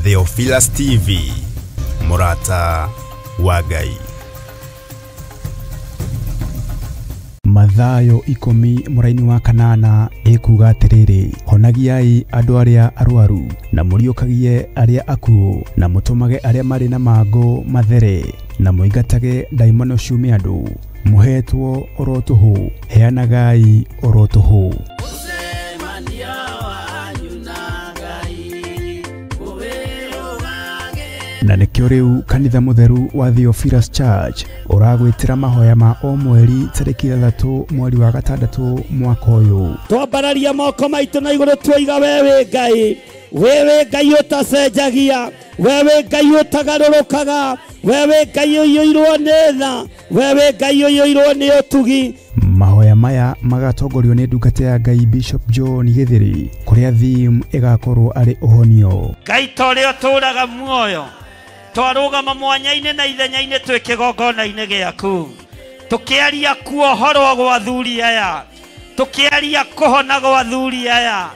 Theophilus TV, mũrata wa Ngai. Mathayo 10 mũraini wa 8 ĩkuga atĩrĩrĩ, honagiai andũ arĩa arwaru na mũriũkagie arĩa akuũ na mũtũmage arĩa marĩ na mangũ mathere na mũingatage ndaimono ciume andũ. Mũhetwo oro tũhũ, heanagai oro tũhũ. Na nĩkĩo rĩu kanitha mũtheru wa Theophilus Church ũragwĩtĩra mahoya ma o mweri tarĩki 3 mweri wa 6 mwaka ũyũ. Twambararia moko maitũ na igũrũ tuoiga wewe Ngai, wewe Ngai ũtacenjagia, wewe Ngai ũtagarũrũkaga, wewe Ngai ũiyũirwo nĩ tha, wewe Ngai ũiyũirwo nĩ ũtugi. Mahoya maya magatongorio nĩ ndungata ya Ngai Bishop John Githiri, kũrĩa theme ĩgakorwo arĩ ũhonio. Ngai ta ũrĩa ũtũũraga muoyo, twarũgama mwanya-inĩ na ithenya-inĩ twĩ kĩgongona-inĩ gĩaku, tũkĩaria kuohorwo gwa athuri aya, tũkĩaria kũhona gwa athuri aya,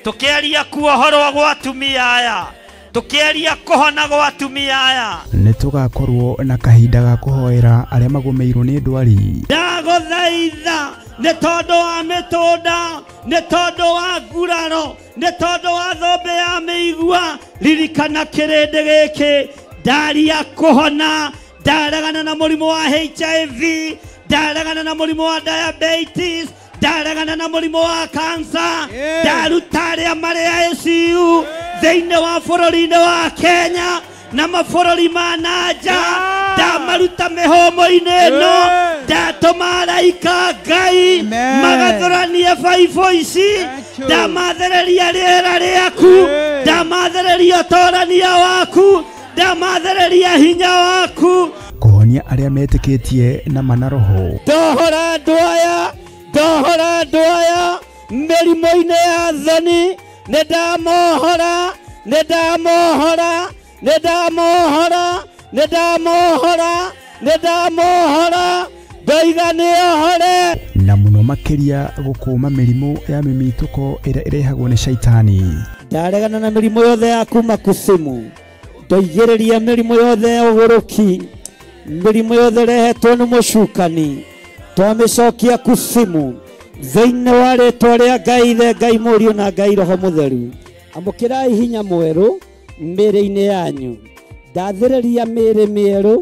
tũkĩaria kuohorwo gwa atumia aya, tũkĩaria kũhona gwa atumia aya. Nĩ tũgakorwo na kahinda ga kũhoera arĩa magũmĩirwo nĩ ndwari. Ndagũthaitha nĩ tondũ wa mĩtũnda, nĩ tondũ wa nguraro, nĩ tondũ wa thũmbĩ ya mĩigua, ririkana kĩrĩndĩ gĩkĩ. Ndaria kũhona, ndaregana na mũrimũ wa HIV, ndaregana na mũrimũ wa diabetes, ndaregana na mũrimũ wa cancer, ndaruta arĩa marĩ ICU thĩinĩ wa bũrũri-inĩ wa Kenya na mabũrũri ma na nja, ndamaruta mĩhũmũ-inĩ ĩno, ndatũma araika Ngai magathũranie baibũ ici, ndamathereria rĩera rĩaku, ndamathereria ũtorania waku, ndamathereria hinya waku. Kũhonia arĩa metĩkĩtie na mana roho. Ndohora andũ aya, ndohora andũ aya mĩrimũ-inĩ ya thoni, nĩ ndamohora, nĩ ndamohora, nĩ ndamohora, nĩ ndamohora, nĩ ndamohora, ndoiga nĩohore. Na mũno makĩria gũkũma mĩrimũ ya mĩmitũko ĩrĩa ĩrehagwo nĩ shaitani. Ndaregana na mĩrimũ yothe ya kuma kusimu, ndoigĩrĩria mĩrimũ yothe ya ũgũrũki, mĩrimũ yothe ĩrehetwo nĩ mũcukani, twamĩcokia kusimu thĩinĩ wa rĩtwa rĩa Ngai Ithe, Ngai Mũriũ na Ngai Roho Mũtheru. Amũkĩrai hinya mwerũ mĩĩrĩ-inĩ yanyu, ndathĩrĩria mĩĩrĩ mĩerũ,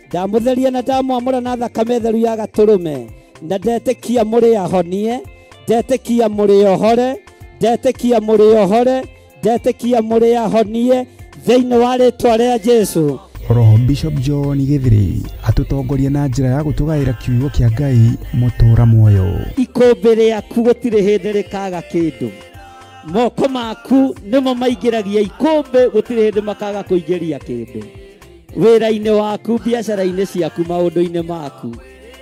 ndamũtheria na ndamwamũra na thakame theru ya gatũrũme, na ndetĩkia mũrĩ ahonie, ndetĩkia mũrĩ ohore, ndetĩkia mũrĩ ohore, ndetĩkia mũrĩ ahonie thĩinĩ wa rĩtwa rĩa Jesũ. Roho Bishop John Githiri atũtongoria na njĩra ya gũtũgaĩra kiugo kĩa Ngai mũtũũra muoyo. Ikũmbĩ rĩaku gũtirĩ hĩndĩ rĩkaga kĩndũ, moko maku nĩmo maingĩragia ikũmbĩ, gũtirĩ hĩndĩ makaga kũingĩria kĩndũ. Wĩra-inĩ waku, biacara-inĩ ciaku, maũndũ-inĩ maku,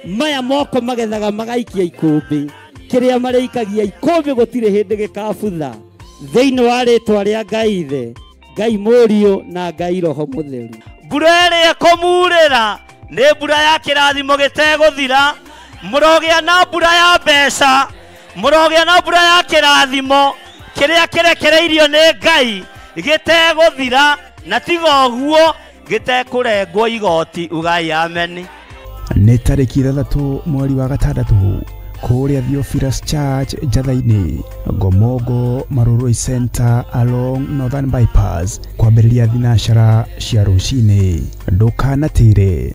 maya moko magethaga magaikia ikũmbĩ, kĩrĩa marĩikagia ikũmbĩ gũtirĩ hĩndĩ gĩkabutha thĩinĩ wa rĩtwa rĩa Ngai Ithe, Ngai Mũriũ na Ngai Roho Mũtheru. Mbura ĩrĩa ĩkũmurĩra nĩ mbura ya kĩrathimo gĩtegũthira, mũrogĩa na mbura ya mbeca, mũrogĩa na mbura ya kĩrathimo kĩrĩa kĩrekereirio nĩ Ngai gĩtegũthira, na tiga ũguo gĩtekũrengwo igoti. Ugai ameni. Nĩ tarĩki 6 mweri wa 6 kũrĩa Theophilus Church Njatha-inĩ, Ngomongo Marurui Center along Northern Bypass, kwambĩrĩria thinacara cia rũcinĩ. Ndũkanatĩre.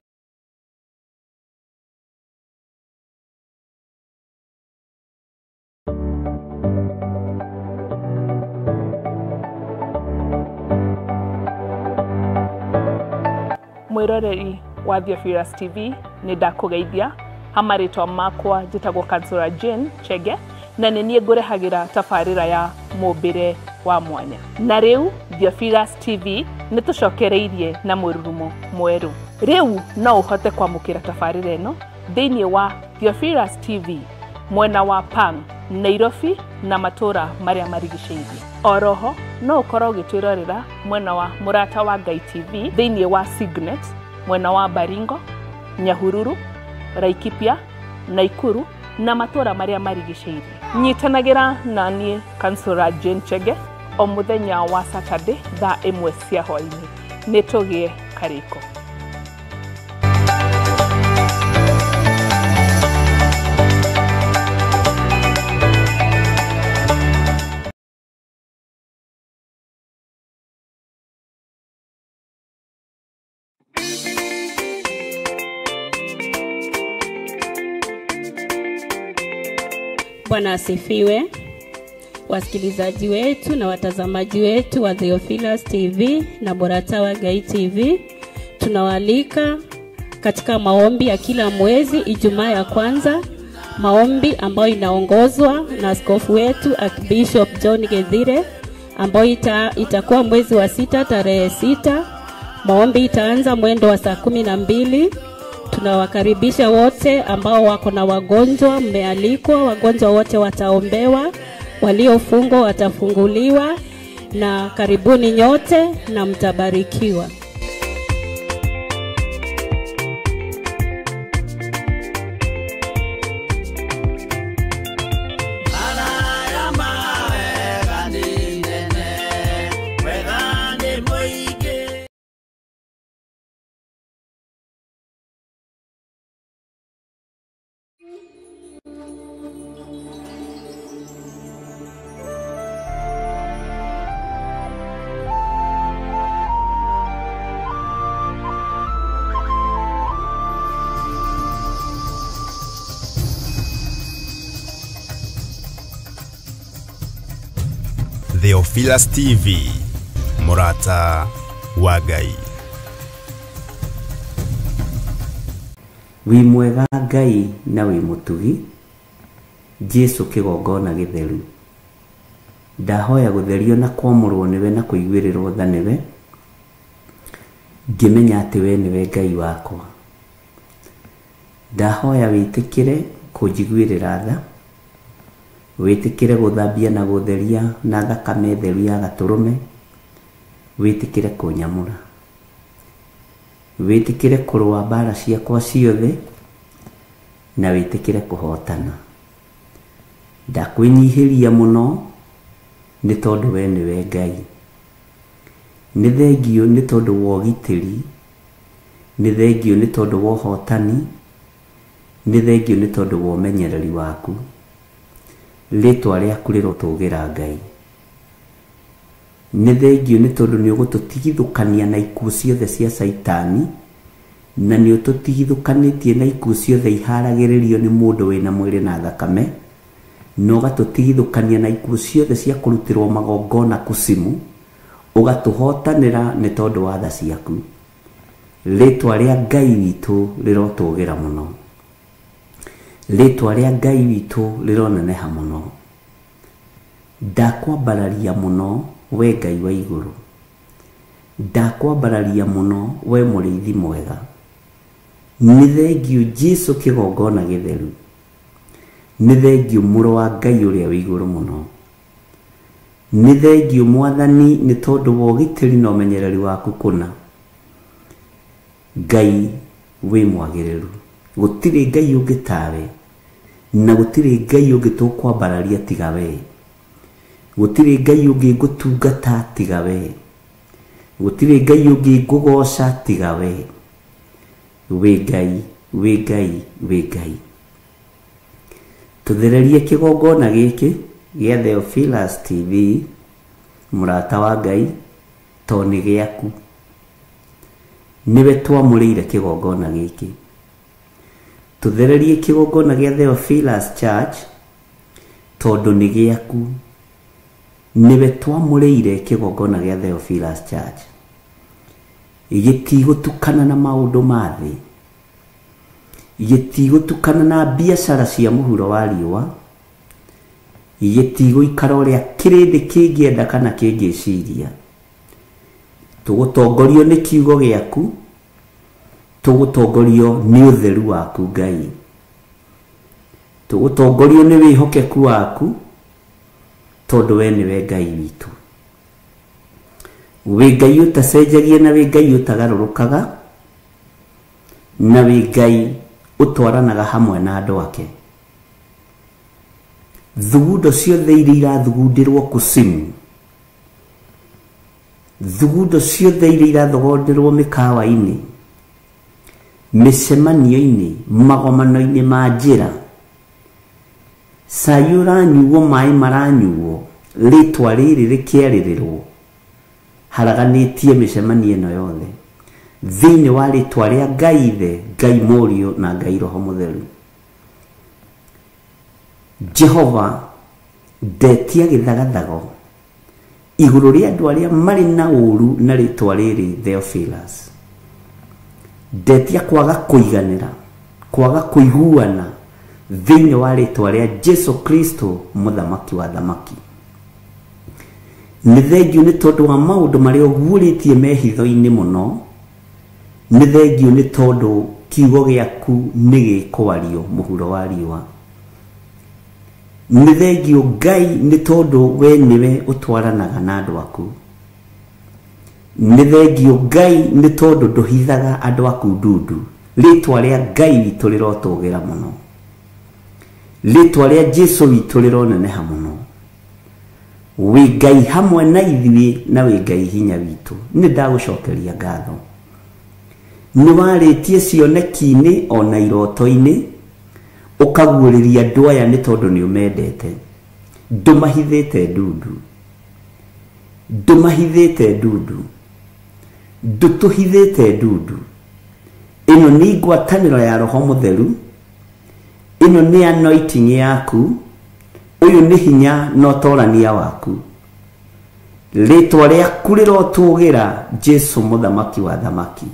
Mwĩroreri wa Theophilus TV, nĩ ndakũgeithia. Hamarĩtwa makwa njĩtagwo Kansura Jane Chege, na nĩ niĩ ngũrehagĩra tabarĩra ya mũmbĩre wa mwanya. Na rĩu Theophilus TV nĩ tũcokereirie na mũrurumo mwerũ. Rĩu no ũhote kwamũkĩra tabarĩra ĩno thĩinĩ wa Theophilus TV mwena wa Pang, Nairobi na matũra marĩa marigicĩirie. Oroho no ũkorwo ũgĩtwĩrorera mwena wa Mũrata wa Ngai TV thĩinĩ wa Signet mwena wa Baringo, Nyahururu, Laikipia, Naikuru na matũra marĩa marigicĩirie. Nyitanagĩra na niĩ Kansura Jane Chege O mũthenya wa Saturday thaa 1 cia hwaĩ-inĩ. Nĩ tũgĩe karĩko. Bwana asifiwe. Wasikilizaji wetu na watazamaji wetu wa Theophilus TV na Boratawa Gai TV, tunawaalika katika maombi ya kila mwezi Ijumaa ya kwanza, maombi ambayo inaongozwa na askofu wetu Archbishop John Gethire, ambayo itakuwa mwezi wa 6 tarehe 6. Maombi itaanza mwendo wa saa 12. Tunawakaribisha wote ambao wako na wagonjwa, mmealikwa, wagonjwa wote wataombewa, waliofungwa watafunguliwa, na karibuni nyote na mtabarikiwa. Theophilus TV, Murata wa Ngai. Wi mwega Ngai na wi mutugi, Jesu kigongona githeru. Ndahoya gutherio na kwamũrwo niwe na kuiguĩrĩrwo tha niwe, ngĩmenya atĩ we niwe Ngai wakwa. Ndahoya wĩtĩkĩre kũnjiguĩrĩra tha, wĩtĩkĩre gũthambia na gũtheria na thakame theru ya gatũrũme, wĩtĩkĩre kũnyamũra, wĩtĩkĩre kũrũa mbara ciakwa ciothe, na wĩtĩkĩre kũhotana. Ndakwĩnyihĩria mũno nĩ tondũ we nĩwe Ngai. Nĩ thengio nĩ tondũ wa ũgitĩri, nĩ thengio nĩ tondũ wa ũhotani, nĩ thengio nĩ tondũ wa ũmenyereri waku. Rĩtwa rĩaku rĩrotũgĩra Ngai. Nĩ thengio nĩ tondũ nĩ ũgũtũtigithũkania na ikuũ ciothe cia Caitani, na nĩ ũtũtigithũkanĩtie na ikuũ ciothe iharagĩrĩrio nĩ mũndũ wĩna mwĩrĩ na thakame, na ũgatũtigithũkania na ikuũ ciothe cia kũrutĩrwo magongona kucimu, ũgatũhotanĩra nĩ tondũ wa tha ciaku. Rĩtwa rĩa Ngai witũ rĩrotũgĩra mũno. Rĩtwa rĩa Ngai witũ rĩroneneha mũno. Ndakwambararia mũno we Ngai wa igũrũ. Ndakwambararia mũno we mũrĩithi mwega. Nĩ thengio Jesu kĩgongona gĩtheru. Nĩ thengio mũrũ wa Ngai ũrĩa wĩ igũrũ mũno. Nĩ thengio Mwathani nĩ tondũ wa ũgitĩri na ũmenyereri waku kũna. Ngai wĩ mwagĩrĩru. Gũtirĩ Ngai ũngĩ tawe, na gũtirĩ Ngai ũngĩ tũkwambararia tiga we. Gũtirĩ Ngai ũngĩ ngũtungata tiga we. Gũtirĩ Ngai ũngĩ ngũgoca tiga we. Wĩ Ngai, wĩ Ngai, wĩ Ngai. Tũthererie kĩgongona gĩkĩ gĩa Theophilus TV, mũrata wa Ngai, to nĩ gĩaku. Nĩwe twamũrĩire kĩgongona gĩkĩ. Tũthererie kĩgongona gĩa Theophilus Church, tondũ nĩ gĩaku. Nĩwe twamũrĩire kĩgongona gĩa Theophilus Church. Gĩtigũtukana na maũndũ ma thĩ, gĩtigũtukana na biacara cia mũhuro wa riũa, gĩtigũikara ũrĩa kĩrĩndĩ kĩngĩenda kana kĩngĩciria. Tũgũtongorio nĩ kiugo gĩaku, tũgũtongorio nĩ ũtheru waku Ngai, tũgũtongorio nĩ wĩhokeku waku, tondũ we nĩwe Ngai witũ. Wĩ Ngai ũtacenjagia na wĩ Ngai ũtagarũrũkaga, na wĩ Ngai ũtwaranaga hamwe na andũ ake. Thugundo ciothe iria irathugundĩrwo kucimu, Thugundo ciothe iria irathogonderwo mĩkawa-inĩ, mĩcemanio-inĩ, magomano-inĩ ma njĩra, cai ũranyuo, maĩ maranyuo, rĩtwa rĩrĩ rĩkĩarĩrĩrwo, haraganĩtie mĩcemanio ĩno yothe thĩinĩ wa rĩtwa rĩa Ngai Ithe, Ngai Mũriũ na Ngai Roho Mũtheru. Jehova, ndetia gĩthagathago igũrũ rĩa andũ arĩa marĩ na ũru na rĩtwa rĩrĩ Theophilus. Ndetia kwaga kũiganĩra, kwaga kũiguana thĩinĩ wa rĩtwa rĩa Jesu Kristo mũthamaki wa thamaki. Nĩ thengiũ nĩ tondũ wa maũndũ marĩa ũguũrĩtie mehitho-inĩ mũno. Nĩ thengiũ nĩ tondũ kiugo gĩaku nĩ gĩkwario mũhuro wa riũa. Nĩ thengiũ Ngai nĩ tondũ we nĩwe ũtwaranaga na andũ aku. Nĩ thengiũ Ngai nĩ tondũ ndũhithaga andũ aku ndundu. Rĩtwa rĩa Ngai witũ rĩrotũgĩra mũno, rĩtwa rĩa Jesu witũ rĩroneneha mũno. Wĩ Ngai hamwe na ithuĩ na wĩ Ngai hinya witũ. Nĩ ndagũcokeria ngatho. Nĩ warĩtie cioneki-inĩ ona iroto-inĩ, ũkaguũrĩria andũ aya nĩ tondũ nĩ ũmendete. Ndũmahithĩte ndundu, ndũmahithĩte ndundu, ndũtũhithĩte ndundu. Ĩno nĩ ngwatanĩro ya Roho Mũtheru, ĩno nĩ anointing yaku, ũyũ nĩ hinya na ũtorania waku. Rĩtwa rĩaku rĩrotũgĩra, Jesu mũthamaki wa thamaki.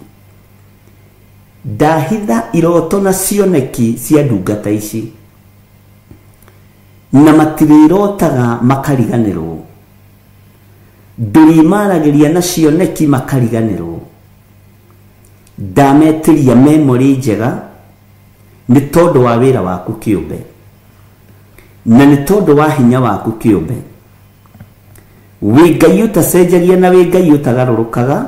Ndahitha iroto na cioneki cia ndungata ici, na matirĩrotaga makariganĩrwo, ndũrĩmaragĩria na cioneki makariganĩrwo. Ndametĩria memory njega nĩ tondũ wa wĩra waku kĩũmbe, na nĩ tondũ wa hinya waku kĩũmbe. Wĩ Ngai ũtacenjagia na wĩ Ngai ũtagarũrũkaga,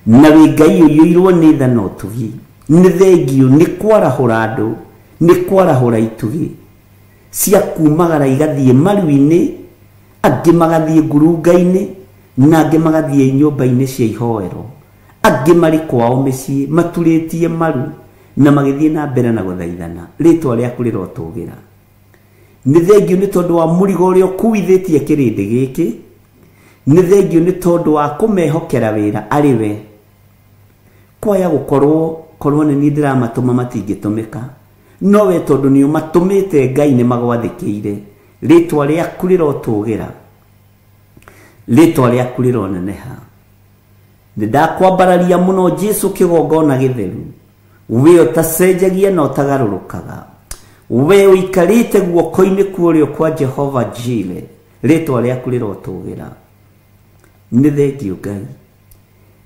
na wĩ Ngai ũiyũirwo nĩ tha na ũtugi. Nĩ thengiũ nĩ kwarahũra andũ, nĩ kwarahũra itugi cia kumagara igathiĩ maru-inĩ, angĩ magathiĩ ngurunga-inĩ, na angĩ magathiĩ nyũmba-inĩ cia ihoero, angĩ marĩ kwao mĩciĩ maturĩtie maru na magĩthiĩ na mbere na gũthaithana. Rĩtwa rĩaku rĩrotũgĩra. Nĩ thengiũ nĩ tondũ wa mũrigo ũrĩa ũkuithĩtie kĩrĩndĩ gĩkĩ. Nĩ thengiũ nĩ tondũ wa kũmehokera wĩra arĩ we. Kwaya gũkorwo korwo nĩ niĩ ndĩramatũma matingĩtũmĩka, no we tondũ nĩ ũmatũmĩte Ngai nĩ magwathĩkĩire. Rĩtwa rĩaku rĩrotũgĩra, rĩtwa rĩaku rĩroneneha. Nĩ ndakwambararia mũno Jesu kĩgongona gĩtheru, we ũtacenjagia na ũtagarũrũkaga, we ũikarĩte guoko-inĩ kwa ũrĩo kwa Jehova Jire. Rĩtwa rĩaku rĩrotũgĩra. Nĩ thengiũ Ngai.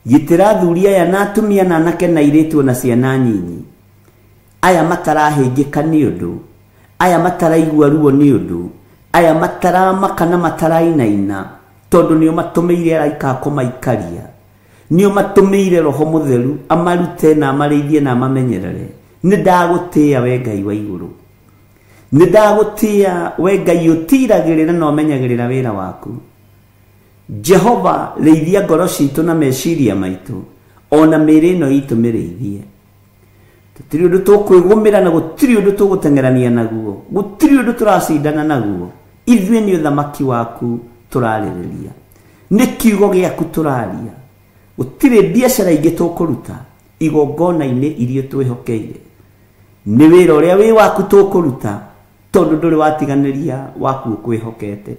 Gitĩra athuri aya na atumia na anake na airĩtu na ciana nyinyi, aya matarahĩngĩka nĩ ũndũ, aya mataraigua ruo nĩ ũndũ, aya mataramaka na matarainaina, tondũ nĩ ũmatũmĩire araika a kũmaikaria, nĩ ũmatũmĩire Roho Mũtheru amarute na amarĩithie na amamenyerere. Nĩ ndagũtĩĩa we Ngai wa igũrũ, nĩ ndagũtĩĩa we Ngai ũtiragĩrĩra na ũmenyagĩrĩra wĩra waku. Jehova, rĩithia ngoro citũ na meciria maitũ, ona mĩĩrĩ ĩno itũ mĩrĩithie. Tũtirĩ ũndũ tũkwĩgũmĩra na gũtirĩ ũndũ tũgũteng'erania naguo, gũtirĩ ũndũ tũracindana naguo. Ithuĩ nĩ ũthamaki waku tũrarĩrĩria, nĩ kiugo gĩaku tũraria. Gũtirĩ biacara ingĩ tũkũruta igongona-inĩ iria twĩhokeire. Nĩ wĩra ũrĩa wĩ waku tũkũruta, tondũ ndũrĩ watiganĩria waku ũkwĩhokete.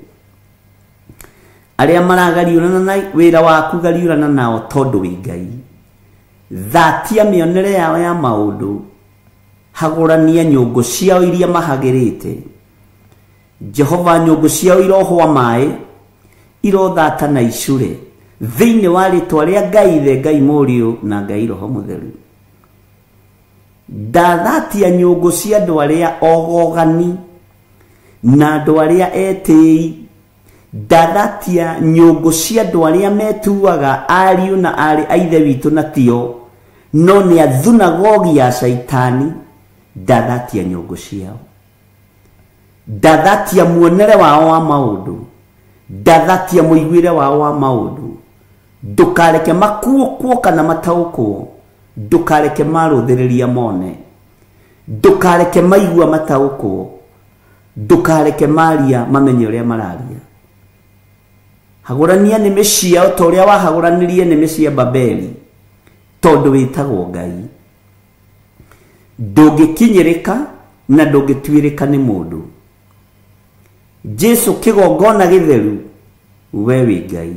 Arĩa maragariũrana na wĩra waku gariũrana nao tondũ wĩ Ngai. Thatia mĩonere yao ya maũndũ, hagũrania nyũngũ ciao iria mahagĩrĩte. Jehova, nyũngũ ciao irohwa maĩ, irothata na icure, thĩinĩ wa rĩtwa rĩa Ngai Ithe, Ngai Mũriũ na Ngai Roho Mũtheru. Ndathatia nyũngũ cia andũ arĩa ogogani na andũ arĩa etĩi. Ndathatia nyũngũ cia andũ arĩa metuaga ariũ na aarĩ a Ithe witũ na tio, no nĩ athunagogi ya Caitani. Ndathatia nyũngũ ciao, ndathatia muonere wao wa maũndũ, ndathatia mũiguĩre wao wa maũndũ. Ndũkareke makuũkwo kana mataũkwo, ndũkareke marũthĩrĩria mone, ndũkareke maigua mataũkwo, ndũkareke maria mamenye ũrĩa mararia. Hagũrania nĩmĩ ciao ta ũrĩa wahagũranirie nĩmĩ cia Babeli, tondũ wĩtagwo Ngai. Ndũngĩkinyĩrĩka na ndũngĩtuĩrĩka nĩ mũndũ. Jesu kĩgongona gĩtheru, we wĩ Ngai.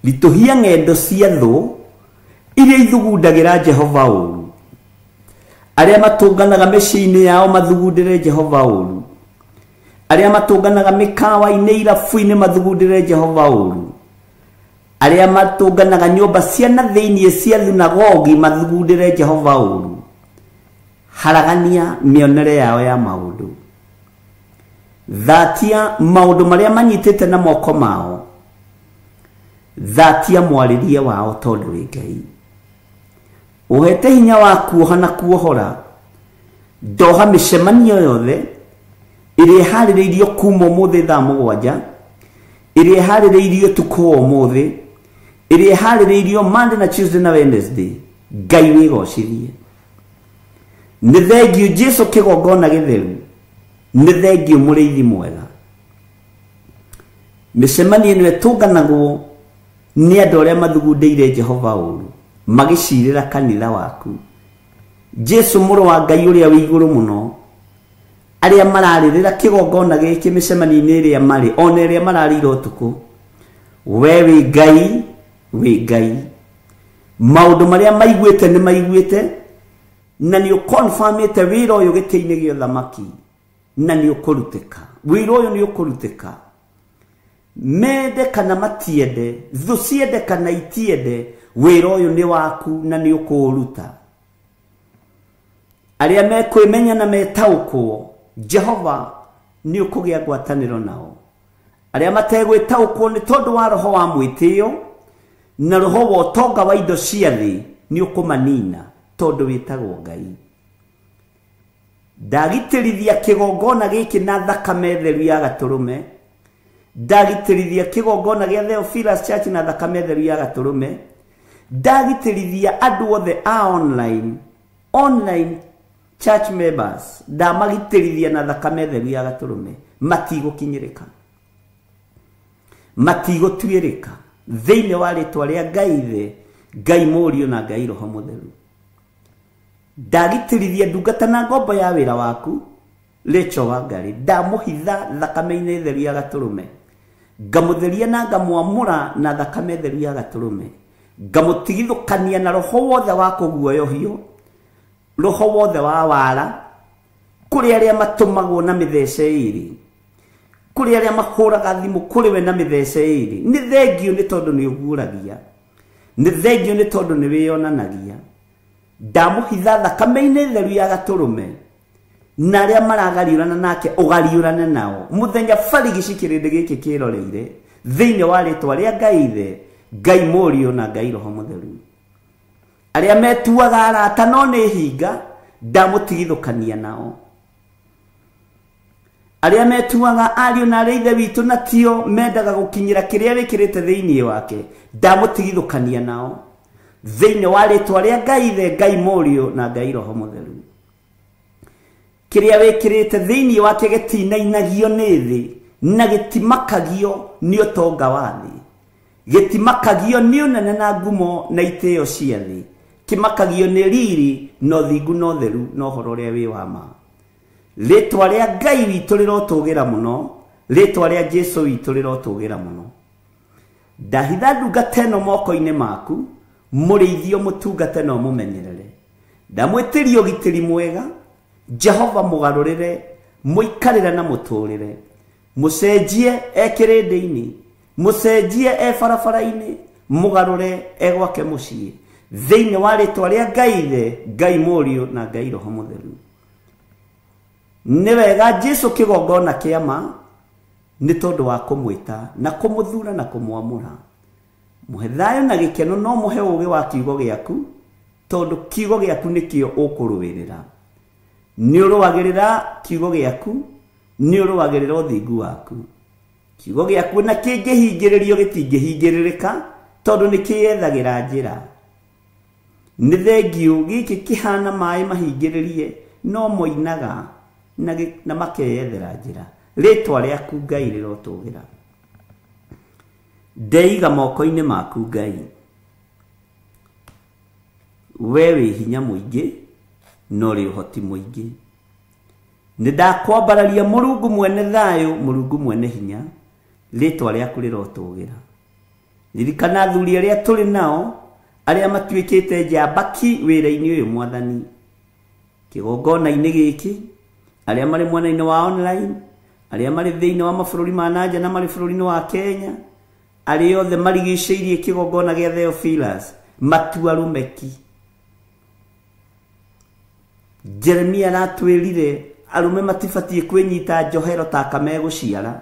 Ritũhia ng'endo cia thũ iria ithugundagĩra Jehova ũru, arĩa matũnganaga mĩciĩ-inĩ yao mathugundĩre Jehova ũru, arĩa matũnganaga mĩkawa-inĩ irabu-inĩ mathugundĩre Jehova ũru, arĩa matũnganaga nyũmba cia na thĩinĩ cia thunagogi mathugundĩre Jehova ũru. Haragania mĩonere yao ya maũndũ, thatia maũndũ marĩa manyitĩte na moko mao, thatia mwarĩrie wao tondũ wĩ Ngai. Ũhete hinya wa kuoha na kuohora, ndoha mĩcemanio yothe ĩrĩa ĩharĩrĩirio kuma ũmũthĩ thaa 7, ĩrĩa ĩharĩrĩirio ũtukũ wa ũmũthĩ, ĩrĩa ĩharĩrĩirio Monday na Tuesday na Wednesday. Ngai wĩgocithie. Nĩ thengiũ Jesu kĩgongona gĩtheru, nĩ thengiũ mũrĩithi mwega. Mĩcemanio ĩno ĩtũnganagwo nĩ andũ arĩa mathugundĩire Jehova ũru, magĩcirĩra kanitha waku. Jesu mũrũ wa Ngai ũrĩa wĩ igũrũ mũno, arĩa mararĩrĩra kĩgongona gĩkĩ mĩcemanio-inĩ ĩrĩa marĩ, ona ĩrĩa mararĩire ũtukũ, we wĩ Ngai, wĩ Ngai. Maũndũ marĩa maiguĩte nĩ maiguĩte, na nĩ ũkonfamĩte wĩra ũyũ gĩtĩ-inĩ gĩa ũthamaki, na nĩ ũkũrutĩka. Wĩra ũyũ nĩ ũkũrutĩka. Mende kana matiende, thũ ciende kana itiende, wĩra ũyũ nĩ waku na nĩ ũkũũruta. Arĩa mekwĩmenya na metaũkwo, Jehova nĩ ũkũgĩa ngwatanĩro nao. Arĩa mategwĩtaũkwo nĩ tondũ wa roho wa mwĩtĩo na roho wa ũtonga wa indo cia thĩ, nĩ ũkũmanina tondũ wĩtagwo Ngai. Ndagitĩrithia kĩgongona gĩkĩ na thakame theru ya gatũrũme, ndagitĩrithia kĩgongona gĩa Theophilus Church na thakame theru ya gatũrũme, ndagitĩrithia andũ othe a online church members, ndamagitĩrithia na thakame theru ya gatũrũme. Matigũkinyĩrĩka, matigũtuĩrĩka thĩinĩ wa rĩtwa rĩa Ngai Ithe, Ngai Mũriũ na Ngai Roho Mũtheru. Ndagitĩrithia ndungata na ngombo ya wĩra waku Rachel Wangari, ndamũhitha thakame-inĩ theru ya gatũrũme, ngamũtheria na ngamwamũra na thakame theru ya gatũrũme, ngamũtigithũkania na roho wothe wa kũguoyohio, roho wothe wa wara, kũrĩ arĩa matũmagwo na mĩthece ĩĩrĩ, kũrĩ arĩa mahũraga thimũ kũrĩ we na mĩthece ĩĩrĩ. Nĩ thengio nĩ tondũ nĩ ũguũragia, nĩ thengio nĩ tondũ nĩ wĩyonanagia. Ndamũhitha thakame-inĩ theru ya gatũrũme, na arĩa maragariũrana nake ũgariũrane nao mũthenya barigici kĩrĩndĩ gĩkĩ kĩroreire, thĩinĩ wa rĩtwa rĩa Ngai Ithe, Ngai Mũriũ na Ngai Roho Mũtheru. Arĩa metuaga arata no nĩ hinga, ndamũtigithũkania nao. Arĩa metuaga ariũ na arĩa ithe witũ na tio mendaga gũkinyĩra kĩrĩa wĩkĩrĩte thĩinĩ wake, ndamũtigithũkania nao thĩinĩ wa rĩtwa rĩa Ngai Ithe, Ngai Mũriũ na Ngai Roho Mũtheru. Kĩrĩa wĩkĩrĩte thĩinĩ wake gĩtinainagio nĩ thĩ na gĩtimakagio nĩ ũtonga wa thĩ, gĩtimakagio nĩ ũnene na ngumo na itĩo cia thĩ, kĩmakagio nĩ riri na ũthingu na ũtheru na ũhoro ũrĩa wĩ wa ma. Rĩtwa rĩa Ngai witũ rĩrotũgĩra mũno, rĩtwa rĩa Jesu witũ rĩrotũgĩra mũno. Ndahitha ndungata ĩno moko-inĩ maku, mũrĩithio mũtungate na ũmũmenyerere. Ndamwĩtĩria ũgitĩri mwega, Jehova mũgarũrĩre, mũikarĩre na mũtũrĩre, mũcenjie e kĩrĩndĩ-inĩ, mũcenjie e barabara-inĩ, mũgarũre e gwake mũciĩ, thĩinĩ wa rĩtwa rĩa Ngai Ithe, Ngai Mũriũ na Ngai Roho Mũtheru. Nĩ wega Jesu kĩgongona kĩa ma, nĩ tondũ wa kũmwĩta na kũmũthura na kũmwamũra. Mũhe thayũ na gĩkeno, no mũhe ũũgĩ wa kiugo gĩaku, tondũ kiugo gĩaku nĩkĩo ũkũrũĩrĩra. Nĩ ũrũagĩrĩra kiugo gĩaku, nĩ ũrũagĩrĩra ũthingu waku. Kiugo gĩaku na kĩngĩhingĩrĩrio gĩtingĩhingĩrĩrĩka, tondũ nĩ kĩyethagĩra njĩra. Nĩ thengio gĩkĩ kĩhana maĩ mahingĩrĩrie no moinaga na makeyethera njĩra. Rĩtwa rĩaku Ngai rĩrotũgĩra. Ndeiga moko-inĩ maku Ngai. We wĩ hinya mũingĩ no rĩ ũhoti mũingĩ. Nĩ ndakwambararia Mũrungu mwene thayũ, Mũrungu mwene hinya, rĩtwa rĩaku rĩrotũgĩra. Ririkana athuri arĩa tũrĩ nao, arĩa matuĩkĩte njambaki wĩra-inĩ ũyũ Mwathani. Kĩgongona-inĩ gĩkĩ, arĩa marĩ mwena-inĩ wa online, arĩa marĩ thĩinĩ wa mabũrũri ma nanja na marĩ bũrũri-inĩ wa Kenya, arĩa othe marigicĩirie kĩgongona gĩa Theophilus, matua rũmeki. Jeremia aratwĩrire arũme matibatiĩ kwĩnyita njohero ta aka megũciara,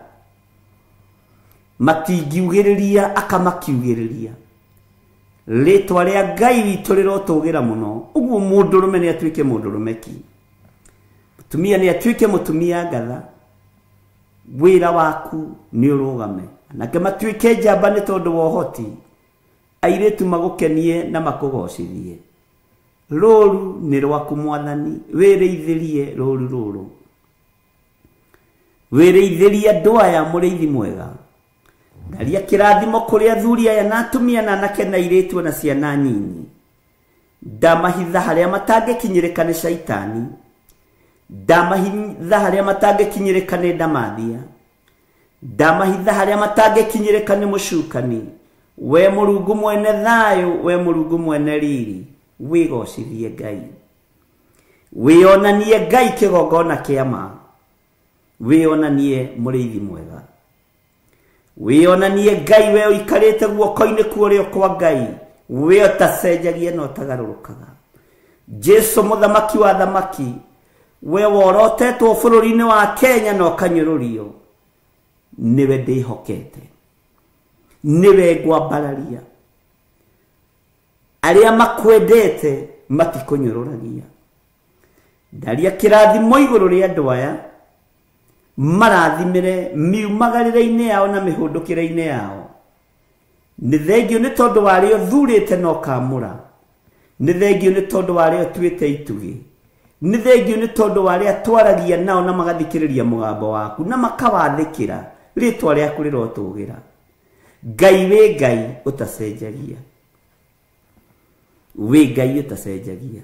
matingiugĩrĩria aka makiugĩrĩria. Rĩtwa rĩa Ngai witũ rĩrotũgĩra mũno. Ũguo mũndũrũme nĩ atuĩke mũndũrũme ki, mũtumia nĩ atuĩke mũtumia ngatha. Wĩra waku nĩ ũrũgame, anake matuĩke njamba nĩ tondũ wa ũhoti, airĩtu magũkenie na makũgocithie. Rũru nĩ rwaku Mwathani, wĩrĩithĩrie rũru rũrũ, wĩrĩithĩrie andũ aya mũrĩithi mwega. Ndaria kĩrathimo kũrĩ athuri aya na atumia na anake na airĩtu na ciana nyinyi. Ndamahitha harĩa matangĩkinyĩrĩka nĩ caitani, ndamahitha harĩa matangĩkinyĩrĩka nĩ ndamathia, ndamahitha harĩa matangĩkinyĩrĩka nĩ mũcukani. We Mũrungu mwene thayũ, we Mũrungu mwene riri, wĩgocithie Ngai, wĩonanie Ngai kĩgongona kĩa ma, wĩonanie mũrĩithi mwega, wĩonanie Ngai we ũikarĩte guoko-inĩ kuorĩo kwa Ngai, we ũtacenjagia na ũtagarũrũkaga. Jesu mũthamaki wa thamaki, we worotetwo bũrũri-inĩ wa Kenya na ũkanyũrũrio, nĩwe ndĩhokete, nĩwe ngwambararia. Arĩa makwendete matikũnyũrũragia. Ndaria kĩrathimo igũrũ rĩa andũ aya, marathimĩre miumagarĩre-inĩ yao na mĩhũndũkĩre-inĩ yao. Nĩ thengio nĩ tondũ wa arĩa ũthurĩte na ũkamũra, nĩ thengio nĩ tondũ wa arĩa ũtuĩte itugĩ, nĩ thengio nĩ tondũ wa arĩa twaragia nao na magathikĩrĩria mũgambo waku na makawathĩkĩra. Rĩtwa rĩaku rĩrotũgĩra. Ngai wĩ Ngai ũtacenjagia, wĩ Ngai ũtacenjagia.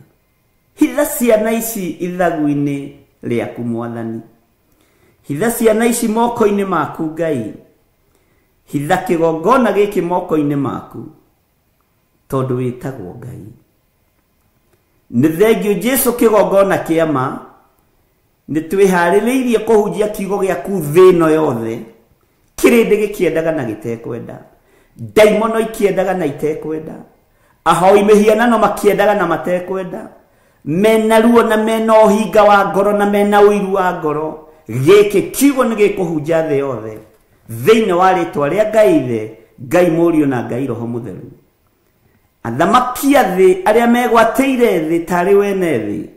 Hitha ciana ici ithagu-inĩ rĩaku Mwathani, hitha ciana ici moko-inĩ maku Ngai, hitha kĩgongona gĩkĩ moko-inĩ maku, tondũ wĩtagwo Ngai. Nĩ thengio Jesu kĩgongona kĩa ma, nĩ twĩharĩrĩirie kũhunjia kiugo gĩaku thĩ ĩno yothe, kĩrĩndĩ gĩkĩendaga na gĩtekwenda, ndaimono ikĩendaga na itekwenda, ahoi mĩhianano makĩendaga na matekwenda, mena ruo na mena ũhinga wa ngoro na mena ũiru wa ngoro. Gĩkĩ kiugo nĩ gĩkũhunja thĩ yothe thĩinĩ wa rĩtwa rĩa Ngai Ithe, Ngai Mũriũ na Ngai Roho Mũtheru. Athamaki a thĩ arĩa megwatĩire thĩ tarĩ wene thĩ,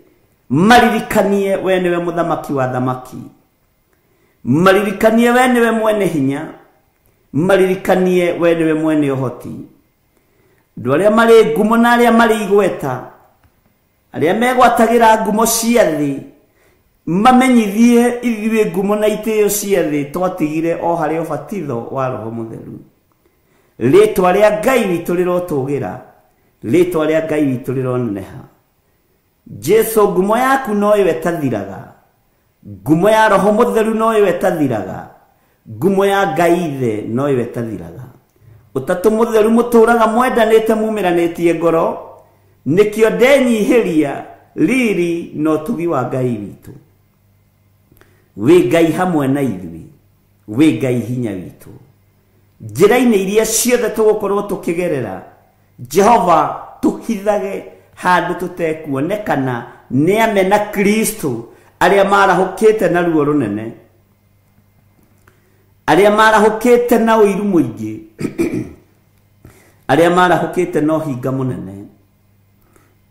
maririkanie we nĩwe mũthamaki wa thamaki, maririkanie we nĩwe mwene hinya, maririkanie we nĩwe mwene ũhoti. Andũ arĩa marĩ ngumo na arĩa marĩ igweta, arĩa megwatagĩra ngumo cia thĩ, mamenyithie ithuĩ ngumo na itĩo cia thĩ twatigire o harĩ ũbatitho wa Roho Mũtheru. Rĩtwa rĩa Ngai witũ rĩrotũgĩra, rĩtwa rĩa Ngai witũ rĩroneneha. Jesu ngumo yaku no ĩyo ĩtathiraga, ngumo ya Roho Mũtheru no ĩyo ĩtathiraga, ngumo ya Ngai Ithe no ĩyo ĩtathiraga. Ũtatũ Mũtheru mũtũraga mwendanĩte mumĩranĩtie ngoro, nĩkĩo ndenyihĩria riri na ũtugi wa Ngai witũ. Wĩ Ngai hamwe na ithuĩ, wĩ Ngai hinya witũ. Njĩra-inĩ iria ciothe tũgũkorwo tũkĩgerera, Jehova tũhithage handũ tũtekuonekana nĩ amena Kristo arĩa marahũkĩte na ruo rũnene, arĩa marahũkĩte na ũiru mũingĩ, arĩa marahũkĩte na ũhinga mũnene.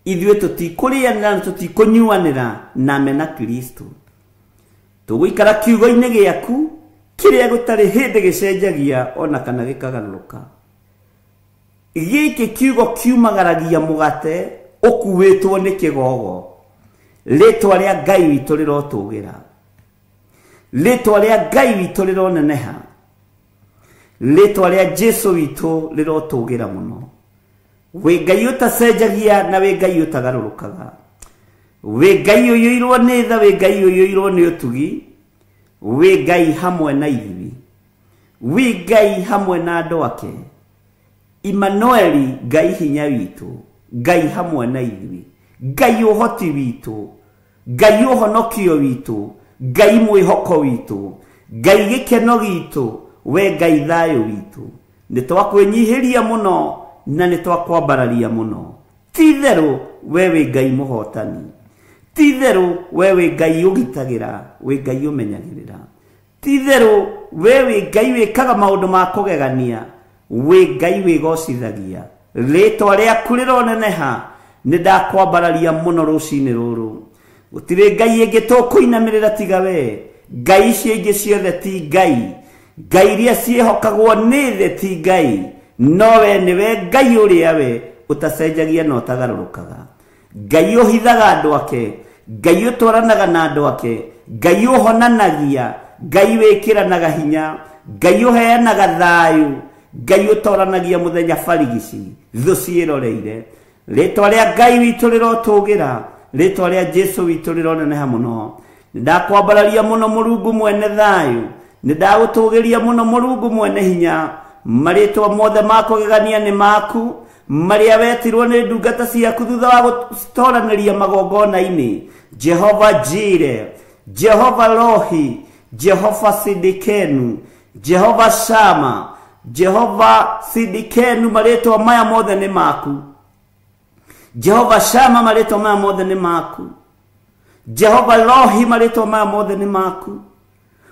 Ithuĩ tũtikũrĩanĩra na tũtikũnyuanĩra na amena Kristo. Tũgũikara kiugo-inĩ gĩaku kĩrĩa gũtarĩ hĩndĩ gĩcenjagia ona kana gĩkagarũrũka. Gĩkĩ kiugo kiumagaragia mũgate ũkuĩtwo nĩ kĩgogo. Rĩtwa rĩa Ngai witũ rĩrotũgĩra, rĩtwa rĩa Ngai witũ rĩroneneha, rĩtwa rĩa Jesu witũ rĩrotũgĩra mũno. Wĩ Ngai ũtacenjagia na wĩ Ngai ũtagarũrũkaga, wĩ Ngai ũiyũirwo nĩ tha, wĩ Ngai ũiyũirwo nĩ ũtugi, wĩ Ngai hamwe na ithuĩ, wĩ Ngai hamwe na andũ ake. Immanueli, Ngai hinya witũ, Ngai hamwe na ithuĩ, Ngai ũhoti witũ, Ngai ũhonokio witũ, Ngai mwĩhoko witũ, Ngai gĩkeno gitũ, we Ngai thayũ witũ. Nĩ twakwĩnyihĩria mũno na nĩ twakwambararia mũno. Ti itherũ we wĩ Ngai mũhotani, ti itherũ we wĩ Ngai ũgitagĩra, wĩ Ngai ũmenyagĩrĩra, ti itherũ we wĩ Ngai wĩkaga maũndũ ma kũgegania, wĩ Ngai wĩgocithagia. Rĩtwa rĩaku rĩroneneha. Nĩ ndakwambararia mũno rũcinĩ rũrũ. Gũtirĩ Ngai ĩngĩ tũkũinamĩrĩra tiga we. Ngai icio ingĩ ciothe ti Ngai, Ngai iria ciĩhokagwo nĩ thĩ ti Ngai, no we nĩwe Ngai ũrĩa we ũtacenjagia na ũtagarũrũkaga, Ngai ũhithaga andũ ake, Ngai ũtwaranaga na andũ ake, Ngai ũhonanagia, Ngai wĩkĩranaga hinya, Ngai ũheanaga thayũ, Ngai ũtoranagia mũthenya barigici thũ ciĩroreire. Rĩtwa rĩa Ngai witũ rĩrotũgĩra, rĩtwa rĩa Jesu witũ rĩroneneha mũno. Nĩ ndakwambararia mũno Mũrungu mwene thayũ, nĩ ndagũtũgĩria mũno Mũrungu mwene hinya. Marĩtwa mothe ma kũgegania nĩ maku, marĩa wetirwo nĩ ndungata ciaku thutha wa gũtoranĩria magongona-inĩ. Jehova Jire, Jehova Rohi, Jehova Sidikenu, Jehova Shama, Jehova Sidikenu, marĩtwa maya mothe nĩ maku. Jehova Shama, marĩtwa maya mothe nĩ maku. Jehova Rohi, marĩtwa maya mothe nĩ maku.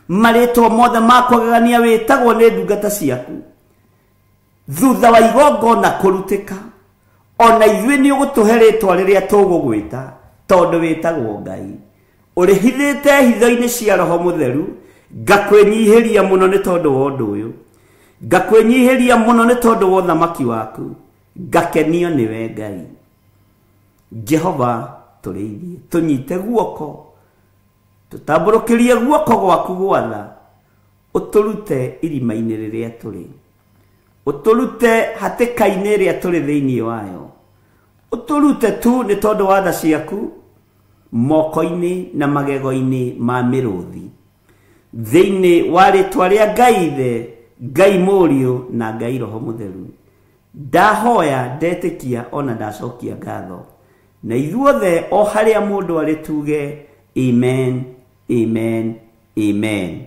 Marĩtwa mothe ma kũgegania wĩtagwo nĩ ndungata ciaku thutha wa igongona kũrutĩka. Ona ithuĩ nĩ ũgũtũhe rĩtwa rĩrĩa tũgũgwĩta, tondũ wĩtagwo Ngai. Ũrĩhithĩte hitho-inĩ cia Roho Mũtheru. Ngakwĩnyihĩria mũno nĩ tondũ wa ũndũ ũyũ, ngakwĩnyihĩria mũno nĩ tondũ wa ũthamaki waku, ngakenio nĩwe Ngai. Jehova tũrĩithie, tũnyite guoko, tũtambũrũkĩrie guoko gwaku gwatha, ũtũrute irima-inĩ rĩrĩa tũrĩ, ũtũrute hatĩka-inĩ ĩrĩa tũrĩ thĩinĩ wayo, ũtũrute tu nĩ tondũ wa tha ciaku moko-inĩ na magego-inĩ ma mĩrũthi. Thĩinĩ wa rĩtwa rĩa Ngai Ithe, Ngai Mũriũ na Ngai Roho Mũtheru, ndahoya, ndetĩkia ona ndacokia ngatho, na ithuothe o harĩa mũndũ arĩ tuge amen, amen, amen.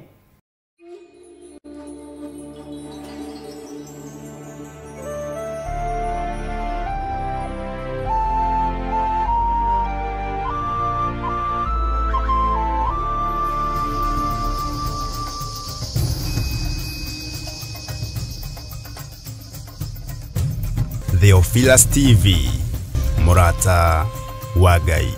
Theophilus TV, Murata wa Ngai.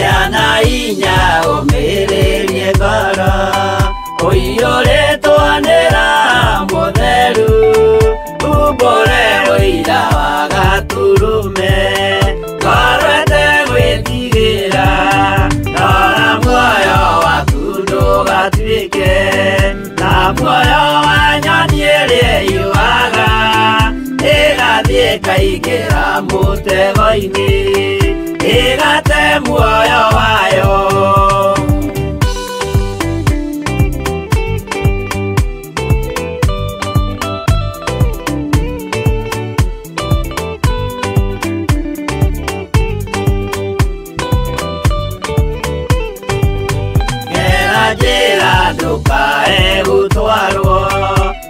Yana inya ũmĩrĩrie ngoro, ũiyũrĩtwo nĩ Roho Mũtheru, umbũre ũira wa Gatũrũme, ngoro ĩtegwĩtigĩra, rora muoyo waku ndũgatuĩke ta muoyo wa nyoni ĩrĩa ĩyũaga, ĩgathiĩ ĩkaingĩra mũtego-inĩ, ĩgate muoyo wayo. Gera njĩra ndũkae gũtwarwo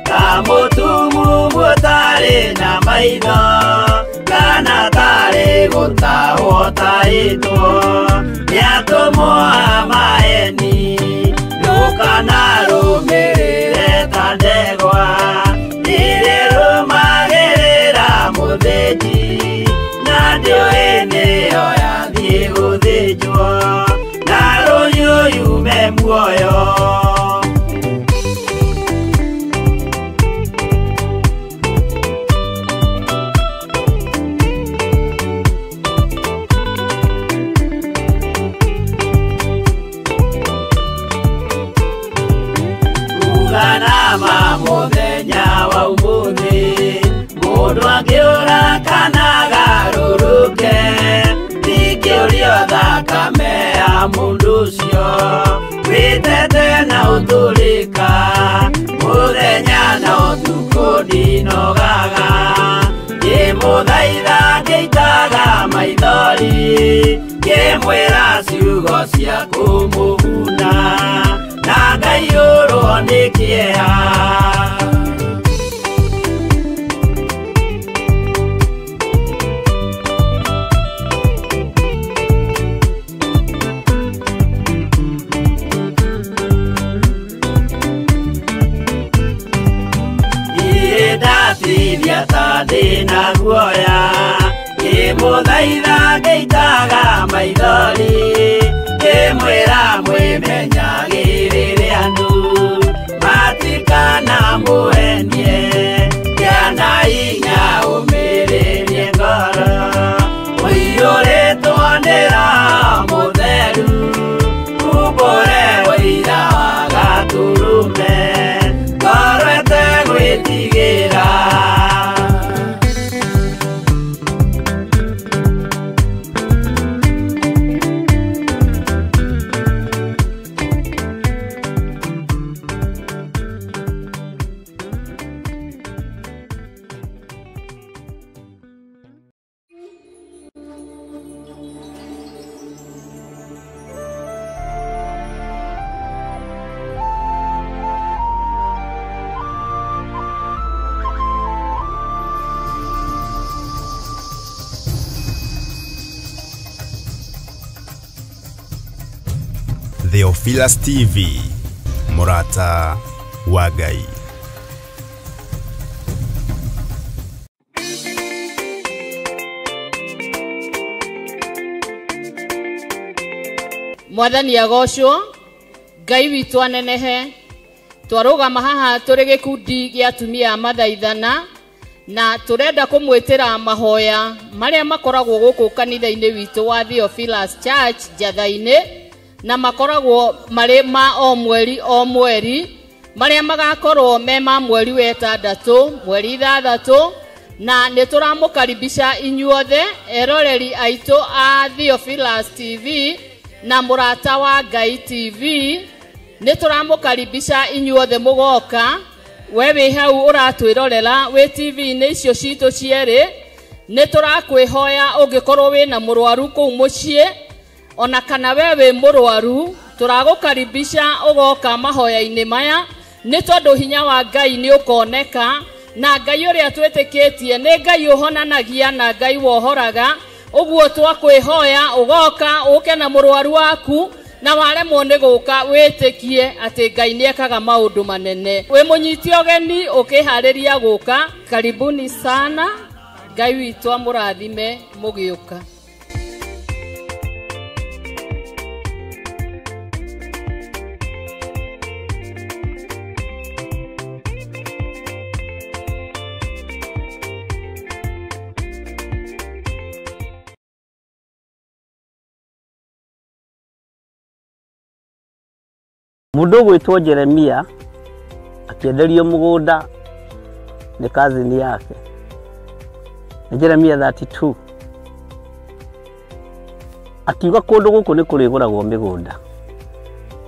ta mũtumumu ũtarĩ na maitho, kana tarĩ gũtahwo tahĩtwo nĩ atũmwo a maeni, ndũkanarũmĩrĩre ta Muoyo. Muthenya wa umuthi mundu angiura kana garuruke ndingĩũrio thakame ya mundu ucio witete na uturika muthenya na utuku ndinogaga ngĩmũthaitha ngĩitaga maithori ngĩmwĩra ciugo cia kũmũguna na ngaiyũrwo nĩ kĩeha. Ndatirĩa ta ndĩna guoya ngĩmũthaitha ngĩitaga maithori ngĩmwĩra mwĩmenyagĩrĩre andũ matikana mũhenie kĩana hinya ũmĩrĩrie ngoro ũiyũrĩtwo nĩ Roho Mũtheru umbũre ũira wa Gatũrũme ngoro ĩtegwĩtigĩra. Theophilus TV, Murata wa Ngai. Mwathani agocwo, Ngai witũ anenehe. Twarũgama haha tũrĩ gĩkundi gĩa atumia a mathaithana na tũrenda kũmwĩtĩra mahoya marĩa makoragwo gũkũ kanitha-inĩ witũ wa Theophilus Church Njatha-inĩ, na makoragwo marĩ ma o mweri o mweri, marĩa magakorwo me ma mweri wa ĩtandatũ, mweri ithathatũ, na nĩ tũramũkaribisha inyuothe eroreri aitũ a Theophilus TV na Mũrata wa Ngai TV. Nĩ tũramũkaribisha inyuothe mũgoka. We wĩ hau ũratwĩrorera wĩ TV-inĩ icio citũ cierĩ, nĩ tũrakwĩhoya ũngĩkorwo wĩna mũrwaru kũu mũciĩ ona kana we wĩ mũrwaru, tũragũkaribisha ũgoka mahoya-inĩ maya, nĩ tondũ hinya wa Ngai nĩ ũkoneka, na Ngai ũrĩa twĩtĩkĩtie nĩ Ngai ũhonanagia na Ngai wohoraga. Ũguo twakwĩhoya ũgoka ũke na mũrwaru waku, na waremwo nĩ gũka wĩtĩkie atĩ Ngai nĩekaga maũndũ manene. Wĩ mũnyiti ũgeni ũkĩharĩria gũka, karibuni sana. Ngai witũ amũrathime mũgĩũka. Mundu ũgwĩtwo Jeremia akĩenderio mũgũnda nĩ kazini yake. Nĩ Jeremia 32. Akiuga kũndũ gũkũ nĩ kũrĩgũragwo mĩgũnda,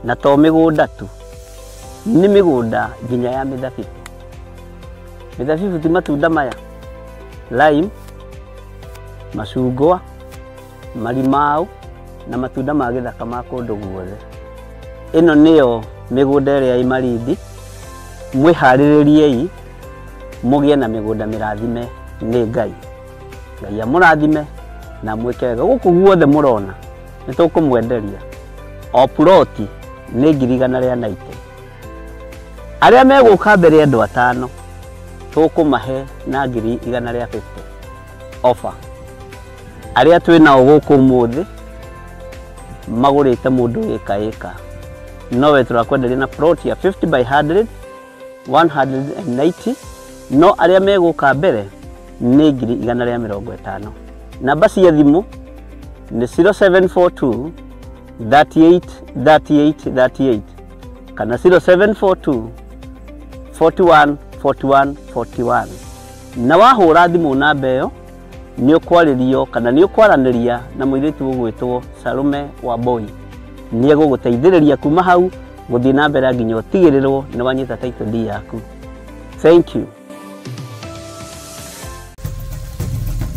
na to mĩgũnda tu, nĩ mĩgũnda nginya ya mĩthabibũ. Mĩthabibũ ti matunda maya, lime, macungwa, marimau na matunda ma gĩthaka ma kũndũ guothe. Ĩno nĩyo mĩgũnda ĩrĩa ĩ Malindi. Mwĩharĩrĩriei mũgĩe na mĩgũnda mĩrathime nĩ Ngai. Ngai amũrathime na mwĩke wega. Gũkũ guothe mũrona nĩ tũkũmwenderia o ploti nĩ 190,000. Arĩa megũka mbere andũ atano tũkũmahe na 150,000 offer. Arĩa twĩ nao gũkũ ũmũthĩ magũrĩte mũndũ ĩka ĩka Nowe tũrakwenderia na plot ya 50 by 100 190 no arĩa megũka mbere nĩ 150,000. Namba cia thimũ nĩ 0742 38 38 38 kana 0742 41 41 41. Na wahũra thimũ namba ĩyo nĩ ũkwarĩrio kana nĩ ũkwaranĩria na mũirĩtu ũgwĩtwo Salome Wambui. Nĩ egũgũteithĩrĩria kuma hau gũthiĩ na mbere nginya ũtigĩrĩrwo nĩ wanyita title deed yaku. Thank you.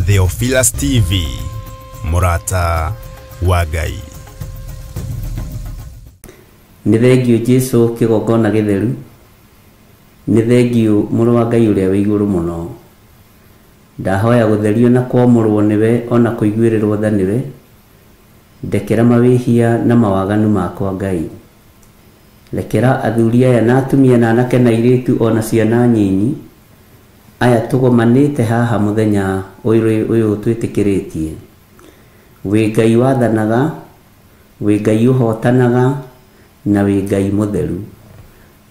Theophilus TV, Mũrata wa Ngai. Nĩ thengio Jesu kĩgongona gĩtheru, nĩ thengio mũrũ wa Ngai ũrĩa wĩ igũrũ mũno. Ndahoya gũtherio na kwamũrwo nĩwe ona kũiguĩrĩrwo tha nĩwe, ndekera mawĩhia na mawaganu makwa Ngai. Rekera athuri aya na atumia na anake na airĩtu ona ciana nyinyi aya tũgomanĩte haha mũthenya ũyũ twĩtĩkĩrĩtie. Wĩ Ngai wathanaga, wĩ Ngai ũhotanaga, na wĩ Ngai mũtheru.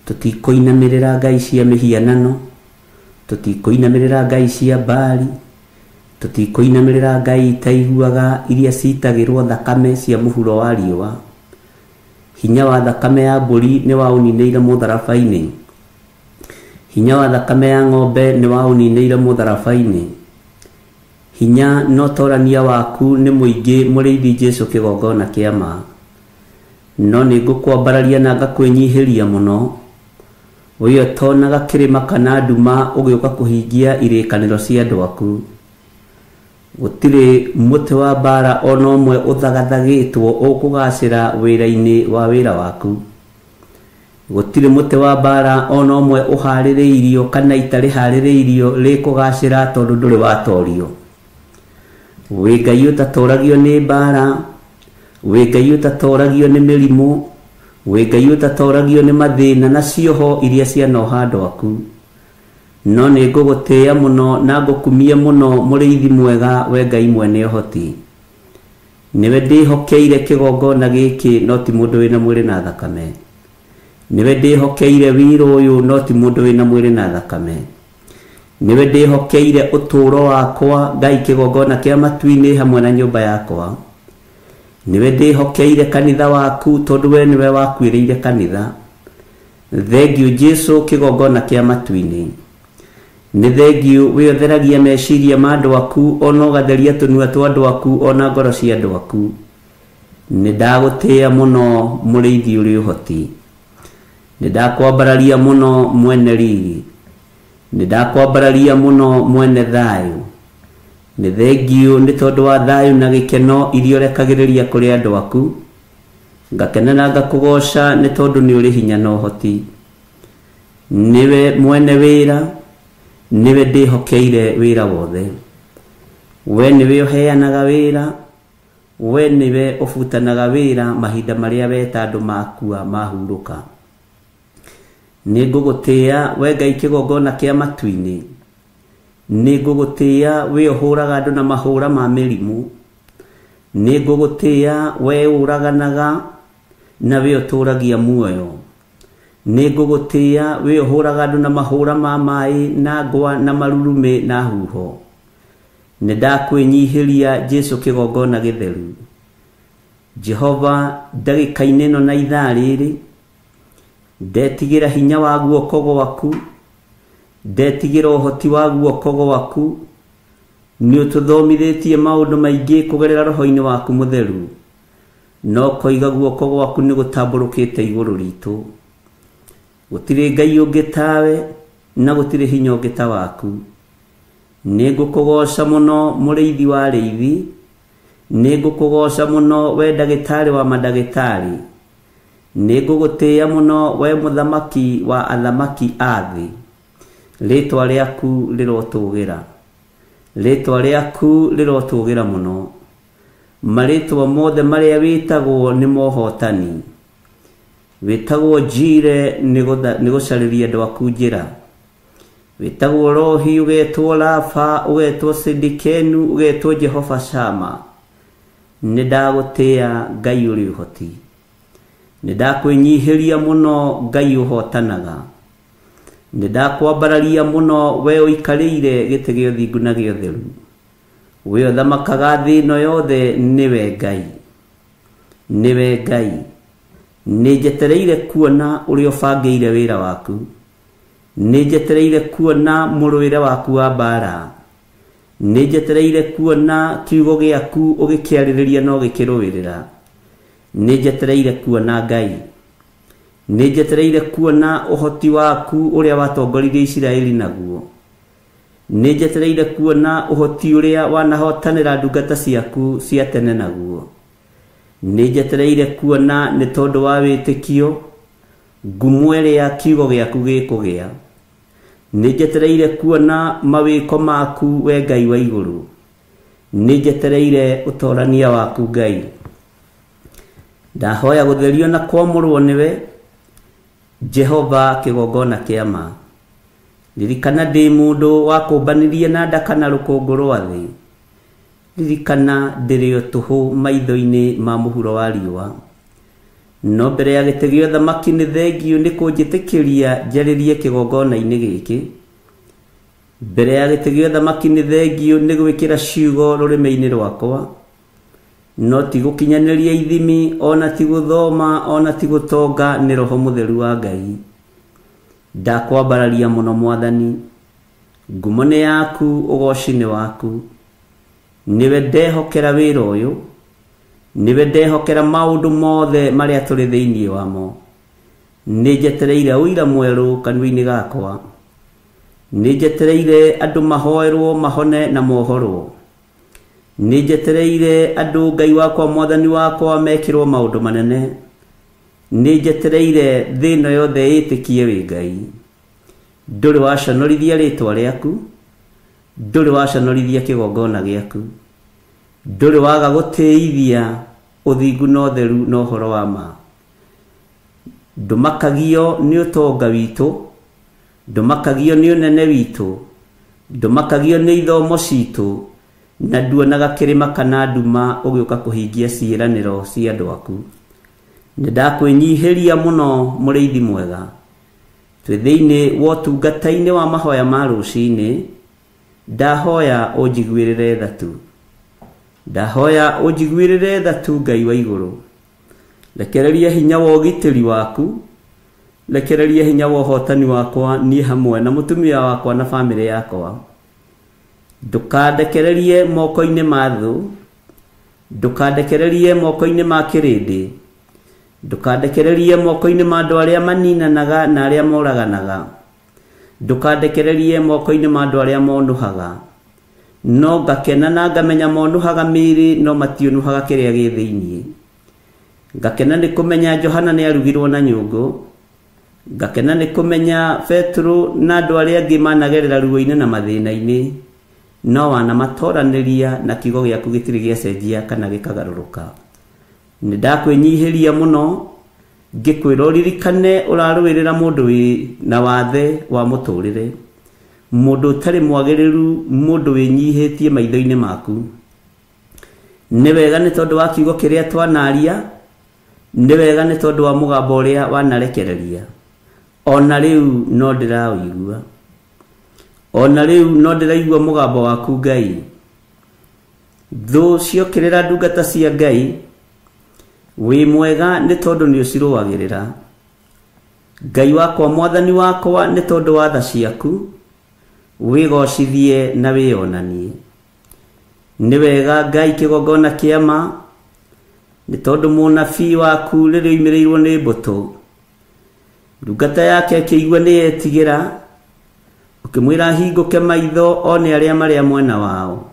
Tũtikũinamĩrĩra ngai cia mĩhianano, tũtikũinamĩrĩra ngai cia Baali, tũtikũinamĩrĩra ngai itaiguaga iria citagĩrwo thakame cia mũhuro wa riũa. Hinya wa thakame ya mbũri nĩ waũninĩire mũtharaba-inĩ, hinya wa thakame ya ng'ombe nĩ waũninĩire mũtharaba-inĩ. Hinya na ũtorania waku nĩ mũingĩ mũrĩithi Jesu kĩgongona kĩa ma. No nĩ ngũkwambararia na ngakwĩnyihĩria mũno, ũyũ ũtonaga kĩrĩma kana nduma ũgĩũka kũhingia irĩkanĩro cia andũ aku. Gũtirĩ mũtĩ wa mbara ona ũmwe ũthagathagĩtwo ũkũgacĩra wĩra-inĩ wa wĩra waku. Gũtirĩ mũtĩ wa mbara ona ũmwe ũharĩrĩirio kana itarĩharĩrĩirio rĩkũgacĩra tondũ ndũrĩ watorio. Wĩ Ngai ũtatoragio nĩ mbara, wĩ Ngai ũtatoragio nĩ mĩrimũ, wĩ Ngai ũtatoragio nĩ mathĩna na cioho iria cianoha andũ aku. No nĩ ngũgũtĩĩa mũno na ngũkumie mũno mũrĩithi mwega we Ngai mwene ũhoti. Nĩwe ndĩhokeire kĩgongona gĩkĩ no ti mũndũ wĩna mwĩrĩ na thakame. Nĩwe ndĩhokeire wĩra ũyũ no ti mũndũ wĩna mwĩrĩ na thakame. Nĩwe ndĩhokeire ũtũũro wakwa Ngai kĩgongona kĩa matu-inĩ hamwe na nyũmba yakwa. Nĩwe ndĩhokeire kanitha waku tondũ we nĩwe wakuĩrĩire kanitha. Thengio Jesu kĩgongona kĩa matu-inĩ. Nĩ thengio wĩ ũtheragia meciria ma andũ aku ona ũgatheria tũnua twa andũ aku ona ngoro cia andũ aku. Nĩ ndagũtĩĩa mũno mũrĩithi ũrĩ ũhoti. Nĩ ndakwambararia mũno mwene riri. Nĩ ndakwambararia mũno mwene thayũ. Nĩ thengio nĩ tondũ wa thayũ na gĩkeno iria ũrekagĩrĩria kũrĩ andũ aku. Ngakena na ngakũgoca nĩ tondũ nĩ ũrĩ hinya na ũhoti. Nĩwe mwene wĩra, nĩwe ndĩhokeire wĩra wothe. We nĩwe ũheanaga wĩra, we nĩwe ũbutanaga wĩra mahinda marĩa weta andũ makua mahurũka. Nĩ ngũgũtĩĩa we Ngai kĩgongona kĩa matu-inĩ. Nĩ ngũgũtĩĩa we ũhũraga andũ na mahũra ma mĩrimũ. Nĩ ngũgũtĩĩa we ũraganaga na we ũtũragia muoyo. Nĩ ngũgũtĩĩa we ũhũraga andũ na mahũra ma maĩ na ngwa na marurumĩ na huho. Nĩ ndakwĩnyihĩria Jesu kĩgongona gĩtheru. Jehova ndagĩka-inĩ ĩno na ithaa rĩrĩ ndetigĩra hinya wa guoko gwaku, ndetigĩra ũhoti wa guoko gwaku. Nĩ ũtũthomithĩtie maũndũ maingĩ kũgerera roho-inĩ waku mũtheru, no koiga guoko gwaku nĩ gũtambũrũkĩte igũrũ ritũ. Gũtirĩ Ngai ũngĩ tawe na gũtirĩ hinya ũngĩ ta waku. Nĩ ngũkũgoca mũno mũrĩithi wa arĩithi, nĩ ngũkũgoca mũno we ndagĩtarĩ wa mandagĩtarĩ, nĩ ngũgũtĩĩa mũno we mũthamaki wa athamaki a thĩ. Rĩtwa rĩaku rĩrotũgĩra, rĩtwa rĩaku rĩrotũgĩra mũno. Marĩtwa mothe marĩa wĩtagwo nĩ mohotani. Wĩtagwo Njire nĩ gũcarĩria andũ aku njĩra. Wĩtagwo Rohi, ũgetwo Rafa, ũgetwo Sidikenu, ũgetwo Jehova Shama. Nĩ ndagũtĩĩa Ngai ũrĩ ũhoti. Nĩ ndakwĩnyihĩria mũno Ngai ũhotanaga. Nĩ ndakwambararia mũno we ũikarĩire gĩtĩ gĩa ũthingu na gĩa ũtheru. We ũthamakaga thĩ ĩno yothe nĩwe Ngai. Nĩwe Ngai. Nĩ njetereire kuona ũrĩa ũbangĩire wĩra waku. Nĩ njetereire kuona mũrũĩre waku wa mbara. Nĩ njetereire kuona kiugo gĩaku ũgĩkĩarĩrĩria na ũgĩkĩrũĩrĩra. Nĩ njetereire kuona Ngai. Nĩ njetereire kuona ũhoti waku ũrĩa watongoririe Isiraeli naguo. Nĩ njetereire kuona ũhoti ũrĩa wanahotanĩra ndungata ciaku cia tene naguo. Nĩ njetereire kuona nĩ tondũ wa wĩtĩkio ngumo ĩrĩa kiugo gĩaku gĩkũgĩa. Nĩ njetereire kuona mawĩko maku we Ngai wa igũrũ. Nĩ njetereire ũtorania waku Ngai. Ndahoya gũtherio na kwamũrwo nĩwe Jehova kĩgongona kĩa ma. Ririkana ndĩ mũndũ wakũmbanirie na ndaka na rũkũngũ rwa thĩ. Ririkana ndĩrĩ o tũhũ maitho-inĩ ma mũhuro wa riũa. No mbere ya gĩtĩ gĩa ũthamaki nĩ thengio nĩ kũnjĩtĩkĩria njarĩrie kĩgongona-inĩ gĩkĩ. Mbere ya gĩtĩ gĩa ũthamaki nĩ thengio nĩ gwĩkĩra ciugo rũrĩmĩ-inĩ rwakwa. No ti gũkinyanĩria ithimi, ona ti gũthoma, ona ti gũtonga, nĩ Roho Mũtheru wa Ngai. Ndakwambararia mũno Mwathani. Ngumo nĩ yaku, ũgoci nĩ waku. Nĩwe ndehokera wĩra ũyũ. Nĩwe ndehokera maũndũ mothe marĩa tũrĩ thĩinĩ wamo. Nĩ njetereire ũira mwerũ kanua-inĩ gakwa. Nĩ njetereire andũ mahoerwo mahone na mohorwo. Nĩ njetereire andũ Ngai wakwa Mwathani wakwa mekĩrwo maũndũ manene. Nĩ njetereire thĩ ĩno yothe ĩtĩkie wĩ Ngai. Ndũrĩ waconorithia rĩtwa rĩaku. Ndũrĩ waconorithia kĩgongona gĩaku. Ndũrĩ waga gũtĩithia ũthingu na ũtheru na ũhoro wa ma. Ndũmakagio nĩ ũtonga witũ. Ndũmakagio nĩ ũnene witũ. Ndũmakagio nĩ ithomo citũ. Na nduonaga kĩrĩma kana nduma ũgĩũka kũhingia ciĩranĩro cia andũ aku. Nĩ ndakwĩnyihĩria mũno mũrĩithi mwega. Twĩ thĩinĩ wa ũtungata-inĩ wa mahoya ma rũcinĩ. Ndahoya ũnjiguĩrĩre tha tu. Ndahoya ũnjiguĩrĩre tha tu Ngai wa igũrũ. Rekereria hinya wa ũgitĩri waku. Rekereria hinya wa ũhotani wakwa niĩ hamwe na mũtumia wakwa na bamĩrĩ yakwa. Ndũkandekererie moko-inĩ ma thũ. Ndũkandekererie moko-inĩ ma kĩrĩndĩ. Ndũkandekererie moko-inĩ ma andũ arĩa maninanaga na arĩa moraganaga. Ndũkandekererie moko-inĩ ma andũ arĩa monũhaga. No ngakena na ngamenya monũhaga mĩĩrĩ no matiũnũhaga kĩrĩa gĩ thĩinĩ. Ngakena nĩ kũmenya Johana nĩ arugirwo na nyũngũ. Ngakena nĩ kũmenya Petero na andũ arĩa angĩ managerera ruo-inĩ na mathĩna-inĩ. No wanamatoranĩria na kiugo gĩaku gĩtirĩ gĩacenjia kana gĩkagarũrũka. Nĩ ndakwĩnyihĩria mũno ngĩkwĩra ũririkane ũrarũĩrĩra mũndũ wĩ na wathe wa mũtũrĩre. Mũndũ ũtarĩ mwagĩrĩru, mũndũ wĩnyihĩtie maitho-inĩ maku. Nĩ wega nĩ tondũ wa kiugo kĩrĩa twanaria. Nĩ wega nĩ tondũ wa mũgambo ũrĩa wanarekereria. Ona rĩu no ndĩraũigua. Ona rĩu no ndĩraigua mũgambo waku Ngai. Thũ ciokĩrĩra ndungata cia Ngai. Wĩ mwega nĩ tondũ nĩ ũcirũagĩrĩra. Ngai wakwa Mwathani wakwa nĩ tondũ wa tha ciaku. Wĩgocithie na wĩonanie. Nĩ wega Ngai kĩgongona kĩa ma. Nĩ tondũ mũnabii waku rĩrĩa oimĩrĩirwo nĩ mbũtũ. Ndungata yake ĩkĩigua nĩ yetigĩra. Ũkĩmwĩra ahingũke maitho one arĩa marĩa mwena wao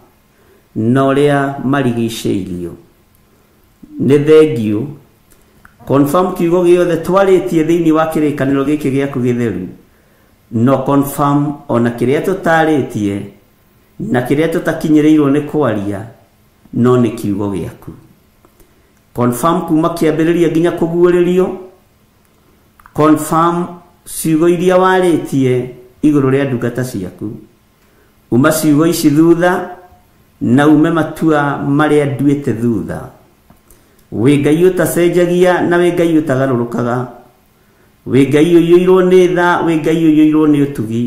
na ũrĩa marigicĩirio. Nĩ thengio. Confirm kiugo gĩothe twarĩtie thĩinĩ wa kĩrĩkanĩro gĩkĩ gĩaku gĩtheru. No confirm ona kĩrĩa tũtarĩtie na kĩrĩa tũtakinyĩrĩirwo nĩ kwaria no nĩ kiugo gĩaku. Confirm kuma kĩambĩrĩria nginya kũguũrĩrio. Confirm ciugo iria warĩtie igũrũ rĩa ndungata ciaku. Uma ciugo ici thutha na ume matua marĩa nduĩte thutha. Wĩ Ngai ũtacenjagia na wĩ Ngai ũtagarũrũkaga. Wĩ Ngai ũiyũirwo nĩ tha, wĩ Ngai ũiyũirwo nĩ ũtugi.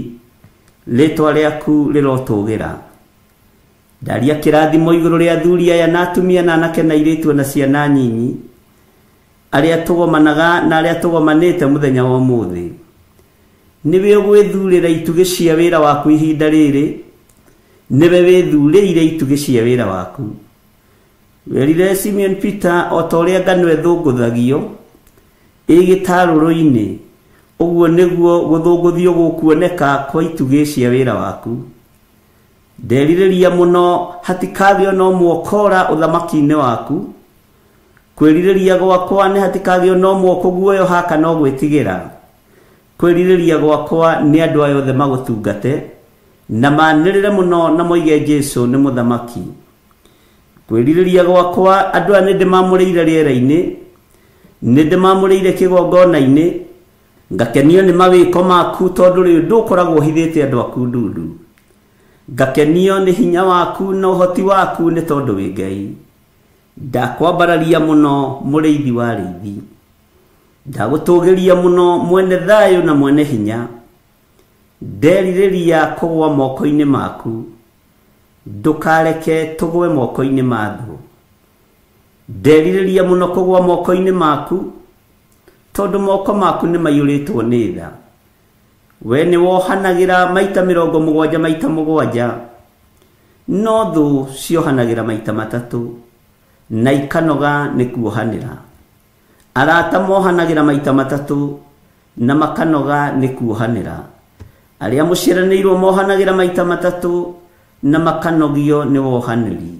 Rĩtwa rĩaku rĩrotũgĩra. Ndaria kĩrathimo igũrũ rĩa athuri aya na atumia na anake na airĩtu na ciana nyinyi, arĩa tũgomanaga na arĩa tũgomanĩte mũthenya wa ũmũthĩ. Nĩwe ũgwĩthurĩra itugĩ cia wĩra waku ihinda rĩrĩ, nĩwe wĩthurĩire itugĩ cia wĩra waku. Werire Simeon Peter o ta ũrĩa ngano ĩthũngũthagio ĩ gĩtarũrũ-inĩ, ũguo nĩguo gũthũngũthio gũkuoneka kwa itugĩ cia wĩra waku. Nderirĩria mũno hatikagĩo no mwokora ũthamaki-inĩ waku. Kwĩrirĩria gwakwa nĩ hatikagĩo no mwoko guoyoha kana gwĩtigĩra. Kwĩrirĩria gwakwa nĩ andũ aya othe magũtungate na manĩrĩre mũno na moige Jesũ nĩ mũthamaki. Kwĩrirĩria gwakwa andũ aya nĩ ndĩmamũrĩire rĩera-inĩ, nĩ ndĩmamũrĩire kĩgongona-inĩ, ngakenio nĩ mawĩko maku tondũ rĩu ndũkoragwo ũhithĩte andũ aku ndundu. Ngakenio nĩ hinya waku na ũhoti waku nĩ tondũ wĩ Ngai. Ndakwambararia mũno mũrĩithi wa arĩithi. Ndagũtũgĩria mũno mwene thayũ na mwene hinya. Nderirĩria kũgwa moko-inĩ maku, ndũkareke tũgwe moko-inĩ ma thũ. Nderirĩria mũno kũgwa moko-inĩ maku, tondũ moko maku nĩ maiyũrĩtwo nĩ tha. We nĩ wohanagĩra maita 70 maita 7, no thũ ciohanagĩra maita 3 na ikanoga nĩ kuohanĩra. Arata mohanagĩra maita 3 na makanoga nĩ kuohanĩra. Arĩa mũciaranĩirwo mohanagĩra maita 3 na makanogio nĩ wohanĩri.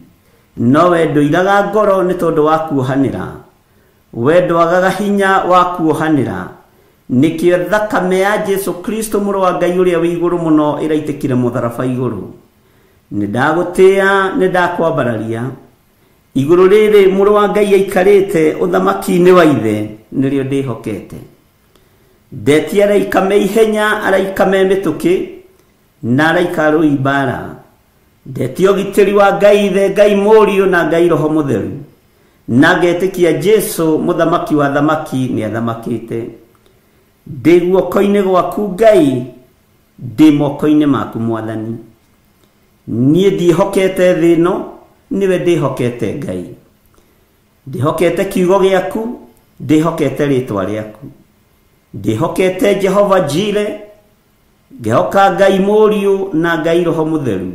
No we ndũiraga ngoro nĩ tondũ wa kuohanĩra. We ndwagaga hinya wa kuohanĩra. Nĩkĩo thakame ya Jesũ Kristo mũrũ wa Ngai ũrĩa wĩ igũrũ mũno ĩraitĩkire mũtharaba igũrũ. Nĩ ndagũtĩĩa, nĩ ndakwambararia. Igũrũ rĩrĩ mũrũ wa Ngai aikarĩte ũthamaki-inĩ wa ithe nĩrĩo ndĩhokete. Ndetia araika me ihenya, araika me mĩtũkĩ, na araika arũi mbara. Ndetia ũgitĩri wa Ngai ithe, Ngai Mũriũ na Ngai Roho Mũtheru. Na ngetĩkia Jesũ mũthamaki wa thamaki nĩ athamakĩte. Ndĩ guoko-inĩ gwaku Ngai, ndĩ moko-inĩ maku Mwathani. Niĩ ndiĩhokete thĩ ĩno, nĩwe ndĩhokete Ngai. Ndĩhokete kiugo gĩaku, ndĩhokete rĩtwa rĩaku. Ndĩhokete Jehova Jire, ngehoka Ngai Mũriũ na Ngai Roho Mũtheru.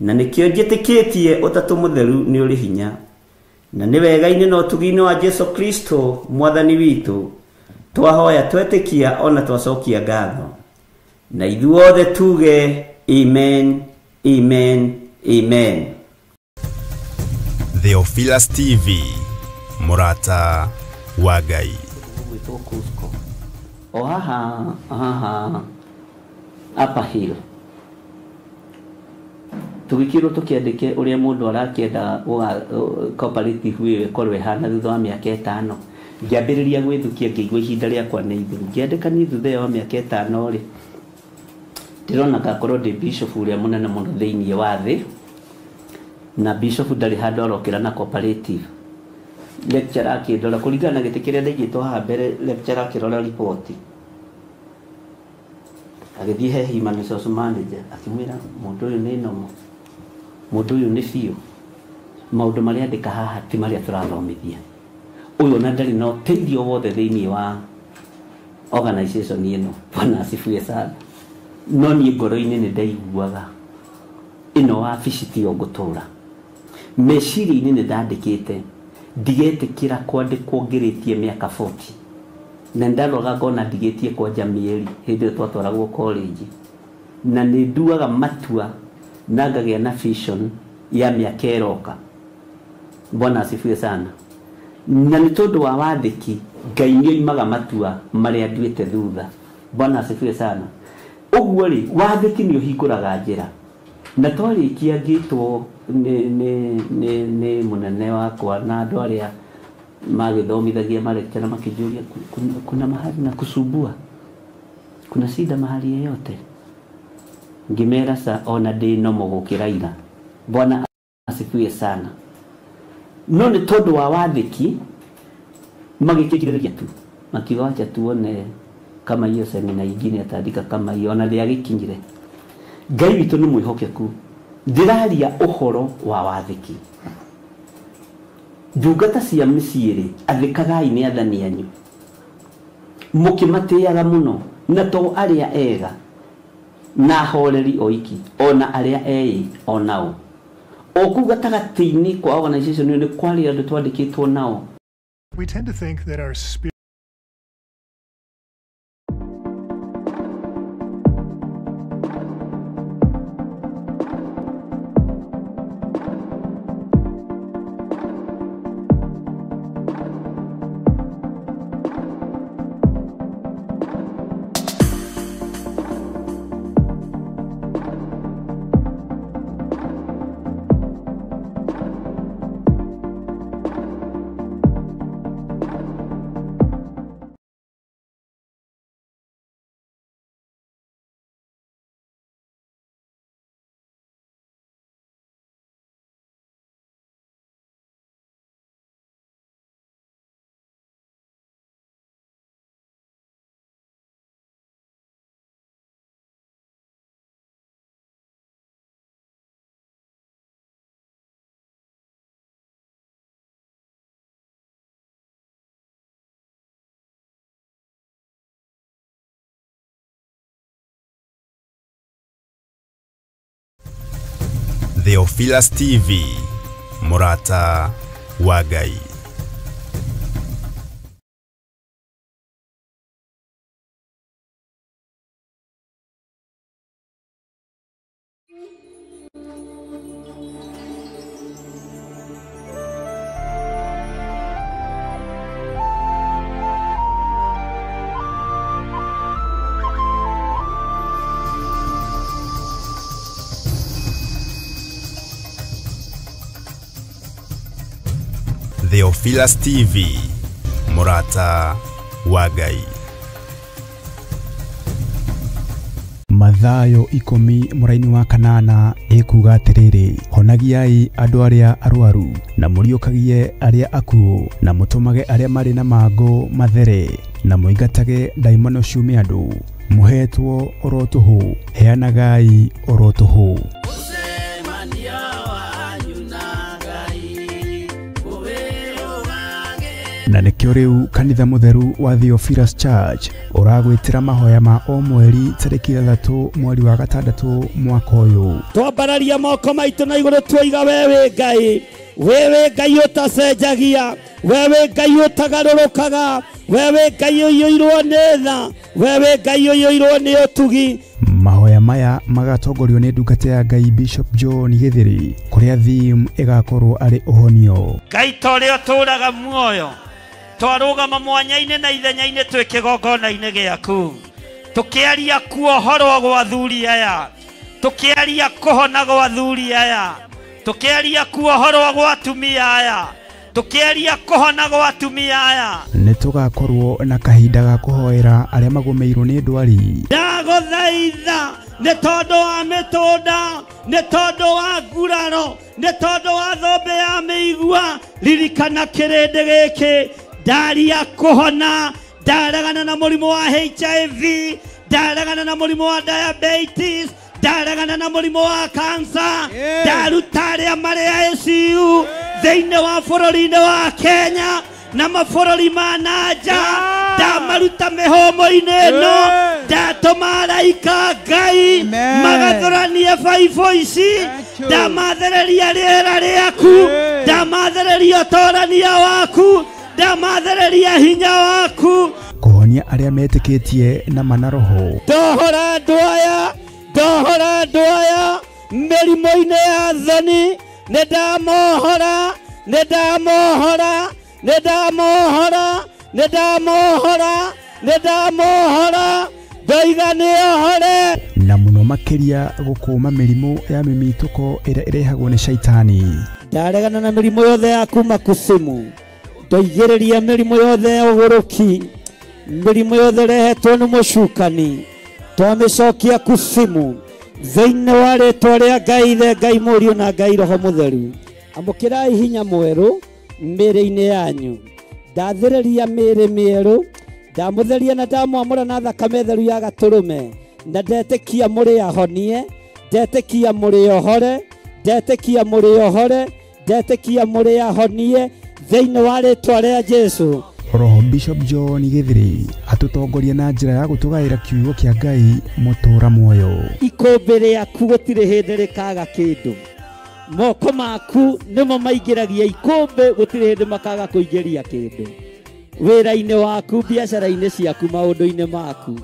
Na nĩkĩo njĩtĩkĩtie Ũtatũ Mũtheru nĩ ũrĩ hinya. Na nĩ wega-inĩ na ũtugi-inĩ wa Jesũ Kristo Mwathani witũ, twahoya twetĩkia ona twacokia ngatho. Na ithuothe tuge amen, amen, amen. Theophilus TV, mũrata wa Ngai. Gwĩtwo Cusco. O haha haha Upper Hill. Tũgĩkĩrwo tũkĩandĩke ũrĩa mũndũ arakĩenda cooperative ĩyo ĩkorwo ĩhana thutha wa mĩaka 5. Ngĩambĩrĩria gwĩthukia ngĩigua ihinda rĩakwa nĩ ithiru. Ngĩandĩka niĩ thutha wa mĩaka 5 rĩ, ndĩrona ngakorwo ndĩ bishop ũrĩa mũnene mũno thĩinĩ wa thĩ, na bishop ndarĩ handũ arokĩra na cooperative. Lecturer akĩndora kũringana na gĩtĩ kĩrĩa ndaigĩtwo haha mbere, lecturer akĩrora riboti, agĩthiĩ he human resource manager akĩmwĩra mũndũ ũyũ nĩ nomo, mũndũ ũyũ nĩ biũ, maũndũ marĩa andĩka haha ti marĩa tũrathomithia. Ũyũ ona ndarĩ na ũteithio wothe thĩinĩ wa organization ĩno. Bwana asifiwe sana. No niĩ ngoro-inĩ nĩ ndaiguaga ĩno wabici tiyo ngũtũra. Meciria-inĩ nĩ ndandĩkĩte ndigetĩkĩra kwandĩkwo ngĩrĩtie mĩaka 40. Na ndaroga ngona ndigĩtie kwanja mĩeri hĩndĩ ĩyo twatwaragwo college. Na nĩ nduaga matua na ngagĩa na vision ya mĩaka ĩroka. Bwana asifiwe sana. Na nĩ tondũ wa wathĩki Ngai nĩ oimaga matua marĩa nduĩte thutha. Bwana asifiwe sana. Ũguo rĩ, wathĩki nĩ ũhingũraga njĩra. Na twarĩkia ngĩtwo nĩ mũnene wakwa na andũ arĩa magĩthomithagia malectura makĩnjũria kuna mahali na kusumbua, kuna shida mahali yeyote. Ngĩmera sa ona ndĩ nomo gũkĩra ira. Bwana asifiwe sana. No nĩ tondũ wa wathĩki Magĩkĩrĩria tu makiuga wacha tuone kama hiyo semina ingine atandika kama hiyo ona rĩagĩkinyire. Ngai witũ nĩ mwĩhokeku. Ndĩraria ũhoro wa wathĩki. Ndungata cia mĩciĩ rĩ, athĩkagai nĩ athani anyu mũkĩmatĩaga mũno, na to arĩa ega na ahoreri oiki, ona arĩa eĩ onao. O kũu gatagatĩ-inĩ kwa organization ĩyo nĩ kwarĩ andũ twandĩkĩtwo nao. We tend to think that our spirit Theophilus TV, Murata wa Ngai. Theophilus TV, Murata wa Ngai. Mathayo 10 mũraini wa 8 ĩkuga atĩrĩrĩ, honagiai andũ arĩa arwaru na mũriũkagie arĩa akuũ na mũtũmage arĩa marĩ na mangũ mathere na mũingatage ndaimono ciume andũ. Mũhetwo oro tũhũ, heanagai oro tũhũ. Na nĩkĩo rĩu kanitha mũtheru wa Theophilus Church ũragwĩtĩra mahoya ma o mweri tarĩki 6 mweri wa 6 mwaka ũyũ. Twambararia moko maitũ na igũrũ tuoiga wewe Ngai, wewe Ngai ũtacenjagia, wewe Ngai ũtagarũrũkaga, wewe Ngai ũiyũirwo nĩ tha, wewe Ngai ũiyũirwo nĩ ũtugi. Mahoya maya magatongorio nĩ ndungata ya Ngai Bishop John Githiri, kũrĩa theme ĩgakorwo arĩ ũhonio. Ngai ta ũrĩa ũtũũraga muoyo, twarũgama mwanya-inĩ na ithenya-inĩ twĩ kĩgongona-inĩ gĩaku, tũkĩaria kuohorwo gwa athuri aya, tũkĩaria kũhona gwa athuri aya, tũkĩaria kuohorwo gwa atumia aya, tũkĩaria kũhona gwa atumia aya. Nĩ tũgakorwo na kahinda ga kũhoera arĩa magũmĩirwo nĩ ndwari. Ndagũthaitha nĩ tondũ wa mĩtũnda, nĩ tondũ wa nguraro, nĩ tondũ wa thũmbĩ ya mĩigua, ririkana kĩrĩndĩ gĩkĩ. Ndaria kũhona, ndaregana na mũrimũ wa HIV, ndaregana na mũrimũ wa diabetes, ndaregana na mũrimũ wa cancer, ndaruta arĩa marĩ ICU thĩinĩ wa bũrũri-inĩ wa Kenya na mabũrũri ma na nja, ndamaruta mĩhũmũ-inĩ ĩno, ndatũma araika Ngai magathũranie baibũ ici, ndamathereria rĩera rĩaku, ndamathereria ũtorania waku, ndamathereria hinya waku. Kũhonia arĩa metĩkĩtie na mana roho. Ndohora andũ aya, ndohora andũ aya mĩrimũ-inĩ ya thoni, nĩ ndamohora, nĩ ndamohora, nĩ ndamohora, nĩ ndamohora, nĩ ndamohora, ndoiga nĩohore. Na mũno makĩria gũkũma mĩrimũ ya mĩmitũko ĩrĩa ĩrehagwo nĩ shaitani. Ndaregana na mĩrimũ yothe ya kuma kusimu, ndoigĩrĩria mĩrimũ yothe ya ũgũrũki, mĩrimũ yothe ĩrehetwo nĩ mũcukani, twamĩcokia kusimu thĩinĩ wa rĩtwa rĩa Ngai Ithe, Ngai Mũriũ na Ngai Roho Mũtheru. Amũkĩrai hinya mwerũ mĩĩrĩ-inĩ yanyu. Ndathĩrĩria mĩĩrĩ mĩerũ, ndamũtheria na ndamwamũra na thakame theru ya gatũrũme, na ndetĩkia mũrĩ ahonie, ndetĩkia mũrĩ ohore, ndetĩkia mũrĩ ohore, ndetĩkia mũrĩ ahonie thĩinĩ wa rĩtwa rĩa Jesũ. Roho Bishop John Githiri atũtongoria na njĩra ya gũtũgaĩra kiugo kĩa Ngai mũtũra muoyo. Ikũmbĩ rĩaku gũtirĩ hĩndĩ rĩkaga kĩndũ, moko maku nĩmo maingĩragia ikũmbĩ, gũtirĩ hĩndĩ makaga kũingĩria kĩndũ wĩra-inĩ waku, biacara-inĩ ciaku, maũndũ-inĩ maku.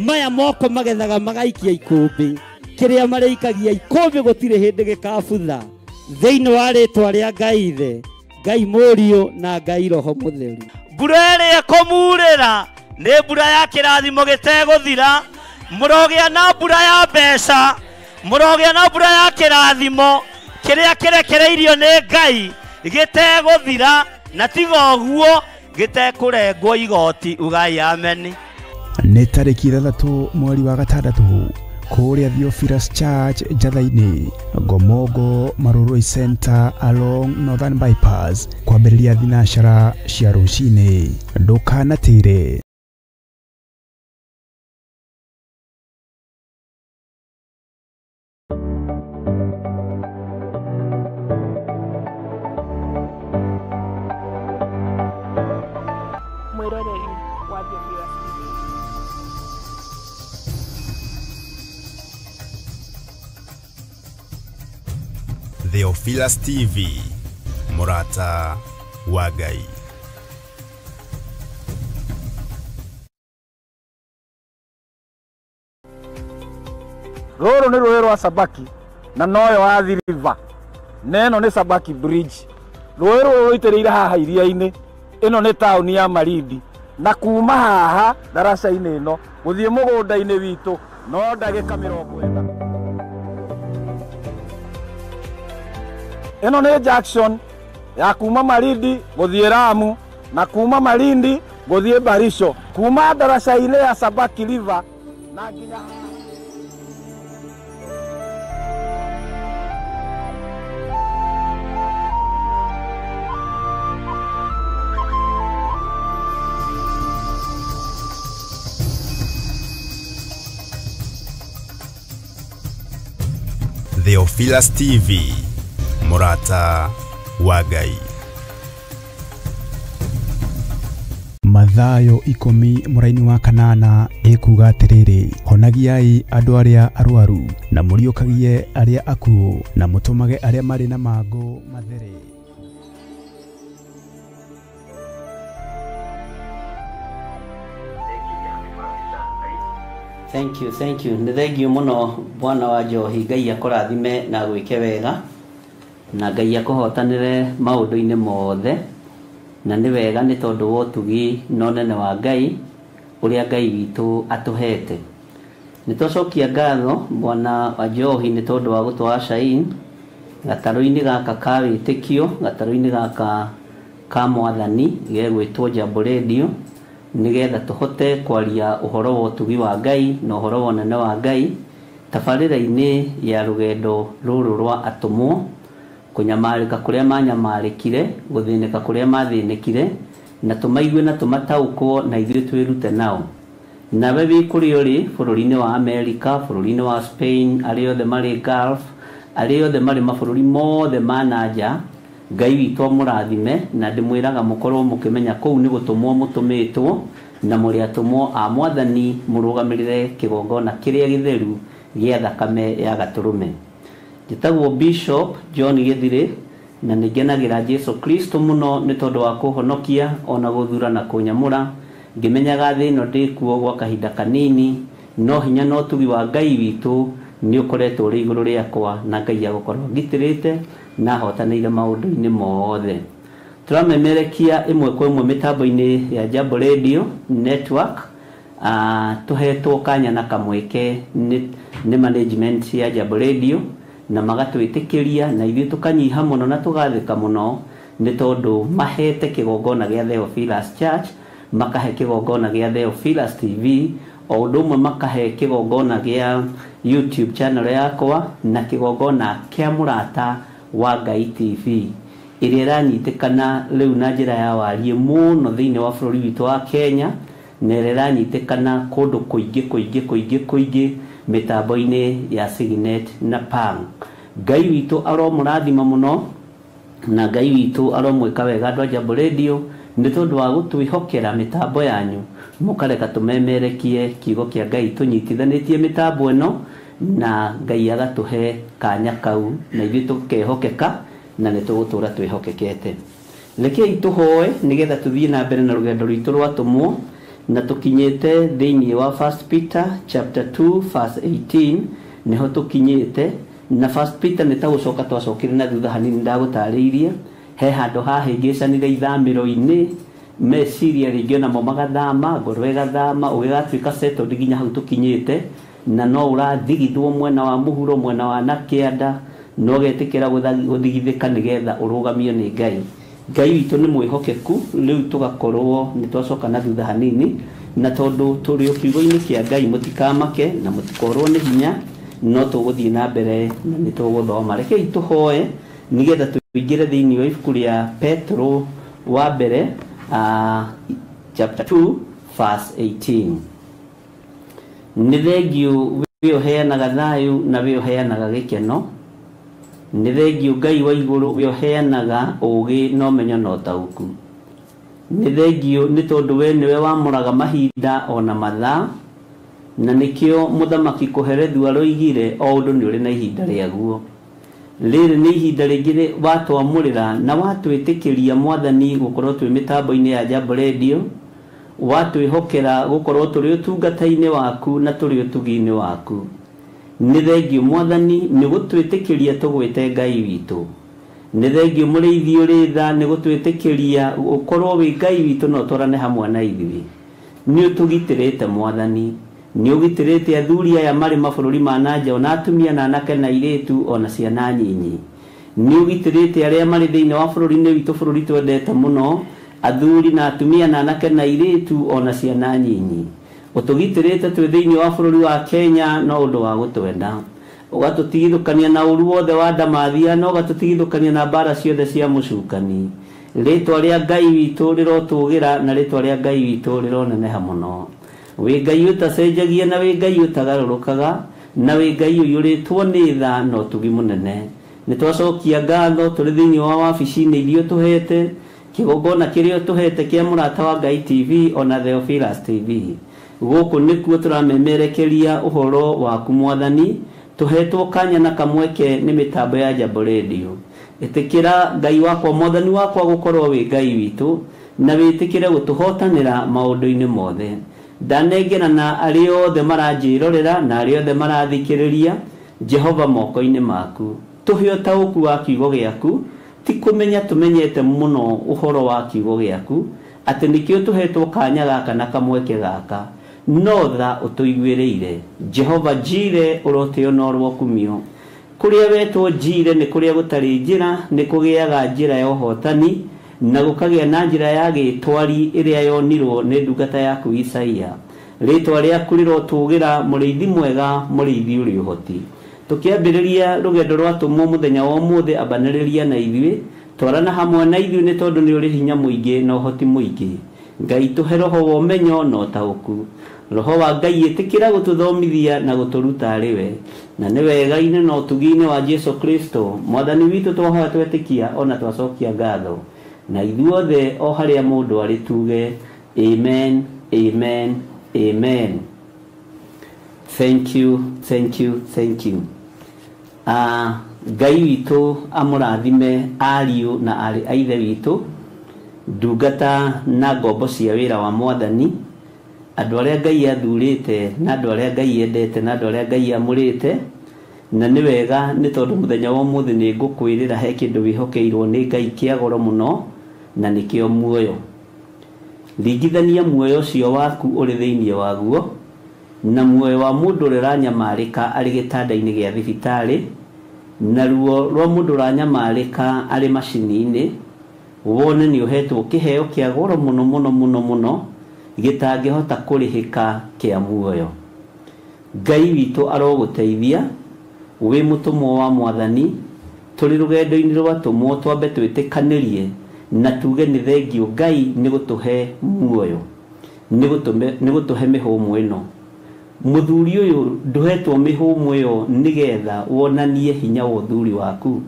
Maya moko magethaga magaikia ikũmbĩ, kĩrĩa marĩikagia ikũmbĩ gũtirĩ hĩndĩ gĩkabutha thĩinĩ wa rĩtwa rĩa Ngai Ithe, Ngai Mũriũ na Ngai Roho Mũtheru. Mbura ĩrĩa ĩkũmurĩra nĩ mbura ya kĩrathimo gĩtegũthira, mũrogĩa na mbura ya mbeca, mũrogĩa na mbura ya kĩrathimo kĩrĩa kĩrekereirio nĩ Ngai gĩtegũthira, na tiga ũguo gĩtekũrengwo igoti. Ugai ameni. Nĩ tarĩki 6 mweri wa 6 kũrĩa Theophilus Church Njatha-inĩ, Ngomongo Marurui Center along Northern Bypass, kwambĩrĩria thinacara cia rũcinĩ. Ndũkanatĩre. Mwĩroreri wa Theophilus TV. Theophilus TV, mũrata wa Ngai. Rũrũ nĩ rũĩ rwa Sabaki na noyo Athi River, na ĩno nĩ Sabaki Bridge. Rũĩ rũrũ rũitĩrĩire haha iria-inĩ, ĩno nĩ taũni ya Malindi, na kuma haha ndaraca-inĩ ĩno gũthiĩ mũgũnda-inĩ witũ no ndagĩka 40. Ĩno nĩ junction ya kuma Malindi gũthiĩ Lamu, na kuma Malindi gũthiĩ Barisho, kuma ndaraca-inĩ ya Sabaki River na nginya Theophilus TV, mũrata wa Ngai. Mathayo 10 mũraini wa 8 ĩkuga atĩrĩrĩ, honagiai andũ arĩa arwaru, na mũriũkagie arĩa akuũ, na mũtũmage arĩa marĩ na mangũ mathere. Thank you, thank you. Nĩ thengiũ mũno bwana wa Njohi, Ngai akũrathime na gwĩke wega, na Ngai akũhotanĩre maũndũ-inĩ mothe, na nĩ wega nĩ tondũ wa ũtugi na ũnene wa Ngai ũrĩa Ngai witũ atũhete. Nĩ twacokia ngatho bwana wa Njohi nĩ tondũ wa gũtwara Shain gatarũ-inĩ gaka ka wĩtĩkio, gatarũ-inĩ gaka ka mwathani gegwĩtwo Jambo Radio, nĩgetha tũhote kwaria ũhoro wa ũtugi wa Ngai na ũhoro wa ũnene wa Ngai tabarĩra-inĩ ya rũgendo rũrũ rwa atũmwo, kũnyamarĩka kũrĩa manyamarĩkire, gũthĩnĩka kũrĩa mathĩnĩkire, na tũmaigue na tũmataũkwo na ithuĩ twĩrute nao. Nawe wĩ kũrĩa ũrĩ bũrũri-inĩ wa Amerika, bũrũri-inĩ wa Spain, arĩa othe marĩ Gulf, arĩa othe marĩ mabũrũri mothe ma na nja, Ngai witũ amũrathime, na ndĩmwĩraga mũkorwo mũkĩmenya kũu nĩ gũtũmwo mũtũmĩtwo, na mũrĩ atũmwo a mwathani mũrũgamĩrĩre kĩgongona kĩrĩa gĩtheru gĩa thakame ya gatũrũme. Njĩtagwo Bishop John Githiri, na nĩngenagĩra Jesu Kristo mũno nĩ tondũ wa kũhonokia ona gũthura na kũnyamũra, ngĩmenyaga thĩ ĩno ndĩkuo gwa kahinda kanini, no hinya na ũtugi wa Ngai witũ nĩ ũkoretwo ũrĩ igũrũ rĩakwa, na Ngai agũkorwo ngitĩrĩte na ahotanĩire maũndũ-inĩ mothe. Tũramemerekia ĩmwe kwa ĩmwe mĩtambo-inĩ ya Jambo Radio Network, tũhetwo kanya na kamweke nĩ management ya Jambo Radio, na magatwĩtĩkĩria na ithuĩ tũkanyiha mũno na tũgathĩka mũno nĩ tondũ mahete kĩgongona gĩa Theophilus Church, makahe kĩgongona gĩa Theophilus TV, o ũndũ ũmwe makahe kĩgongona gĩa YouTube channel yakwa na kĩgongona kĩa Mũrata wa Ngai TV. ĩrĩa ĩranyitĩkana rĩu na njĩra ya wariĩ mũno thĩinĩ wa bũrũri witũ wa Kenya, na ĩrĩa ĩranyitĩkana kũndũ kũingĩ kũingĩ kũingĩ kũingĩ mĩtambo-inĩ ya Signet na Pang. Ngai witũ aromũrathima mũno na Ngai witũ aromwĩka wega andũ a Jambo Radio nĩ tondũ wa gũtwĩhokera mĩtambo yanyu mũkareka tũmemerekie kiugo kĩa Ngai tũnyitithanĩtie mĩtambo ĩno na Ngai agatũhe kanya kau na ithuĩ tũkehokeka na nĩ tũgũtũra twĩhokekete. Rekei tũhoe nĩgetha tũthiĩ na mbere na rũgendo rwitũ rwa tũmwo na tũkinyĩte thĩinĩ wa 1 Peter chapter 2 verse 18 nĩho tũkinyĩte. Na 1 Peter nĩ ta gũcoka twacokire na thutha hanini ndagũtarĩirie he handũ hahĩngĩcanire ithamĩro-inĩ meciria rĩngĩ onamo magathama ngoro ĩgathama ũgĩgatuĩka settled nginya hau tũkinyĩte na no ũrathigithwo mwena wa mũhuro mwena wa na kĩanda no ũgetĩkĩra gũthigithĩka nĩgetha ũrũgamio nĩ Ngai. Ngai witũ nĩ mwĩhokeku rĩu tũgakorwo nĩ twacoka na thutha hanini na tondũ tũrĩ o kiugo-inĩ kĩa Ngai mũtikamake na mũtikorwo nĩ hinya no tũgũthiĩ na mbere na nĩ tũgũthoma. Rekei tũhoe nĩgetha tũingĩre thĩinĩ wa ibuku rĩa Petro wa mbere chapter 2 verse 18. Nĩ thengiũ wĩ ũheanaga thayũ na wĩ ũheanaga gĩkeno, nĩ thengiũ Ngai wa igũrũ wĩ ũheanaga ũũgĩ na ũmenyo na ũtaũku, nĩ thengiũ nĩ tondũ we nĩwe wamũraga mahinda ona mathaa, na nĩkĩo mũthamaki Kohelethu aroigire o ũndũ nĩ ũrĩ na ihinda rĩaguo. Rĩrĩ nĩ ihinda rĩngĩ watwamũrĩra na watwĩtĩkĩria Mwathani gũkorwo twĩ mĩtambo-inĩ ya Jambo Radio, watwĩhokera gũkorwo tũrĩ ũtungata-inĩ waku na tũrĩ ũtugi-inĩ waku. Nĩ thengiũ Mwathani nĩ gũtwĩtĩkĩria tũgwĩte Ngai witũ, nĩ thengiũ mũrĩithi ũrĩ tha nĩ gũtwĩtĩkĩria ũkorwo wĩ Ngai witũ na ũtwarane hamwe na ithuĩ. Nĩ ũtũgitĩrĩte Mwathani, nĩ ũgitĩrĩte athuri aya marĩ mabũrũri ma na nja ona atumia na anake na airĩtu ona ciana nyinyi, nĩ ũgitĩrĩte arĩa marĩ thĩinĩ wa bũrũri-inĩ witũ bũrũri twendete mũno athuri na atumia na anake na airĩtu ona ciana nyinyi. Ũtũgitĩrĩte twĩ thĩinĩ wa bũrũri wa Kenya no ũndũ wa gũtwenda, ũgatũtigithũkania na ũru wothe wa ndamathia na ũgatũtigithũkania na mbara ciothe cia mũcukani. Rĩtwa rĩa Ngai witũ rĩrotũgĩra na rĩtwa rĩa Ngai witũ rĩroneneha mũno. Wĩ Ngai ũtacenjagia na wĩ Ngai ũtagarũrũkaga na wĩ Ngai ũiyũrĩtwo nĩ tha na ũtugi mũnene. Nĩ twacokia ngatho tũrĩ thĩinĩ wa wabici-inĩ iria ũtũhete, kĩgongona kĩrĩa ũtũhete kĩa Mũrata wa Ngai TV ona Theophilus TV. Gũkũ nĩkuo tũramemerekeria ũhoro waku Mwathani, tũhetwo kanya na kamweke nĩ mĩtambo ya Jambo Radio. Ĩtĩkĩra Ngai wakwa Mwathani wakwa gũkorwo wĩ Ngai witũ na wĩtĩkĩre gũtũhotanĩra maũndũ-inĩ mothe. Ndanengera na arĩa othe maranjĩrorera na arĩa othe marathikĩrĩria Jehova moko-inĩ maku. Tũhe ũtaũku wa kiugo gĩaku, ti kũmenya tũmenyete mũno ũhoro wa kiugo gĩaku atĩ nĩkĩo tũhetwo kanya gaka na kamweke gaka, no tha ũtũiguĩrĩire. Jehova Jire ũrotĩo na ũrokumio. Kũrĩa wetwo Jire nĩ kũrĩa gũtarĩ njĩra, nĩ kũgĩaga njĩra ya ũhotani na gũkagĩa na njĩra ya gĩtwari ĩrĩa yonirwo nĩ ndungata yaku Isaia. Rĩtwa rĩaku rĩrotũgĩra mũrĩithi mwega, mũrĩithi ũrĩ ũhoti. Tũkĩambĩrĩria rũgendo rwa tũmwo mũthenya wa ũmũthĩ, ambanĩrĩria na ithuĩ, twarana hamwe na ithuĩ nĩ tondũ nĩ ũrĩ hinya mũingĩ na ũhoti mũingĩ. Ngai tũhe roho wa ũmenyo na ũtaũku. Roho wa Ngai ĩtĩkĩra gũtũthomithia na gũtũruta arĩ we, na nĩ wega-inĩ na ũtugi-inĩ wa Jesu Kristo Mwathani witũ twahoya twetĩkia ona twacokia ngatho, na ithuothe o harĩa mũndũ arĩ tuge amen, amen, amen. Thank you, thank you, thank you. Ngai witũ amũrathime ariũ na arĩ a ithe witũ, ndungata na ngombo cia wĩra wa Mwathani, andũ arĩa Ngai athurĩte na andũ arĩa Ngai endete na andũ arĩa Ngai amũrĩte. Na nĩ wega nĩ tondũ mũthenya wa ũmũthĩ nĩ ngũkwĩrĩra he kĩndũ wĩhokeirwo nĩ Ngai kĩa goro mũno na nĩkĩo muoyo. Ringithania muoyo ũcio waku ũrĩ thĩinĩ waguo na muoyo wa mũndũ ũrĩa ũranyamarĩka arĩ gĩtanda-inĩ gĩa thibitarĩ, na ruo rwa mũndũ ũranyamarĩka arĩ macini-inĩ, wone nĩ ũhetwo kĩheo kĩa goro mũno mũno mũno mũno gĩtangĩhota kũrĩhĩka kĩa muoyo. Ngai witũ arogũteithia wĩ mũtũmwo wa Mwathani, Tũrĩ rũgendo-inĩ rwa tũmwo twambe twĩtĩkanĩrie na tuge nĩ thengio Ngai nĩ gũtũhe muoyo, nĩ gũtũhe mĩhũmũ ĩno. Mũthuri ũyũ ndũhetwo mĩhũmũ ĩyo nĩgetha wonanie hinya wa ũthuri waku,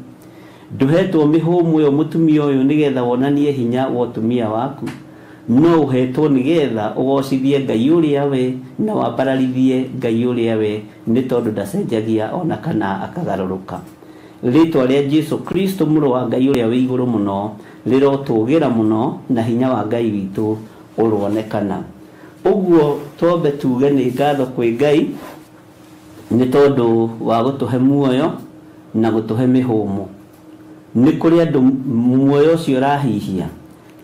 ndũhetwo mĩhũmũ ĩyo mũtumia ũyũ nĩgetha wonanie hinya wa ũtumia waku, no ũhetwo nĩgetha ũgocithie Ngai ũrĩa we na wambararithie Ngai ũrĩa we, nĩ tondũ ndacenjagia ona kana akagarũrũka. Rĩtwa rĩa Jesu Kristo mũrũ wa Ngai ũrĩa wĩ igũrũ mũno rĩrotũgĩra mũno na hinya wa Ngai witũ ũronekana. Ũguo twambe tuge nĩ ngatho kwĩ Ngai nĩ tondũ wa gũtũhe muoyo na gũtũhe mĩhũmũ. Nĩ kũrĩ andũ muoyo ũcio ũrahihia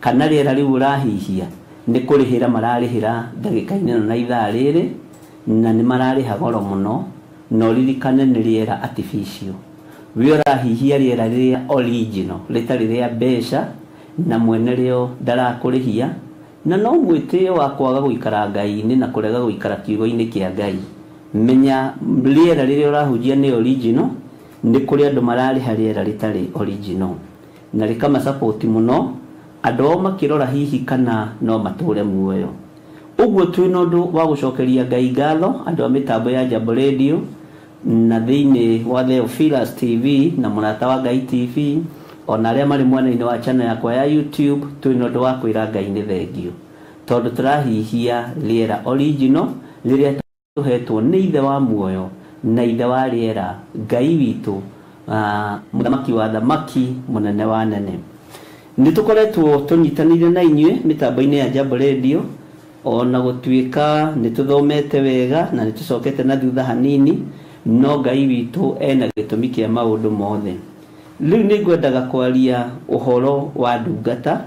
kana rĩera rĩu ũrahihia nĩ kũrĩhĩra mararĩhĩra ndagĩka-inĩ ĩno na ithaa rĩrĩ, na nĩ mararĩha goro mũno, na ũririkane nĩ rĩera artificial. We ũrahihia rĩera rĩrĩa original rĩtarĩ rĩa mbeca na mwene rĩo ndarakũrĩhia, na no mwĩtĩo wa kwaga gũikara Ngai-inĩ na kũrega gũikara kiugo-inĩ kĩa Ngai. Menya rĩera rĩrĩa ũrahunjia nĩ original, nĩ kũrĩ andũ mararĩha rĩera rĩtarĩ original na rĩkamasupport mũno andũ ao makĩrora hihi kana no matũre muoyo. Ũguo twĩna ũndũ wa gũcokeria Ngai ngatho andũ a mĩtambo ya Jambo Radio na thĩinĩ wa Theophilus TV na Mũrata wa Ngai TV ona arĩa marĩ mwena-inĩ wa channel yakwa ya YouTube, twĩna ũndũ wa kwĩra Ngai nĩ thengio tondũ tũrahihia rĩera original rĩrĩa tũhetwo nĩ ithe wa muoyo na ithe wa rĩera, Ngai witũ, mũthamaki wa thamaki, mũnene wa nene. Nĩ tũkoretwo tũnyitanĩire na inyuĩ mĩtambo-inĩ ya Jambo Radio, ona gũtuĩka nĩ tũthomete wega na nĩ tũcokete na thutha hanini, no Ngai witũ ena gĩtũmi kĩa maũndũ mothe. Rĩu nĩ ngwendaga kwaria ũhoro wa ndungata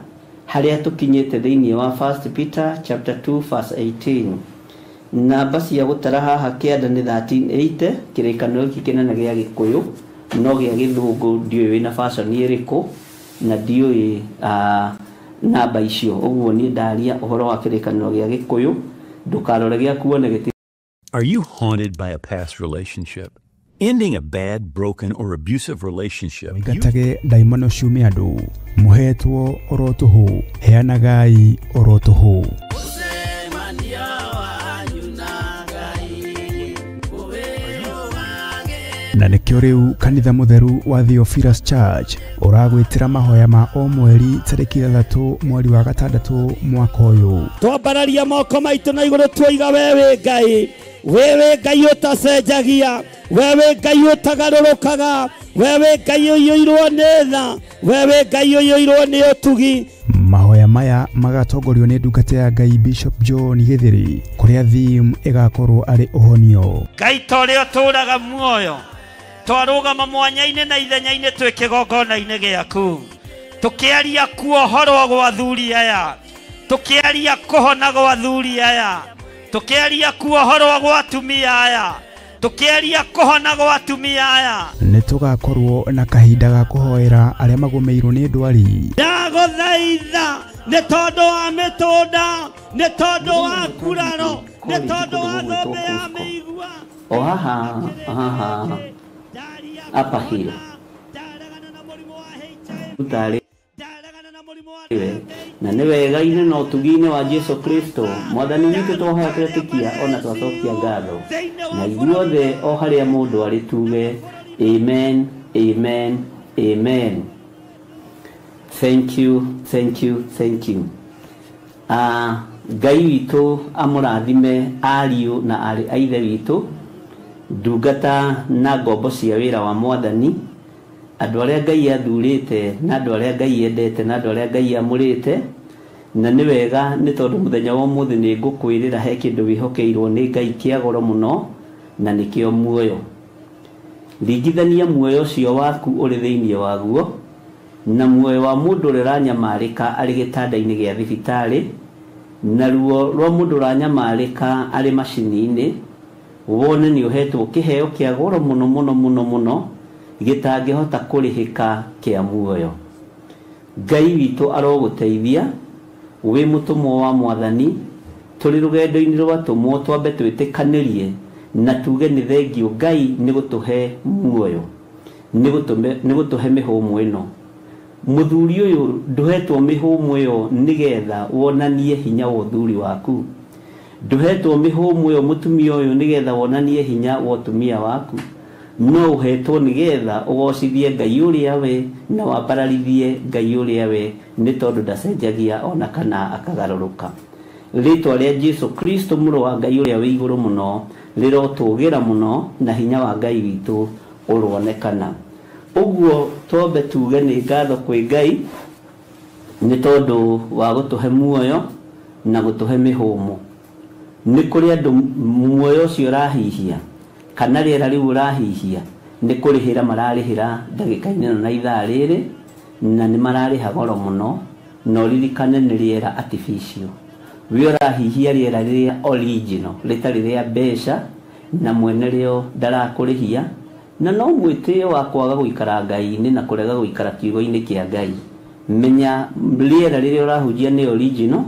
harĩa tũkinyĩte thĩinĩ wa 1 Peter chapter 2 verse 18. Namba cia gũtara haha kĩanda nĩ 1380, kĩrĩkanĩro gĩkĩ kĩnene gĩa Gĩkũyũ no gĩa Gĩthũngũ ndiũĩ wĩna fashion ĩrĩkũ na ndiũĩ namba icio. Ũguo niĩ ndaria ũhoro wa kĩrĩkanĩro gĩa Gĩkũyũ, ndũkarore gĩaku wone gĩti. Are you haunted by a past relationship? Ending a bad, broken, or abusive relationship. Mũingatage ndaimono ciume andũ, mũhetwo oro tũhũ, heanagai oro tũhũ. Na nĩkĩo rĩu kanitha mũtheru wa Theophilus Church ũragwĩtĩra mahoya ma o mweri tarĩki 6 mweri wa 6 mwaka ũyũ. Twambararia moko maitũ na igũrũ tuoiga wewe Ngai, wewe Ngai ũtacenjagia, wewe Ngai ũtagarũrũkaga, wewe Ngai ũiyũirwo nĩ tha, wewe Ngai ũiyũirwo nĩ ũtugi. Mahoya maya magatongorio nĩ ndungata ya Ngai Bishop John Githiri, kũrĩa theme ĩgakorwo arĩ ũhonio. Ngai ta ũrĩa ũtũũraga muoyo, twarũgama mwanya-inĩ na ithenya-inĩ twĩ kĩgongona-inĩ gĩaku, tũkĩaria kuohorwo gwa athuri aya, tũkĩaria kũhona gwa athuri aya, tũkĩaria kuohorwo gwa atumia aya, tũkĩaria kũhona gwa atumia aya. Nĩ tũgakorwo na kahinda ga kũhoera arĩa magũmĩirwo nĩ ndwari. Ndagũthaitha nĩ tondũ wa mĩtũnda, nĩ tondũ wa nguraro, nĩ tondũ wa thũmbĩ ya mĩigua. O haha haha Upper Hill utarĩ na nĩ wega-inĩ na ũtugi-inĩ wa Jesu Kristo mwathani witũ twahoya twetĩkia ona twacokia ngatho, na ithuothe o harĩa mũndũ arĩ tuge amen, amen, amen. Thank you, thank you, thank you. Ngai witũ amũrathime ariũ na arĩ a ithe witũ, ndungata na ngombo cia wĩra wa mwathani, andũ arĩa Ngai athurĩte na andũ arĩa Ngai endete na andũ arĩa Ngai amũrĩte. Na nĩ wega nĩ tondũ mũthenya wa ũmũthĩ nĩ ngũkwĩrĩra he kĩndũ wĩhokeirwo nĩ Ngai kĩa goro mũno, na nĩkĩo muoyo. Ringithania muoyo ũcio waku ũrĩ thĩinĩ waguo na muoyo wa mũndũ ũrĩa ũranyamarĩka arĩ gĩtanda-inĩ gĩa thibitarĩ, na ruo rwa mũndũ ũranyamarĩka arĩ macini-inĩ, wone nĩ ũhetwo kĩheo kĩa goro mũno mũno mũno mũno gĩtangĩhota kũrĩhĩka kĩa muoyo. Ngai witũ arogũteithia wĩ mũtũmwo wa mwathani, tũrĩ rũgendo-inĩ rwa tũmwo twambe twĩtĩkanĩrie na tuge nĩ thengio Ngai nĩ gũtũhe muoyo, Nĩ gũtũhe mĩhũmũ ĩno. Mũthuri ũyũ ndũhetwo mĩhũmũ ĩyo nĩgetha wonanie hinya wa ũthuri waku. Ndũhetwo mĩhũmũ ĩyo mũtumia ũyũ nĩgetha wonanie hinya wa ũtumia waku. No ũhetwo nĩgetha ũgocithie Ngai ũrĩa we na wambararithie Ngai ũrĩa we, nĩ tondũ ndacenjagia ona kana akagarũrũka. Rĩtwa rĩa Jesu Kristo mũrũ wa Ngai ũrĩa wĩ igũrũ mũno rĩrotũgĩra mũno, na hinya wa Ngai witũ ũronekana. Ũguo twambe tuge nĩ ngatho kwĩ Ngai nĩ tondũ wa gũtũhe muoyo na gũtũhe mĩhũmũ. Nĩ kũrĩ andũ muoyo ũcio ũrahihia kana rĩera rĩu ũrahihia nĩ kũrĩhĩra mararĩhĩra ndagĩka-inĩ ĩno na ithaa rĩrĩ, na nĩ mararĩha goro mũno. Na ũririkane nĩ rĩera artificial. We ũrahihia rĩera rĩrĩa original rĩtarĩ rĩa mbeca, na mwene rĩo ndarakũrĩhia, na no mwĩtĩo wa kwaga gũikara Ngai-inĩ na kũrega gũikara kiugo-inĩ kĩa Ngai. Menya rĩera rĩrĩa ũrahunjia nĩ original.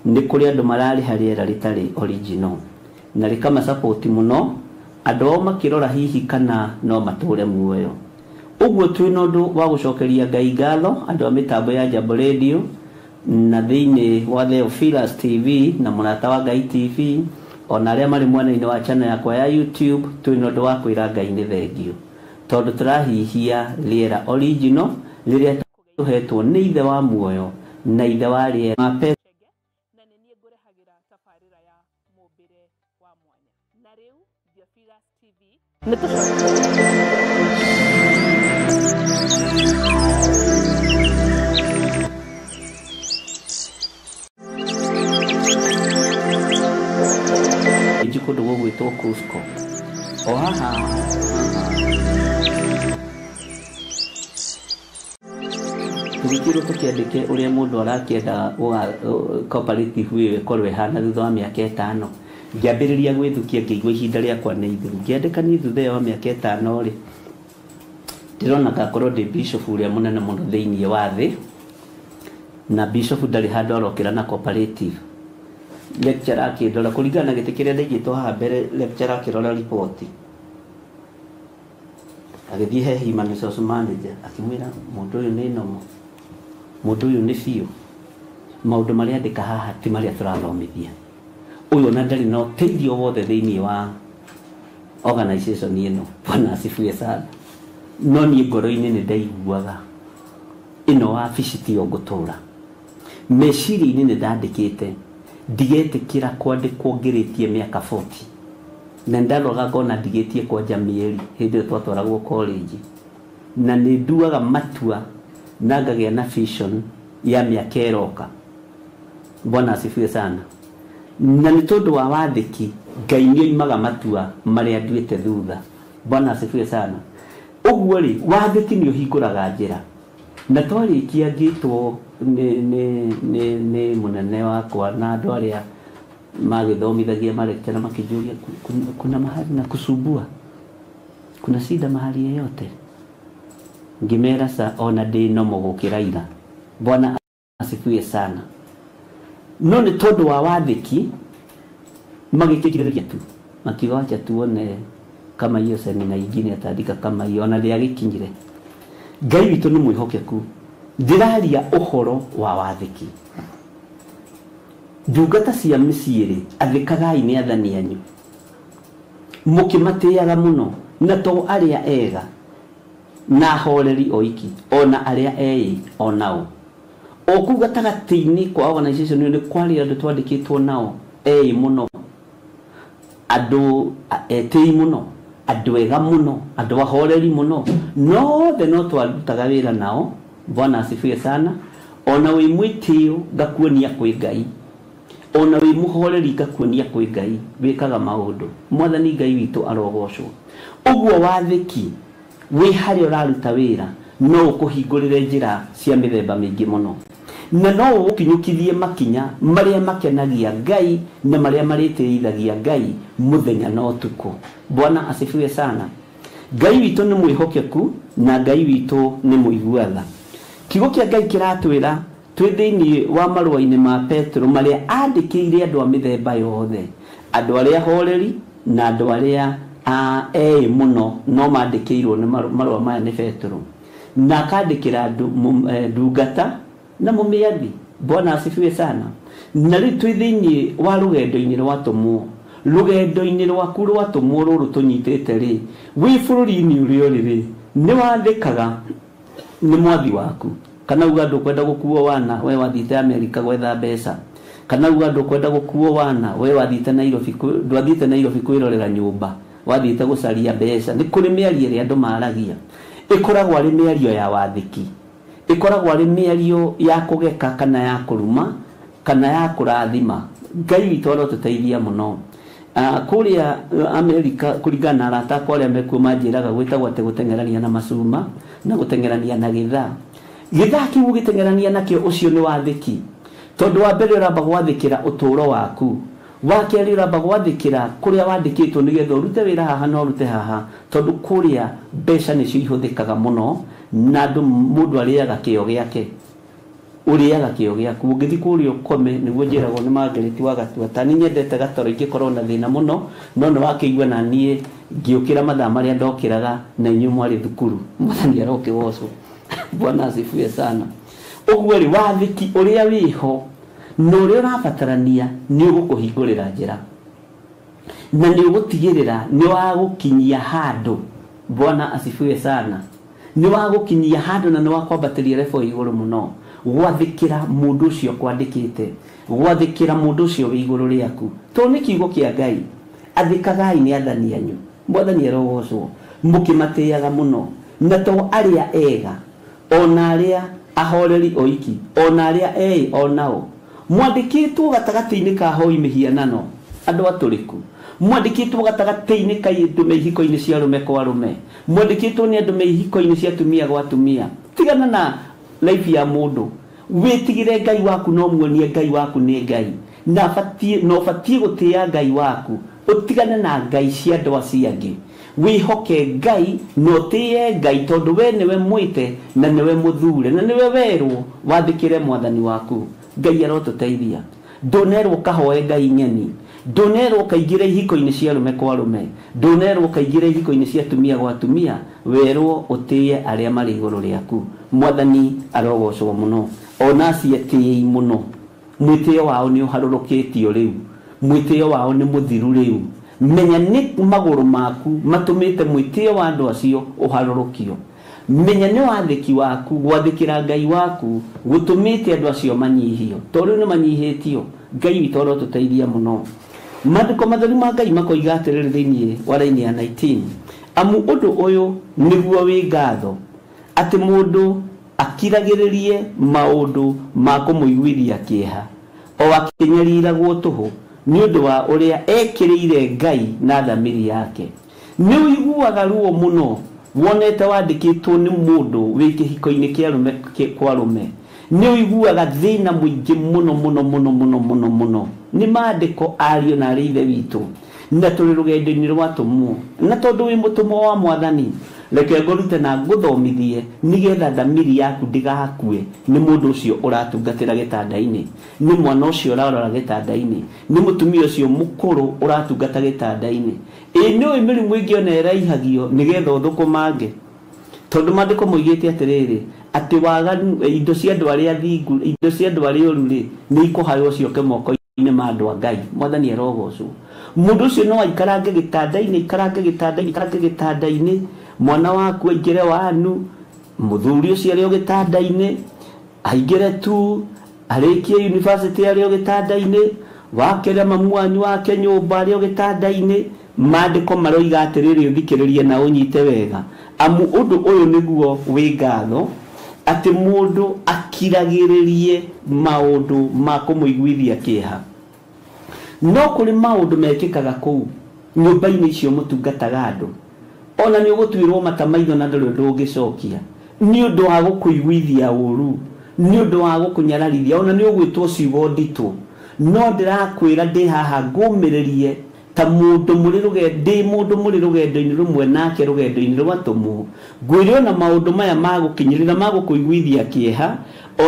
Nĩ kũrĩ andũ mararĩha rĩera rĩtarĩ original na rĩkamasupport mũno, andũ ao makĩrora hihi kana no matũre muoyo. Ũguo twĩna ũndũ wa gũcokeria Ngai ngatho, andũ a mĩtambo ya Jambo Radio na thĩinĩ wa Theophilus TV na Mũrata wa Ngai TV, ona arĩa marĩ mwena-inĩ wa channel yakwa ya YouTube, twĩna ũndũ wa kwĩra Ngai nĩ thengio, tondũ tũrahihia rĩera original rĩrĩa tũhetwo nĩ ithe wa muoyo na ithe wa rĩera. Na nĩ niĩ ngũrehagĩra tabarĩra ya mũmbĩre wa mwanya. Na rĩu Theophilus TV nĩ tũcoke kũndũ gũgwĩtwo Cusco. O haha tũgĩkĩrwo tũkĩandĩke ũrĩa mũndũ arakĩenda cooperative ĩyo ĩkorwo ĩhana thutha wa mĩaka 5. Ngĩambĩrĩria gwĩthukia ngĩigua ihinda rĩakwa nĩ ithiru. Ngĩandĩka niĩ thutha ĩyo wa mĩaka 5 rĩ, ndĩrona ngakorwo ndĩ bishop ũrĩa mũnene mũno thĩinĩ wa thĩ, na bishop ndarĩ handũ arokĩra na cooperative. Lecturer akĩndora kũringana na gĩtĩ kĩrĩa ndaigĩtwo haha mbere, lecturer akĩrora riboti agĩthiĩ he human resource manager akĩmwĩra mũndũ ũyũ nĩ nomo, mũndũ ũyũ nĩ biũ, maũndũ marĩa andĩka haha ti marĩa tũrathomithia, ũyũ ona ndarĩ na ũteithio wothe thĩinĩ wa organization ĩno. Bwana asifiwe sana. No niĩ ngoro-inĩ nĩ ndaiguaga ĩno wabici tiyo ngũtũra. Meciria-inĩ nĩ ndandĩkĩte ndigetĩkĩra kwandĩkwo ngĩrĩtie mĩaka 40, na ndaroga ngona ndigĩtie kwanja mĩeri hĩndĩ ĩyo twatwaragwo college, na nĩ nduaga matua na ngagĩa na vision ya mĩaka ĩroka. Bwana asifiwe sana. Na nĩ tondũ wa wathĩki Ngai nĩ oimaga matua marĩa nduĩte thutha. Bwana asifiwe sana. Ũguo rĩ, wathĩki nĩ ũhingũraga njĩra. Na twarĩkia ngĩtwo nĩ mũnene wakwa na andũ arĩa magĩthomithagia malecturer makĩnjũria kuna mahali na kusumbua, kuna shida mahali yeyote? Ngĩmera sa ona ndĩ nomo gũkĩra ira. Bwana asifiwe sana. No nĩ tondũ wa wathĩki magĩkĩrĩria tu, makiuga wacha tuone kama hiyo semina ingine atandika kama hiyo, ona rĩagĩkinyire. Ngai witũ nĩ mwĩhokeku. Ndĩraria ũhoro wa wathĩki. Ndungata cia mĩciĩ rĩ, athĩkagai nĩ athani anyu, mũkĩmatĩaga mũno, na to arĩa ega na ahoreri oiki, ona arĩa eĩ onao. O kũu gatagatĩ-inĩ kwa organization ĩyo nĩ kwarĩ andũ twandĩkĩtwo nao eĩ mũno, andũ etĩi mũno, andũ ega mũno, andũ ahoreri mũno, nothe no twarutaga wĩra nao. Bwana asifiwe sana. Ona wĩ mwĩtĩo ngakuonia kwĩ Ngai, ona wĩ mũhoreri ngakuonia kwĩ Ngai, wĩkaga maũndũ. Mwathani Ngai witũ arogocwo. Ũguo wathĩki wĩ harĩa ũraruta wĩra no ũkũhingũrĩre njĩra cia mĩthemba mĩingĩ mũno, na no ũgũkinyũkithie makinya marĩa makenagia Ngai na marĩa marĩtĩithagia Ngai mũthenya na ũtukũ. Bwana asifiwe sana. Ngai witũ nĩ mwĩhokeku na Ngai witũ nĩ mũigua tha. Kiugo kĩa Ngai kĩratwĩra twĩ thĩinĩ wa marũa-inĩ ma Petero marĩa andĩkĩire andũ a mĩthemba yothe, andũ arĩa ahoreri na andũ arĩa eĩ mũno no mandĩkĩirwo nĩ marũa maya nĩ Petero na akandĩkĩra ndungata na mũmĩathi. Bwana asifiwe sana. Na rĩu twĩ thĩinĩ wa rũgendo-inĩ rwa tũmwo, rũgendo-inĩ rwaku rwa tũmwo rũrũ tũnyitĩte rĩ, wĩ bũrũri-inĩ ũrĩa ũrĩ rĩ, nĩ wathĩkaga nĩ mwathi waku, kana uga ndũkwenda gũkuo wana we wathiĩte Amerika gwetha mbeca, kana uga ndũkwenda gũkuo wana we wathiĩte Nairobi, ndwathiĩte Nairobi kwĩrorera nyũmba, wathiĩte gũcaria mbeca. Nĩ kũrĩ mĩario ĩrĩa andũ maragia ĩkoragwo arĩ mĩario ya wathĩki, ĩkoragwo arĩ mĩario ya kũgeka kana ya kũruma kana ya kũrathima. Ngai witũ arotũteithia mũno. Kũrĩa Amerika kũringana na arata akwa arĩa mekuo manjĩraga gwĩtagwo atĩ gũteng'erania na macuma na gũteng'erania na gĩthaa. Gĩthaa kĩu ũgĩteng'erania nakĩo ũcio nĩ wathĩki, tondũ wa mbere ũramba gwathĩkĩra ũtũũro waku, wa kerĩ ũramba gwathĩkĩra kũrĩa wandĩkĩtwo nĩgetha ũrute wĩra haha na ũrute haha, tondũ kũrĩa mbeca nĩcio ihũthĩkaga mũno na andũ mũndũ arĩaga kĩo gĩake, ũrĩaga kĩo gĩaku. Ũngĩthiĩ kũrĩa ũkome, nĩguo njĩragwo nĩ Margaret wa Gatua, ta niĩ nyendete gatoro ingĩkorwo na thĩna mũno, no nĩ wakĩigua na niĩ ngĩũkĩra mathaa marĩa ndokĩraga na inyuĩ mwarĩ thukuru. Mwathani arokĩgocwo. Bwana asifiwe sana. Ũguo rĩ, wathĩki ũrĩa wĩho na ũrĩa ũrabatarania nĩ ũgũkũhingũrĩra njĩra na nĩ ũgũtigĩrĩra nĩ wagũkinyia handũ. Bwana asifiwe sana. Nĩ wagũkinyia handũ na nĩ wakwambatĩria level igũrũ mũno. Gwathĩkĩra mũndũ ũcio kwandĩkĩte, gwathĩkĩra mũndũ ũcio wĩ igũrũ rĩaku, tondũ nĩ kiugo kĩa Ngai, athĩkagai nĩ athani anyu. Mwathani arogocwo, mũkĩmatĩaga mũno, na to arĩa ega ona arĩa ahoreri oiki, ona arĩa eĩ onao. Mwandĩkĩtwo gatagatĩ-inĩ ka hoi mĩhianano, andũ atũrĩku. Mwandĩkĩtwo gatagatĩ-inĩ ka andũ me ihiko-inĩ cia arũme kwa arũme, mwandĩkĩtwo nĩ andũ me ihiko-inĩ cia atumia gwa atumia. Tigana na life ya mũndũ, wĩtigĩre Ngai waku na ũmuonie Ngai waku nĩ Ngai, na ũbatiĩ gũtĩĩa Ngai waku, ũtigane na ngai cia andũ acio angĩ. Wĩhoke Ngai na ũtĩĩe Ngai, tondũ we nĩwe mwĩte na nĩwe mũthure na nĩwe werwo wathĩkĩre mwathani waku. Ngai arotũteithia. Ndũnerwo kahoe Ngai ng'eni, ndũnerwo kaingĩre ihiko-inĩ cia arũme kwa arũme, ndũnerwo kaingĩre ihiko-inĩ cia atumia gwa atumia, werwo ũtĩĩe arĩa marĩ igũrũ rĩaku. Mwathani arogocwo mũno. Ona acio etĩĩi mũno, mwĩtĩo wao nĩ ũharũrũkĩtio rĩu, mwĩtĩo wao nĩ mũthiru rĩu. Menya nĩ magũrũ maku matũmĩte mwĩtĩo wa andũ acio ũharũrũkio. Menya nĩ wathĩki waku gwathĩkĩra Ngai waku gũtũmĩte andũ acio manyihio, tondũ rĩu nĩ manyihĩtio. Ngai witũ arotũteithia mũno. Maandĩko matheru ma Ngai makoiga atĩrĩrĩ thĩinĩ wa raini ya 19, amu ũndũ ũyũ nĩguo wĩ ngatho, atĩ mũndũ akiragĩrĩrie maũndũ ma kũmũiguithia kĩeha, o akĩnyariragwo tũhũ nĩ ũndũ wa ũrĩa ekĩrĩire Ngai na thamiri yake. Nĩ ũiguaga ruo mũno wonete wandĩkĩtwo nĩ mũndũ wĩ kĩhiko-inĩ kĩa arũme kwa arũme. Nĩ ũiguaga thĩna mũingĩ mũno mũno mũno mũno mũno mũno. Nĩ maandĩko ariũ na arĩ ithe witũ, na tũrĩ rũgendo-inĩ rwa tũmwo, na tondũ wĩ mũtũmwo wa mwathani, reke ngũrute na ngũthomithie nĩgetha thamiri yaku ndĩgakue nĩ mũndũ ũcio ũratungatĩra gĩtanda-inĩ, nĩ mwana ũcio ũrarora gĩtanda-inĩ, nĩ mũtumia ũcio mũkũrũ ũratungata gĩtanda-inĩ. Ĩ nĩ ũĩ mĩrimũ ĩngĩ ona ĩraihagio nĩgetha ũthũkũmange, tondũ maandĩko moigĩte atĩrĩrĩ, atĩ waganu indo cia andũ arĩa athingu, indo cia andũ arĩa oru rĩ, nĩ ikũhaywo cioke moko-inĩ ma andũ a Ngai. Mwathani arogocwo. Mũndũ ũcio no aikarange gĩtanda-inĩ, aikarange gĩtanda-inĩ, aikarange gĩtanda-inĩ, mwana waku aingĩre wanu, mũthuri ũcio arĩ o gĩtanda-inĩ, aingĩre tu, arĩkie university arĩ o gĩtanda-inĩ, wakere mamu wanyu wake nyũmba arĩ o gĩtanda-inĩ. Maandĩko maroiga atĩrĩrĩ, ũthikĩrĩrie na ũnyite wega, amu ũndũ ũyũ nĩguo wĩ ngatho, atĩ mũndũ akiragĩrĩrie maũndũ ma kũmũiguithia kĩeha. No kũrĩ maũndũ mekĩkaga kũu nyũmba-inĩ icio mũtungataga andũ, ona nĩ ũgũtuĩrwo mata maitho na ndũrĩ ũndũ ũngĩcokia, nĩ ũndũ wa gũkũiguithia ũru, nĩ ũndũ wa gũkũnyararithia, ona nĩ ũgwĩtwo ciugo nditũ. No ndĩrakwĩra ndĩ haha ngũmĩrĩrie ta mũndũ mũrĩ rũgendo, ndĩ mũndũ mũrĩ rũgendo-inĩ rũmwe nake rũgendo-inĩ rwa tũmwo, ngwĩre ona maũndũ maya ma gũkinyĩrĩra, ma gũkũiguithia kĩeha,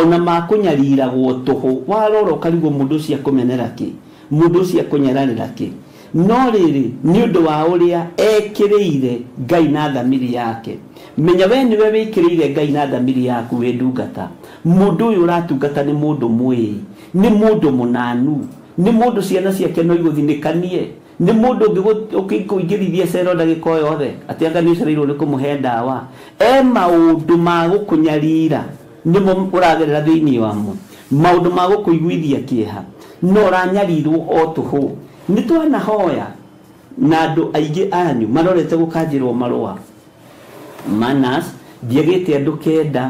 ona ma kũnyariragwo tũhũ, warora ũkarigwo mũndũ ũcio akũmenera kĩ, mũndũ ũcio akũnyararĩra kĩ. No rĩrĩ, nĩ ũndũ wa ũrĩa ekĩrĩire Ngai na thamiri yake. Menya we nĩwe wĩkĩrĩire Ngai na thamiri yaku wĩ ndungata. Mũndũ ũyũ ũratungata nĩ mũndũ mwĩĩ, nĩ mũndũ mũnanu, nĩ mũndũ ciana ciake no igũthinĩkanie, nĩ mũndũ ũngĩkũingĩrithia cero ndagĩka o yothe atĩ anga nĩ ũcereirwo nĩ kũmũhe ndawa. E maũndũ ma gũkũnyarira nĩmo ũragerera thĩinĩ wamo, maũndũ ma gũkũiguithia kĩeha, no ũranyarirwo o tũhũ. Nĩ twanahoya na andũ aingĩ anyu marorete gũkanjĩrwo marũa manas ndiagĩte andũ 9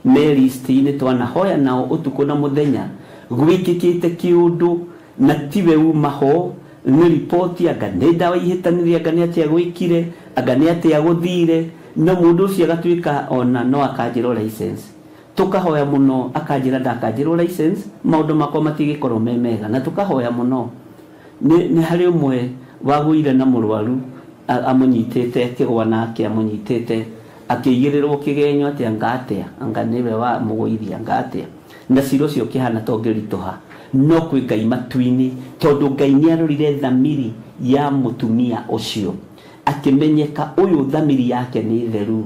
me list-inĩ, twanahoya nao ũtukũ na mũthenya, gwĩkĩkĩte kĩũndũ na tiwe uma ho, nĩ riboti anga nĩ ndawa ihĩtanĩrie, anga nĩ atĩa gwĩkire, anga nĩ atĩa gũthire, na mũndũ ũcio agatuĩka ona no akanjĩrwo license. Tukahoya mũno akanjĩra ndakanjĩrwo license, maũndũ makwa matigĩkorwo me mega, na tukahoya mũno. Nĩ harĩ ũmwe wagũire na mũrwaru amũnyitĩte akĩgwa nake amũnyitĩte akĩigĩrĩrwo kĩgenyo atĩ anga atĩa, anga nĩwe wa mũgũithia, anga atĩa, na cira ũcio ũkĩhana ta ũngĩritũha, no kwĩ Ngai matu-inĩ, tondũ Ngai nĩarorire thamiri ya mũtumia ũcio akĩmenyeka ũyũ thamiri yake nĩ theru.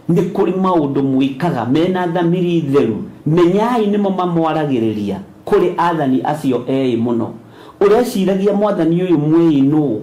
Nĩ kũrĩ maũndũ mwĩkaga mena thamiri theru, menyai nĩmo mamwaragĩrĩria kũrĩ athani acio eĩ mũno. Ũreciragia mwathani ũyũ mwĩĩ nũ?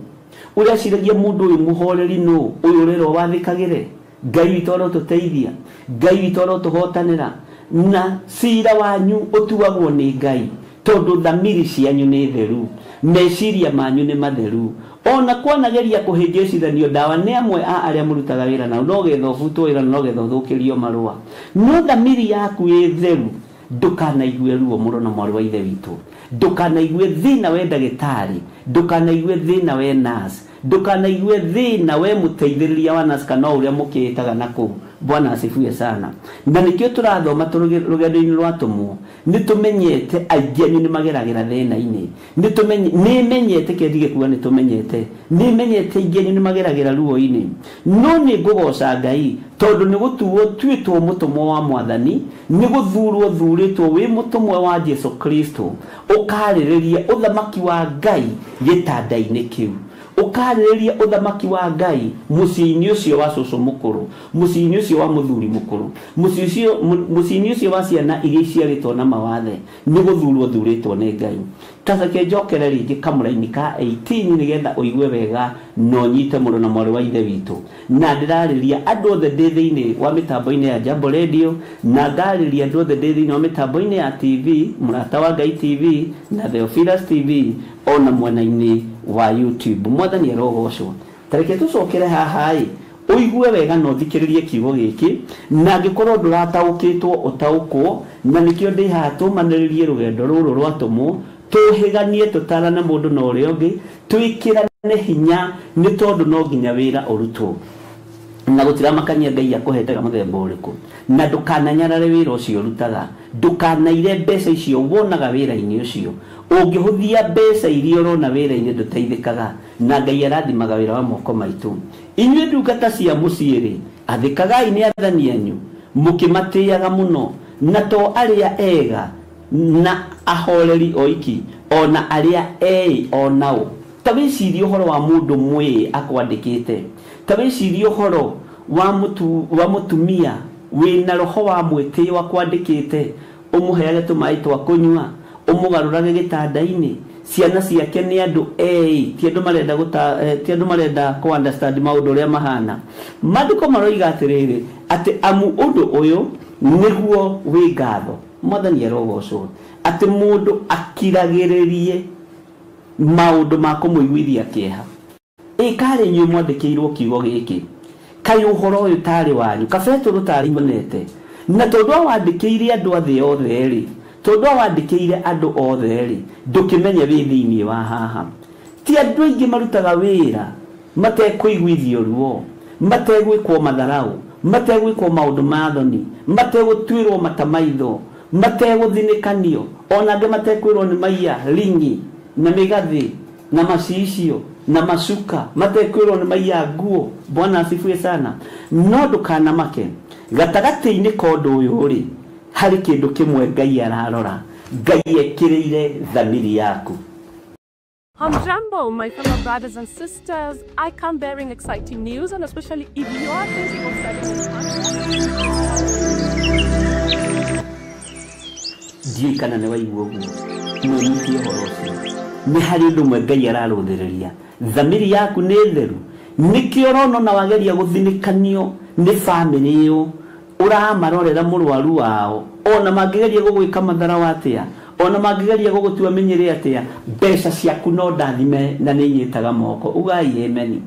Ũreciragia mũndũ ũyũ mũhoreri nũ? Ũyũ ũrerwo wathĩkagĩre? Ngai witũ arotũteithia, Ngai witũ arotũhotanĩra, na cira wanyu ũtuagwo nĩ Ngai, tondũ thamiri cianyu nĩ theru, meciria manyu nĩ matheru. Ona kwanageria kũhĩngĩcithanio ndawa nĩ amwe a arĩa mũrutaga wĩra nao, no getha ũbutwo wĩra, no getha ũthũkĩrio marũa, no thamiri yaku ĩ theru, ndũkanaigue ruo mũno na mwarĩ wa ithe witũ, ndũkanaigue thĩna we ndagĩtarĩ, ndũkanaigue thĩna we nurse, ndũkanaigue thĩna we mũteithĩrĩria wa nurse kana ũrĩa mũkĩĩtaga na kũu. Bwana asifiwe sana. Na nĩkĩo tũrathoma rũgendo-inĩ rwa atũmwo, nĩ tũmenyete aingĩ anyu nĩ mageragĩra thĩna-inĩ, nĩ menyete kĩrĩa ndigĩkuga, nĩ tũmenyete, nĩ menyete aingĩ anyu nĩ mageragĩra ruo-inĩ, no nĩ ngũgoca Ngai tondũ nĩ gũtuo tuĩtwo mũtũmwo wa mwathani, nĩ gũthurwo thurĩtwo wĩ mũtũmwo wa Jesu Kristo, ũkarĩrĩria ũthamaki wa Ngai gĩtanda-inĩ kĩu, ũkarĩrĩria ũthamaki wa Ngai mũciĩ-inĩ ũcio wa cũcũ mũkũrũ, mũciĩ-inĩ ũcio wa mũthuri mũkũrũ, mũciĩ-inĩ ũcio wa ciana iria iciarĩtwo na mawathe, nĩ gũthurwo thurĩtwo nĩ Ngai. Ta reke njokere rĩngĩ kamũraini ka 18 nĩgetha ũigue wega na ũnyite mũno na mwarĩ wa ithe witũ. Na ndĩrarĩria andũ othe ndĩ thĩinĩ wa mĩtambo-inĩ ya Jambo Radio, na ngarĩria andũ othe ndĩ thĩinĩ wa mĩtambo-inĩ ya TV, Mũrata wa Ngai TV na Theophilus TV, ona mwena-inĩ wa YouTube. Mwathani arogocwo. Ta reke tũcokere haha ĩ, ũigue wega na ũthikĩrĩrie kiugo gĩkĩ, na angĩkorwo ndũrataũkĩtwo ũtaũkwo, na nĩkĩo ndĩ haha tũmanĩrĩrie rũgendo rũrũ rwa atũmwo, tũhĩganie tũtarane mũndũ na ũrĩa ũngĩ, twĩkĩrane hinya, nĩ tondũ no nginya wĩra ũrutwo, na gũtiramakania Ngai akũhete mũthemba ũrĩkũ, na ndũkananyarare wĩra ũcio ũrutaga, ndũkanaire mbeca icio wonaga wĩra-inĩ ũcio. Ũngĩhũthia mbeca iria ũrona wĩra-inĩ ndũteithĩkaga, na Ngai arathimaga wĩra wa moko maitũ. Inyuĩ ndungata cia mũciĩ rĩ, athĩkagai nĩ athani anyu, mũkĩmatĩaga mũno, na to arĩa ega na ahoreri oiki, ona arĩa eĩ onao. Ta wĩcirie ũhoro wa mũndũ mwĩĩ akwandĩkĩte, ta wĩcirie ũhoro wa mũtumia wĩna roho wa mwĩtĩo akwandĩkĩte, ũmũheage tũmaĩ twa kũnyua, ũmũgarũrage gĩtanda-inĩ. Ciana ciake nĩ andũ eĩ, ti andũ marenda ti andũ marenda kũ understand maũndũ ũrĩa mahana. Maandĩko maroiga atĩrĩrĩ, atĩ amu ũndũ ũyũ nĩguo wĩ ngatho. Mwathani arogocwo, atĩ mũndũ akiragĩrĩrie maũndũ ma kũmũiguithia kĩeha. Ĩ karĩ inyuĩ mwandĩkĩirwo kiugo gĩkĩ, kaĩ ũhoro ũyũ tarĩ wanyu, kabetũrũ tarĩ monete, na tondũ awandĩkĩire andũ a thĩ othe rĩ, tondũ awandĩkĩire andũ othe rĩ, ndũkĩmenye wĩ thĩinĩ wa haha. Ti andũ aingĩ marutaga wĩra matekũiguithio ruo, mategwĩkwo matharau, mategwĩkwo maũndũ ma thoni, mategũtuĩrwo matamaitho, mategũthinĩkanio, ona angĩ matekwĩrwo nĩ maiya ringi na mĩgathĩ na macicio na macuka, matekwĩrwo nĩ maiya nguo. Bwana asifiwe sana. No ndũkanamake, gatagatĩ-inĩ ka ũndũ ũyũ rĩ, harĩ kĩndũ kĩmwe Ngai ararora. Ngai ekĩrĩire thamiri yaku. Hamjambo, my fellow brothers and sisters. I come bearing exciting news, and especially if you are thinking of starting Ndiũĩ kana nĩ waigua ũguo no nyitie ũhoro ũcio. Nĩ harĩ ũndũ ũmwe Ngai ararũthĩrĩria, thamiri yaku nĩ theru. Nĩkĩo ũrona ona wageria gũthinĩkanio nĩ bamĩrĩ ĩyo ũramarorera mũrwaru wao, ona mangĩgeria gũgwĩka matharaũ atĩa, ona mangĩgeria gũgũtua mĩnyĩrĩ atĩa, mbeca ciaku no ndathime na nĩ inyitaga moko. Ugai ameni.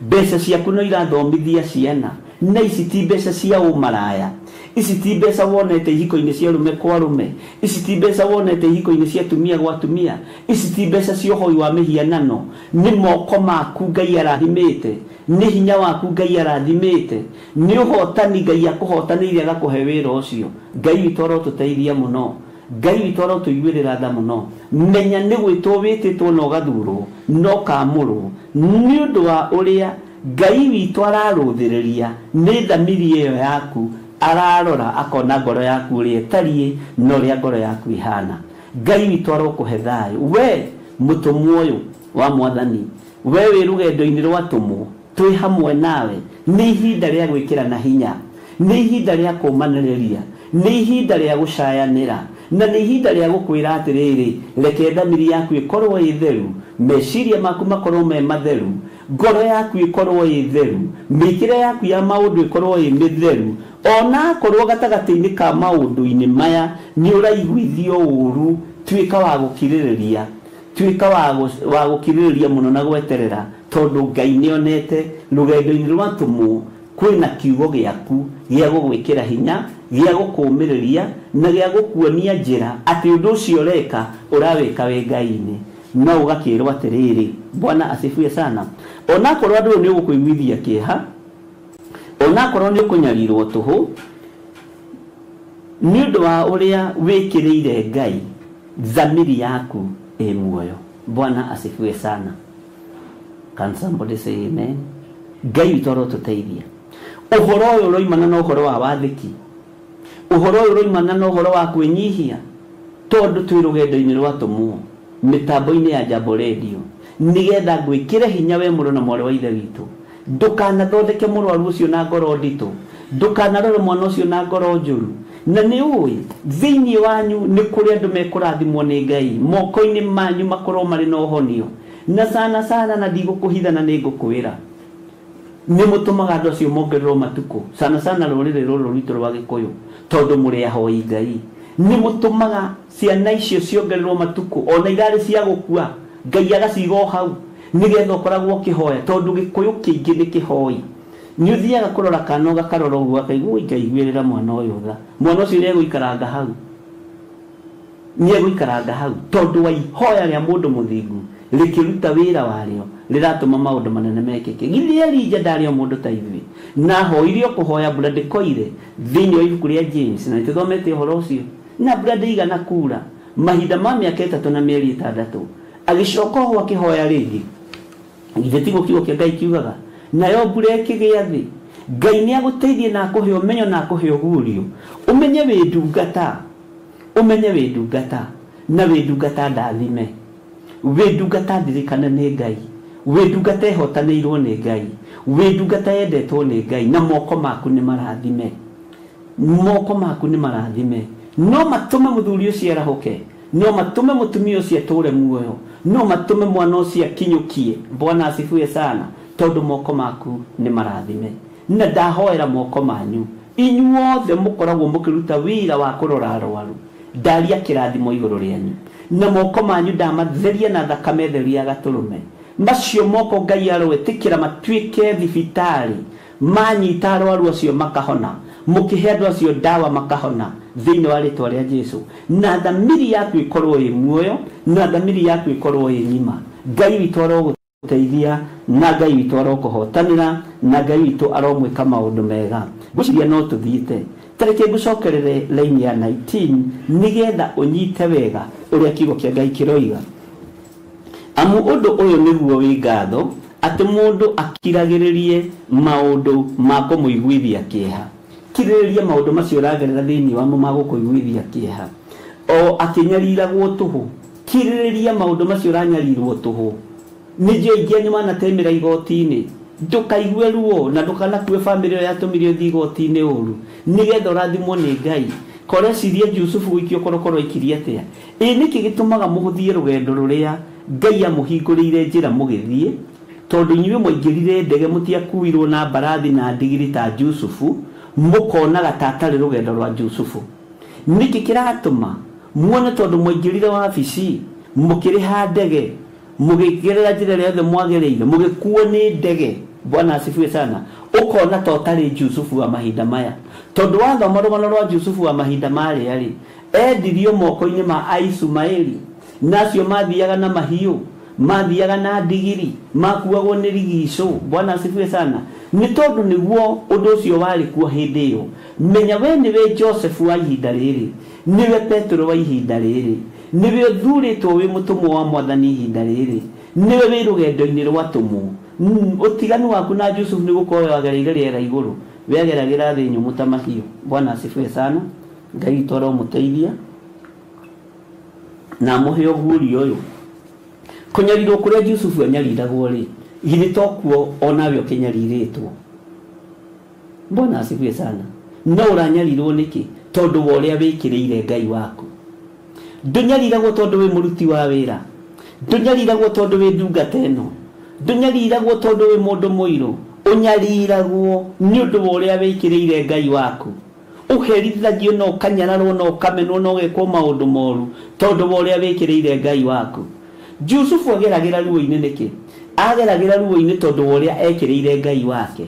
Mbeca ciaku no irathomithia ciana, na ici ti mbeca cia ũmaraya, ici ti mbeca wonete ihiko-inĩ cia arũme kwa arũme, ici ti mbeca wonete ihiko-inĩ cia atumia gwa atumia, ici ti mbeca cia ũhoi wa mĩhianano. Nĩ moko maku Ngai arathimĩte, nĩ hinya waku Ngai arathimĩte, nĩ ũhotani Ngai akũhotanĩire agakũhe wĩra ũcio. Ngai witũ arotũteithia mũno, Ngai witũ arotũiguĩrĩra tha mũno. Menya nĩ gwĩtwo wĩtĩtwo na ũgathurwo na ũkamũrwo nĩ ũndũ wa ũrĩa Ngai witũ ararũthĩrĩria. Nĩ thamiri ĩyo yaku ararora akona ngoro yaku ũrĩa ĩtariĩ na ũrĩa ngoro yaku ĩhana. Ngai witũ arokũhe thayũ. We mũtũmwo ũyũ wa Mwathani, we wĩ rũgendo-inĩ rwa tũmwo, twĩ hamwe nawe. Nĩ ihinda rĩa gwĩkĩra na hinya, nĩ ihinda rĩa kũmanĩrĩria, nĩ ihinda rĩa gũcayanĩra, na nĩ ihinda rĩa gũkwĩra atĩrĩrĩ, reke thamiri yaku ĩkorwo ĩ theru, meciria maku makorwo me matheru, ngoro yaku ĩkorwo ĩ theru, mĩkĩre yaku ya maũndũ ĩkorwo ĩ mĩtheru. Ona akorwo gatagatĩ-inĩ ka maũndũ-inĩ maya nĩ ũraiguithio ũru, tuĩka wa gũkirĩrĩria, tuĩka wa gũkirĩrĩria mũno na gweterera, tondũ Ngai nĩonete rũgendo-inĩ rwa tũmwo kwĩna kiugo gĩaku gĩa gũgwĩkĩra hinya, gĩa gũkũũmĩrĩria na gĩa gũkuonia njĩra atĩ ũndũ ũcio ũreka ũrawĩka wĩ Ngai-inĩ. No ũgakĩrwo atĩrĩrĩ, Bwana asifiwe sana. Onakorwo andũ nĩ ũgũkũiguithia kĩeha, onakorwo nĩ ũkũnyarirwo tũhũ nĩ ũndũ wa ũrĩa wĩkĩrĩire Ngai, thamiri yaku ĩ muoyo. Bwana asifiwe sana. Can somebody say amen? Ngai witũ arotũteithia. Ũhoro ũyũ ũroimana na ũhoro wa wathĩki, ũhoro ũyũ ũroimana na ũhoro wa kwĩnyihia, tondũ twĩ rũgendo-inĩ rwa tũmwo mĩtambo-inĩ ya Jambo Radio, nĩgetha ngwĩkĩre hinya we mũrũ na mwarĩ wa ithe witũ. Ndũkanathondeke mũrwaru ũcio na ngoro nditũ, ndũkanarore mwana ũcio na ngoro njũru. Na nĩ ũĩ thĩinĩ wanyu nĩ kũrĩ andũ mekũrathimwo nĩ Ngai, moko-inĩ manyu makorwo marĩ na ũhonio. Na sana sana, na ndigũkũhitha na nĩ ngũkwĩra, nĩ mũtũmaga andũ acio mongererwo matukũ, sana sana rũrĩrĩ rũrũ rwitũ rwa Gĩkũyũ, tondũ mũrĩ ahoi Ngai. Nĩ mũtũmaga ciana icio ciongererwo matukũ, ona irarĩ cia gũkua, Ngai agaciga o hau nĩgetha ũkoragwo ũkĩhoya, tondũ Gĩkũyũ kĩingĩ nĩ kĩhoi. Nĩ ũthiaga kũrora kana ũgakarora ũguo ũkaigua Ngai iguĩrĩra mwana ũyũ tha, mwana ũcio nĩegũikaranga hau, nĩegũikaranga hau, tondũ wa ihoya rĩa mũndũ mũthingu rĩkĩruta wĩra warĩo rĩratũma maũndũ manene mekĩke. Githĩ Elija ndarĩ o mũndũ ta ithuĩ, na ahoire o kũhoya mbura ndĩkoire thĩinĩ wa ibuku rĩa James, na nĩtũthomete ũhoro ũcio, na mbura ndĩigana kura mahinda ma mĩaka 3 na mĩeri 6. Agĩcoka oho akĩhoya rĩngĩ. Githĩ tiguo kiugo kĩa Ngai kiugaga? Nayo mbura ĩkĩgĩa thĩ. Ngai nĩ agũteithie na akũhe ũmenyo na akũhe ũguũrio, ũmenye wĩ ndungata, ũmenye wĩ ndungata, na wĩ ndungata ndathime, wĩ ndungata ndirikane nĩ Ngai, wĩ ndungata ĩhotanĩirwo nĩ Ngai, wĩ ndungata yendetwo nĩ Ngai, na moko maku nĩ marathime, moko maku nĩ marathime. No matũme mũthuri ũcio arahũke, no matũme mũtumia ũcio atũre muoyo, no matũme mwana ũcio akinyũkie. Bwana asifiwe sana, tondũ moko maku nĩ marathime. Na ndahoera moko manyu inyuothe mũkoragwo mũkĩruta wĩra wa kũrora arwaru, ndaria kĩrathimo igũrũ rĩanyu, na moko manyu ndamatheria na thakame theru ya gatũrũme. Macio moko Ngai aroĩtĩkĩra matuĩke thibitarĩ, manyita arwaru acio makahona, mũkĩhe andũ acio ndawa makahona thĩinĩ wa rĩtwa rĩa Jesu. Na thamiri yaku ĩkorwo ĩ muoyo, na thamiri yaku ĩkorwo ĩ ng'ima. Ngai witũ arogũteithia, na Ngai witũ arokũhotanĩra, na Ngai witũ aromwĩka maũndũ mega. Ngwĩciria no tũthiĩte. Ta reke ngũcokerere laini ya 19 nĩgetha ũnyite wega ũrĩa kiugo kĩa Ngai kĩroiga. Amu ũndũ ũyũ nĩguo wĩ ngatho, atĩ mũndũ akiragĩrĩrie maũndũ ma kũmũiguithia kĩeha. Kirĩrĩria maũndũ macio ũragerera thĩinĩ wamo ma gũkũiguithia kĩeha, o akĩnyariragwo tũhũ, Kirĩrĩria maũndũ macio ũranyarirwo tũhũ. Nĩnjũĩ aingĩ anyu manatemera igoti-inĩ. Ndũkaigue ruo na ndũkanakue bamĩrĩ ĩyo yatũmire ũthiĩ igoti-inĩ ũru, nĩgetha ũrathimwo nĩ Ngai. Korecirie Jusufu gũikio korokoro aikirie atĩa? Ĩ nĩkĩ gĩtũmaga mũhũthie rũgendo rũrĩa Ngai amũhingũrĩire njĩra mũgĩthiĩ? Tondũ inyuĩ mwaingĩrire ndege mũtiakuirwo na mbarathi na ndigiri ta Jusufu, mũkonaga ta atarĩ rũgendo rwa Jusufu. Nĩkĩ kĩratũma muone tondũ mwaingĩrire wabici, mũkĩrĩha ndege, mũgĩgerera njĩra ĩrĩa yothe mwagereire, mũgĩkuo nĩ ndege? Bwana asifiwe sana. Ũkona ta ũtarĩ Jusufu wa mahinda maya. Tondũ wathoma rũgano rwa Jusufu wa mahinda marĩa rĩ, endirio moko-inĩ ma Aisumaeli, na acio mathiaga na mahiũ, mathiaga na ndigiri, makuagwo nĩ rigicũ. Bwana asifiwe sana. Nĩ tondũ nĩguo ũndũ ũcio warĩ kuo hĩndĩ ĩyo. Menya we nĩwe Joseph wa ihinda rĩrĩ, nĩwe Petero wa ihinda rĩrĩ, nĩwe ũthurĩtwo wĩ mũtũmwo wa Mwathani ihinda rĩrĩ, nĩwe wĩ rũgendo-inĩ rwa tũmwo. Ũtiganu waku na Jusufu nĩ gũkorwo wagereire rĩera igũrũ, wegeragĩra thĩ nyũmũ ta mahiũ. Bwana asifiwe sana. Ngai witũ aromũteithia na amũhe ũguũrio ũyũ. Kũnyarirwo kũrĩa Jusufu anyariragwo rĩ, githĩ to kuo onawe ũkĩnyarirĩtwo? Bwana asifiwe sana. No ũranyarirwo nĩkĩ? Tondũ wa ũrĩa wĩkĩrĩire Ngai waku. Ndũnyariragwo tondũ wĩ mũruti wa wĩra, ndũnyariragwo tondũ wĩ ndungata ĩno, ndũnyariragwo tondũ wĩ mũndũ mũirũ. Ũnyariragwo nĩ ũndũ wa ũrĩa wĩkĩrĩire Ngai waku. Ũherithagio na ũkanyararwo na ũkamenwo na ũgekwo maũndũ moru tondũ wa ũrĩa wĩkĩrĩire Ngai waku. Jusufu ageragĩra ruo-inĩ nĩkĩ? Ageragĩra ruo-inĩ tondũ wa ũrĩa ekĩrĩire Ngai wake.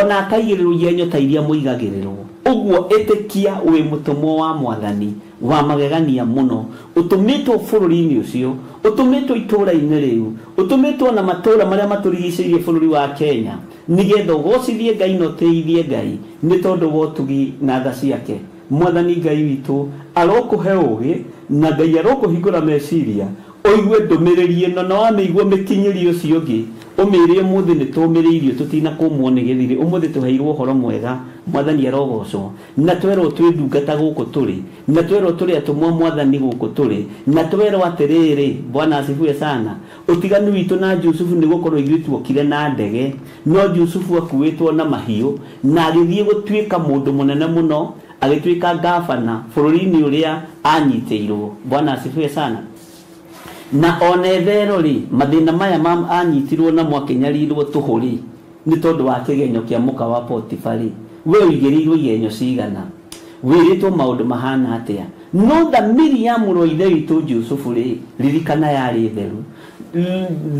Ona akaigĩrĩrwo igenyo ta iria mũigagĩrĩrwo. Ũguo ĩtĩkia wĩ mũtũmwo wa Mwathani wa magegania mũno, ũtũmĩtwo bũrũri-inĩ ũcio, ũtũmĩtwo itũũra-inĩ rĩu, ũtũmĩtwo na matũũra marĩa matũrigicĩirie bũrũri wa Kenya, nĩgetha ũgocithie Ngai na ũtĩithie Ngai nĩ tondũ wa ũtugi na tha ciake. Mwathani Ngai witũ arokũhe ũũgĩ na Ngai arokũhingũra meciria, ũigue ndũmĩrĩri ĩno na wamĩigua mĩkinyĩrie ũcio ũngĩ, ũmĩre ũmũthĩ nĩ tũmĩrĩirio tũtinakũmwo nĩ gĩthirĩ, ũmũthĩ tũheirwo ũhoro mwega. Mwathani arogocwo. Na twerwo twĩ ndungata gũkũ tũrĩ, na twerwo tũrĩ atũmwo Mwathani gũkũ tũrĩ, na twerwo atĩrĩrĩ, Bwana asifiwe sana. Ũtiganu witũ na Jusufu nĩ gũkorwo ithuĩ tuokire na ndege, no Jusufu akuĩtwo na mahiũ na agĩthiĩ gũtuĩka mũndũ mũnene mũno, agĩtuĩka gavana bũrũri-inĩ ũrĩa anyitĩirwo. Bwana asifiwe sana. Na ona ethero rĩ, mathĩna maya ma anyitirwo namo akĩnyarirwo tũhũ rĩ, nĩ tondũ wa kĩgenyo kĩa mũka wa Potifa rĩ, we ũigĩrĩirwo igenyo cigana, wĩrĩtwo maũndũ mahana atĩa? No thamiri ya mũrũ wa ithe witũ Jusufu rĩ, ririkana yarĩ theru.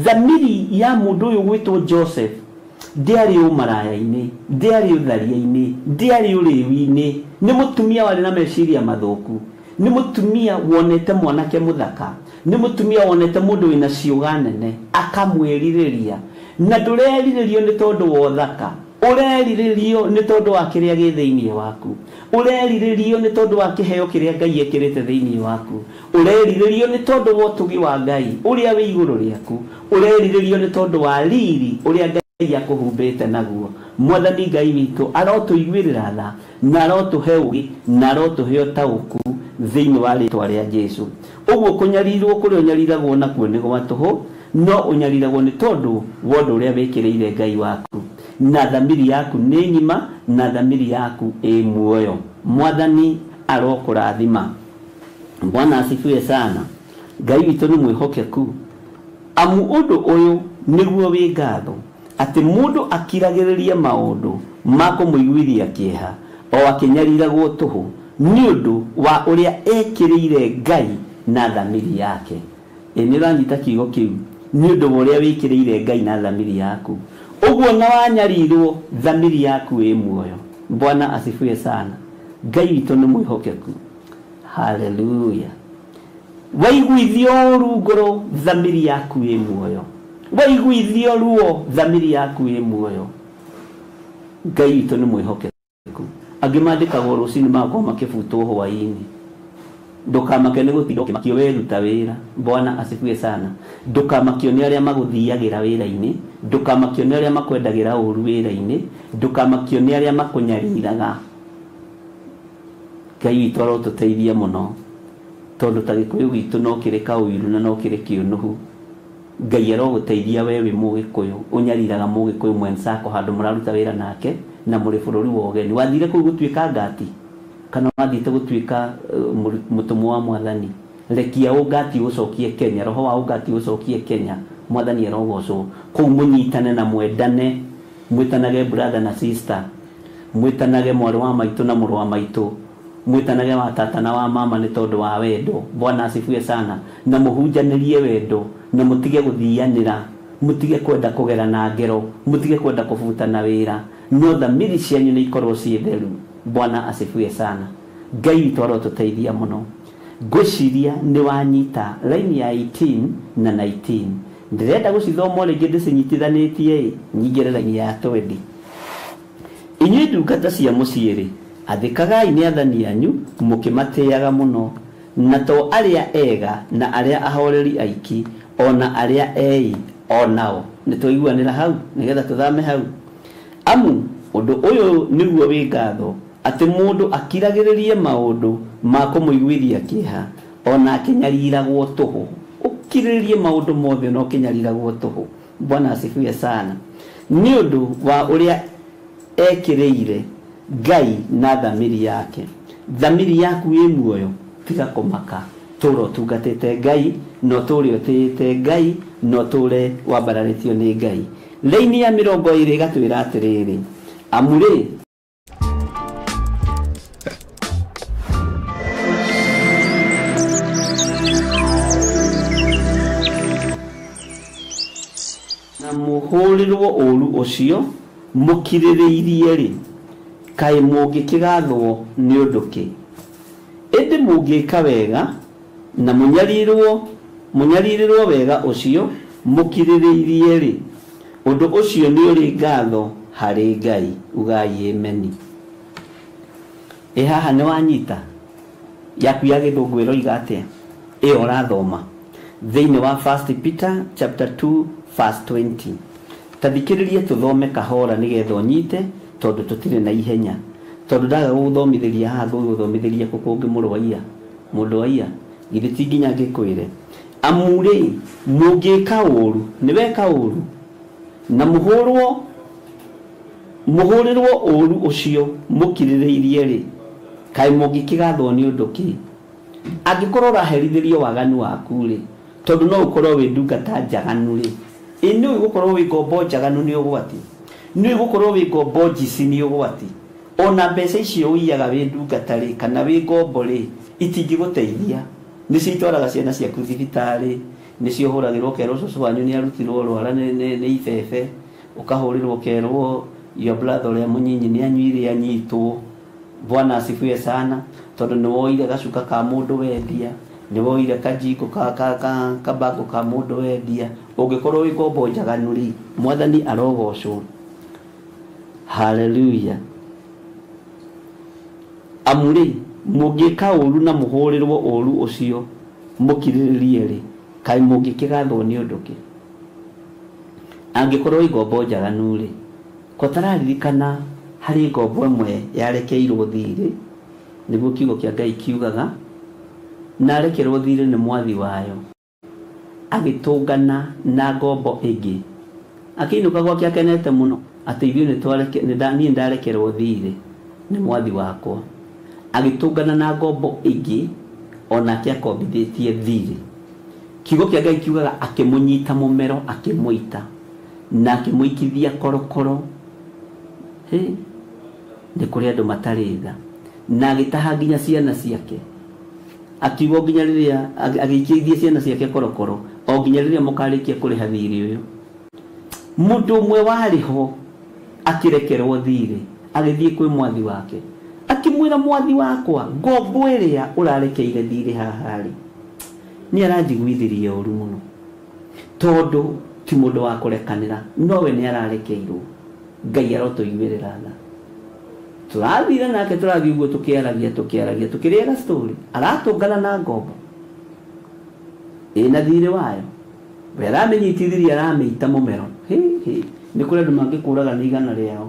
Thamiri ya mũndũ ũyũ gwĩtwo Joseph ndĩarĩ ũmaraya-inĩ, ndĩarĩ ũtharia-inĩ, ndĩarĩ ũrĩu-inĩ. Nĩ mũtumia warĩ na meciria mathũku, nĩ mũtumia wonete mwanake mũthaka, nĩ mũtumia wonete mũndũ wĩna ciũga nene akamwĩrirĩria. Na ndũrerirĩrio nĩ tondũ wa ũthaka, ũrerirĩrio nĩ tondũ wa kĩrĩa gĩ thĩinĩ waku, ũrerirĩrio nĩ tondũ wa kĩheo kĩrĩa Ngai ekĩrĩte thĩinĩ waku, ũrerirĩrio nĩ tondũ wa ũtugi wa Ngai ũrĩa wĩ igũrũ rĩaku, ũrerirĩrio nĩ tondũ wa riri ũrĩa Ngai akũhumbĩte naguo. Mwathani Ngai witũ arotũiguĩrĩra tha na arotũhe ũũgĩ na arotũhe ũtaũku thĩinĩ wa rĩtwa rĩa Jesũ. Ũguo kũnyarirwo kũrĩa ũnyariragwo nakuo nĩ gwa tũhũ, no ũnyariragwo nĩ tondũ wa ũndũ ũrĩa wĩkĩrĩire Ngai waku. Na thamiri yaku nĩ ng'ima na thamiri yaku ĩ muoyo. Mwathani arokũrathima. Bwana asifiwe sana. Ngai witũ nĩ mwĩhokeku. Amu ũndũ ũyũ nĩguo wĩ ngatho, atĩ mũndũ akiragĩrĩria maũndũ ma kũmũiguithia kĩeha o akĩnyariragwo tũhũ nĩ ũndũ wa ũrĩa ekĩrĩire Ngai na thamiri yake. Ĩ nĩ ũranyita kiugo kĩu? Nĩ ũndũ wa ũrĩa wĩkĩrĩire Ngai na thamiri yaku. Ũguo na wanyarirwo thamiri yaku ĩ muoyo. Bwana asifiwe sana. Ngai witũ nĩ mwĩhokeku. Haleluya. Waiguithio ũru ngoro thamiri yaku ĩ muoyo. Waiguithio ruo thamiri yaku ĩ muoyo. Ngai witũ nĩ mwĩhokeku. Angĩ mandĩkagwo rũcinĩ magakorwo makĩbutwo hwaĩ-inĩ. Ndũkamake nĩ gũtinda ũkĩmakio weruta wĩra. Bwana asifiwe sana. Ndũkamakio nĩ arĩa magũthiagĩra wĩra-inĩ, ndũkamakio nĩ arĩa makwendagĩra ũru wĩra-inĩ, ndũkamakio nĩ arĩa makũnyariraga. Ngai witũ arotũteithia mũno. Tondũ ta Gĩkũyũ gitũ no kĩrĩ kaũiru na no kĩrĩ kĩũnũhu. Ngai arogũteithia we wĩ Mũgĩkũyũ, ũnyariraga Mũgĩkũyũ mwenzako handũ mũraruta wĩra nake na mũrĩ bũrũri wa ũgeni. Wathire kũu gũtuĩka ngati kana wathiĩte gũtuĩka mũtũmwo wa mwathani? Rekia ũngati ũcokie Kenya, roho wa ũngati ũcokie Kenya. Mwathani arogocwo. Kũu mũnyitane na mwendane, mwĩtanage brother na sister, mwĩtanage mwarĩ wa maitũ na mũrũ wa maitũ, mwĩtanage wa tata na wa mama nĩ tondũ wa wendo. Bwana asifiwe sana. Na mũhunjanĩrie wendo, na mũtige gũthianĩra, mũtige kwenda kũgera na ngero, mũtige kwenda kũbutana wĩra, no thamiri cianyu nĩ ikorwo ciĩ theru. Bwana asifiwe sana. Ngai witũ arotũteithia mũno. Ngwĩciria nĩ wanyita raini ya 18 na 19. Ndĩrenda gũcithoma rĩngĩ ndĩcinyitithanĩtie nyingĩre raini ya 20. Inyuĩ ndungata cia mũciĩ rĩ, athĩkagai nĩ athani anyu mũkĩmatĩaga mũno, na to arĩa ega na arĩa ahoreri aiki, ona arĩa ei onao. Nĩ twaiguanĩra hau nĩgetha tũthame hau. Amu ũndũ ũyũ nĩguo wĩ ngatho, atĩ mũndũ akiragĩrĩrie maũndũ ma kũmũiguithia kĩeha, ona akĩnyariragwo tũhũ. Ũkirĩrĩrie maũndũ mothe na ũkĩnyariragwo tũhũ. Bwana asifiwe sana. Nĩ ũndũ wa ũrĩa ekĩrĩire Ngai na thamiri yake. Thamiri yaku ĩ muoyo, tiga kũmaka. Tũra ũtungatĩte Ngai, na ũtũre ũtĩĩte Ngai, na ũtũre wambararĩtio nĩ Ngai. Raini ya 20 ĩgatwĩra atĩrĩrĩ, amu rĩ, na mũhũrĩrwo ũũru ũcio mũkirĩrĩirie rĩ, kaĩ mũngĩkĩgathwo nĩ ũndũ kĩ? Ĩndĩ mũngĩka wega na mũnyarirĩrwo wega ũcio mũkirĩrĩirie rĩ, ũndũ ũcio nĩ ũrĩ ngatho harĩ Ngai. Ugai ameni. Ĩ haha nĩ wanyita yaku ya Gĩthũngũ ĩroiga atĩa? Ĩyo ũrathoma thĩinĩ wa 1 Peter chapter 2 verse 20. Tathikĩrĩrie tũthome kahora nĩgetha ũnyite, tondũ tũtirĩ na ihenya. Tondũ ndaga gũgũthomithĩria haha, ngũgũthomithĩria kũ kũngĩ mũndũ wa iya, githĩ ti nginya ngĩkwĩre. Amu rĩ, mũngĩka ũũru, nĩ weka ũũru, na mũhũrĩrwo ũũru ũcio mũkirĩrĩirie rĩ, kaĩ mũngĩkĩgathwo nĩ ũndũ kĩ? Angĩkorwo ũraherithĩrio waganu waku rĩ, tondũ no ũkorwo wĩ ndungata njaganu rĩ, ĩ nĩ ũĩ gũkorwo wĩ ngombo njaganu nĩ ũgwati, nĩ ũĩ gũkorwo wĩ ngombo njici nĩ ũgwati. Ona mbeca icio ũiyaga wĩ ndungata rĩ, kana wĩ ngombo rĩ, itingĩgũteithia. Nĩcio itwaraga ciana ciaku thibitarĩ, nĩcio ũhũragĩrwo ũkerwo cũcũ wanyu nĩ arutirwo rwara nĩ ibebe, ũkahũrĩrwo ũkerwo your brother ũrĩa mũnyinyi nĩ anyuire anyitwo. Bwana asifiwe sana. Tondũ nĩ woire gacuka ka mũndũ wendia, nĩ woire kajiko kabango ka mũndũ wendia. Ũngĩkorwo wĩ ngombo njaganu rĩ, mwathani arogocwo. Hallelujah. Amu rĩ, mũngĩka ũũru na mũhũrĩrwo ũũru ũcio mũkirĩrĩrie rĩ, kaĩ mũngĩkĩgathwo nĩ ũndũ kĩ? Angĩkorwo wĩ ngombo njaganu rĩ, ko tararirikana harĩ ngombo ĩmwe yarekeirwo thirĩ, nĩguo kiugo kĩa Ngai kiugaga, na arekerwo thirĩ nĩ mwathi wayo, agĩtũngana na ngombo ĩngĩ, akĩinũka gwake akenete mũno atĩ ithuĩ niĩ ndarekerwo thirĩ nĩ mwathi wakwa. Agĩtũngana na ngombo ĩngĩ onake akombithĩtie thirĩ. Kiugo kĩa Ngai kiugaga akĩmũnyita mũmero, akĩmũita na akĩmũikithia korokoro. Hĩ, nĩ kũrĩ andũ matarĩ tha. Na agĩtaha nginya ciana ciake, akiuga nginya rĩrĩa agĩikithia ciana ciake korokoro, o nginya rĩrĩa mũkarĩkia kũrĩha thirĩ ũyũ. Mũndũ ũmwe warĩ ho akĩrekerwo thirĩ, agĩthiĩ kwĩ mwathi wake, akĩmwĩra, mwathi wakwa, ngombo ĩrĩa ũrarekeire thirĩ haha rĩ, nĩ aranjiguithirie ũru mũno, tondũ ti mũndũ wa kũrekanĩra, nowe nĩ ararekeirwo. Ngai arotũiguĩrĩra tha. Tũrathire nake, tũrathiĩ ũguo tũkĩaragia tũkĩrĩaga story, aratũngana na ngombo ĩna thirĩ wayo, we aramĩnyitithirie, aramĩita mũmero. Hĩ hĩ, nĩ kũrĩ andũ mangĩkũraga nĩ igana rĩao,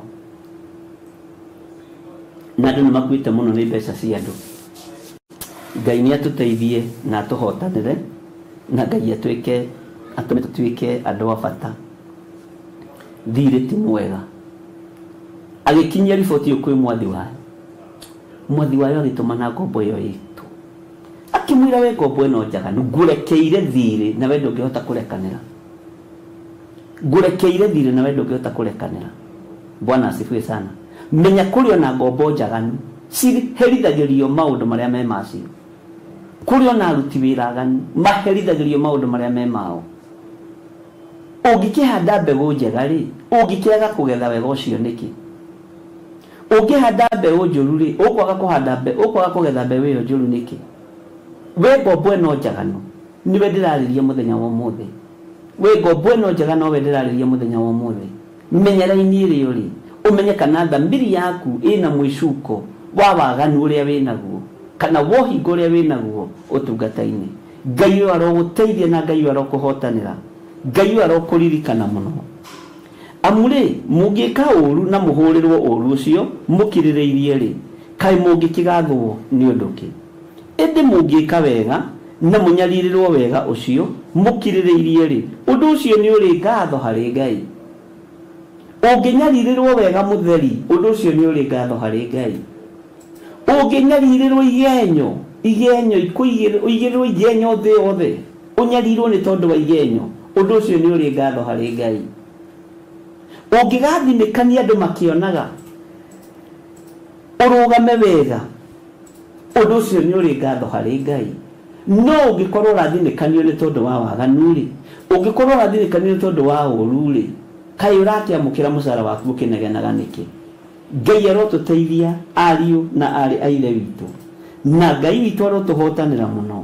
na andũ nĩ makuĩte mũno nĩ mbeca cia andũ. Ngai nĩ atũteithie na atũhotanĩre, na Ngai atuĩke atũme tũtuĩke andũ a bata. Thirĩ ti mwega. Agĩkinyia riboti ĩyo kwĩ mwathi wayo. Mwathi wayo agĩtũmana ngombo ĩyo ĩtwo, akĩmwĩra, we ngombo ĩno njaganu, ngũrekeire thirĩ na we ndũngĩhota kũrekanĩra. Ngũrekeire thirĩ na we ndũngĩhota kũrekanĩra. Bwana asifiwe sana. Menya kũrĩ ona ngombo njaganu ciherithagĩrio maũndũ marĩa me macio. Kũrĩ ona aruti wĩra aganu maherithagĩrio maũndũ marĩa me mao. Ũngĩkĩhanda mbegũ njega rĩ, ũngĩkĩaga kũgetha wega ũcio nĩkĩ? Ũngĩhanda mbeũ njũru rĩ, ũkwaga kũhanda mbeũ, ũkwaga kũgetha mbeũ ĩyo njũru nĩkĩ? We ngombo ĩno njaganu nĩwe ndĩrarĩria mũthenya wa ũmũthĩ. We ngombo ĩno njega nowe ndĩrarĩria mũthenya wa ũmũthĩ. Menya raini ĩrĩa ũrĩ, ũmenye kana thamiri yaku ĩna mwĩcuko wa waganu ũrĩa wĩnaguo, kana wohingo ũrĩa wĩnaguo ũtungata-inĩ. Ngai ũyũ arogũteithia na Ngai ũyũ arokũhotanĩra. Ngai ũyũ arokũririkana mũno. Amu rĩ, mũngĩka ũru na mũhũrĩrwo ũru ũcio mũkirĩrĩirie rĩ, kaĩ mũngĩkĩgathwo nĩ ũndũ kĩ? Ĩndĩ mũngĩka wega na mũnyarirĩrwo wega ũcio mũkirĩrĩirie rĩ, ũndũ ũcio nĩ ũrĩ ngatho harĩ Ngai. Ũngĩnyarirĩrwo wega mũtheri, ũndũ ũcio nĩ ũrĩ ngatho harĩ Ngai. Ũngĩnyarirĩrwo igenyo, igenyo ũigĩrĩrwo igenyo thĩ yothe, ũnyarirwo nĩ tondũ wa igenyo, ũndũ ũcio nĩ ũrĩ ngatho harĩ Ngai. Ũngĩgathinĩkania andũ makĩonaga, ũrũgame wega, ũndũ ũcio nĩ ũrĩ ngatho harĩ Ngai. No ũngĩkorwo ũrathinĩkanio nĩ tondũ wa waganu rĩ, ũngĩkorwo ũrathinĩkanio nĩ tondũ wa ũru rĩ, kaĩ ũrakĩamũkĩra mũcara waku ũkĩnegenaga nĩkĩ? Ngai arotũteithia ariũ na aarĩ a ithe witũ, na Ngai witũ arotũhotanĩra mũno,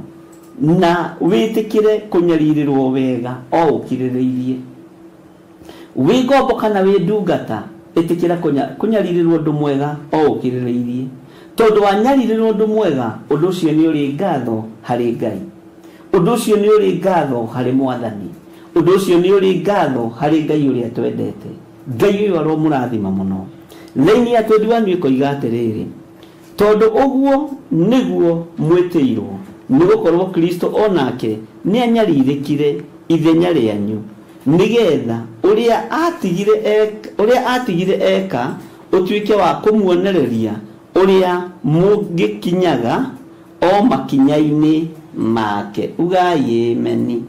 na wĩtĩkĩre kũnyarirĩrwo wega o ũkirĩrĩirie. Wĩ ngombo kana wĩ ndungata, ĩtĩkĩra kũnyarirĩrwo ũndũ mwega o ũkirĩrĩirie. Tondũ wanyarirĩrwo ũndũ mwega, ũndũ ũcio nĩ ũrĩ ngatho harĩ Ngai. Ũndũ ũcio nĩ ũrĩ ngatho harĩ Mwathani. Ũndũ ũcio nĩ ũrĩ ngatho harĩ Ngai ũrĩa twendete. Ngai ũyũ aromũrathima mũno. Raini ya 21 ĩkoiga atĩrĩrĩ, tondũ ũguo nĩguo mwĩtĩirwo, nĩgũkorwo Kristo onake nĩanyarirĩkire ithenya rĩanyu, nĩgetha ũrĩa atigire eka ũtuĩke wa kũmuonereria ũrĩa mũngĩkinyaga o makinya-inĩ make. Ugai ameni.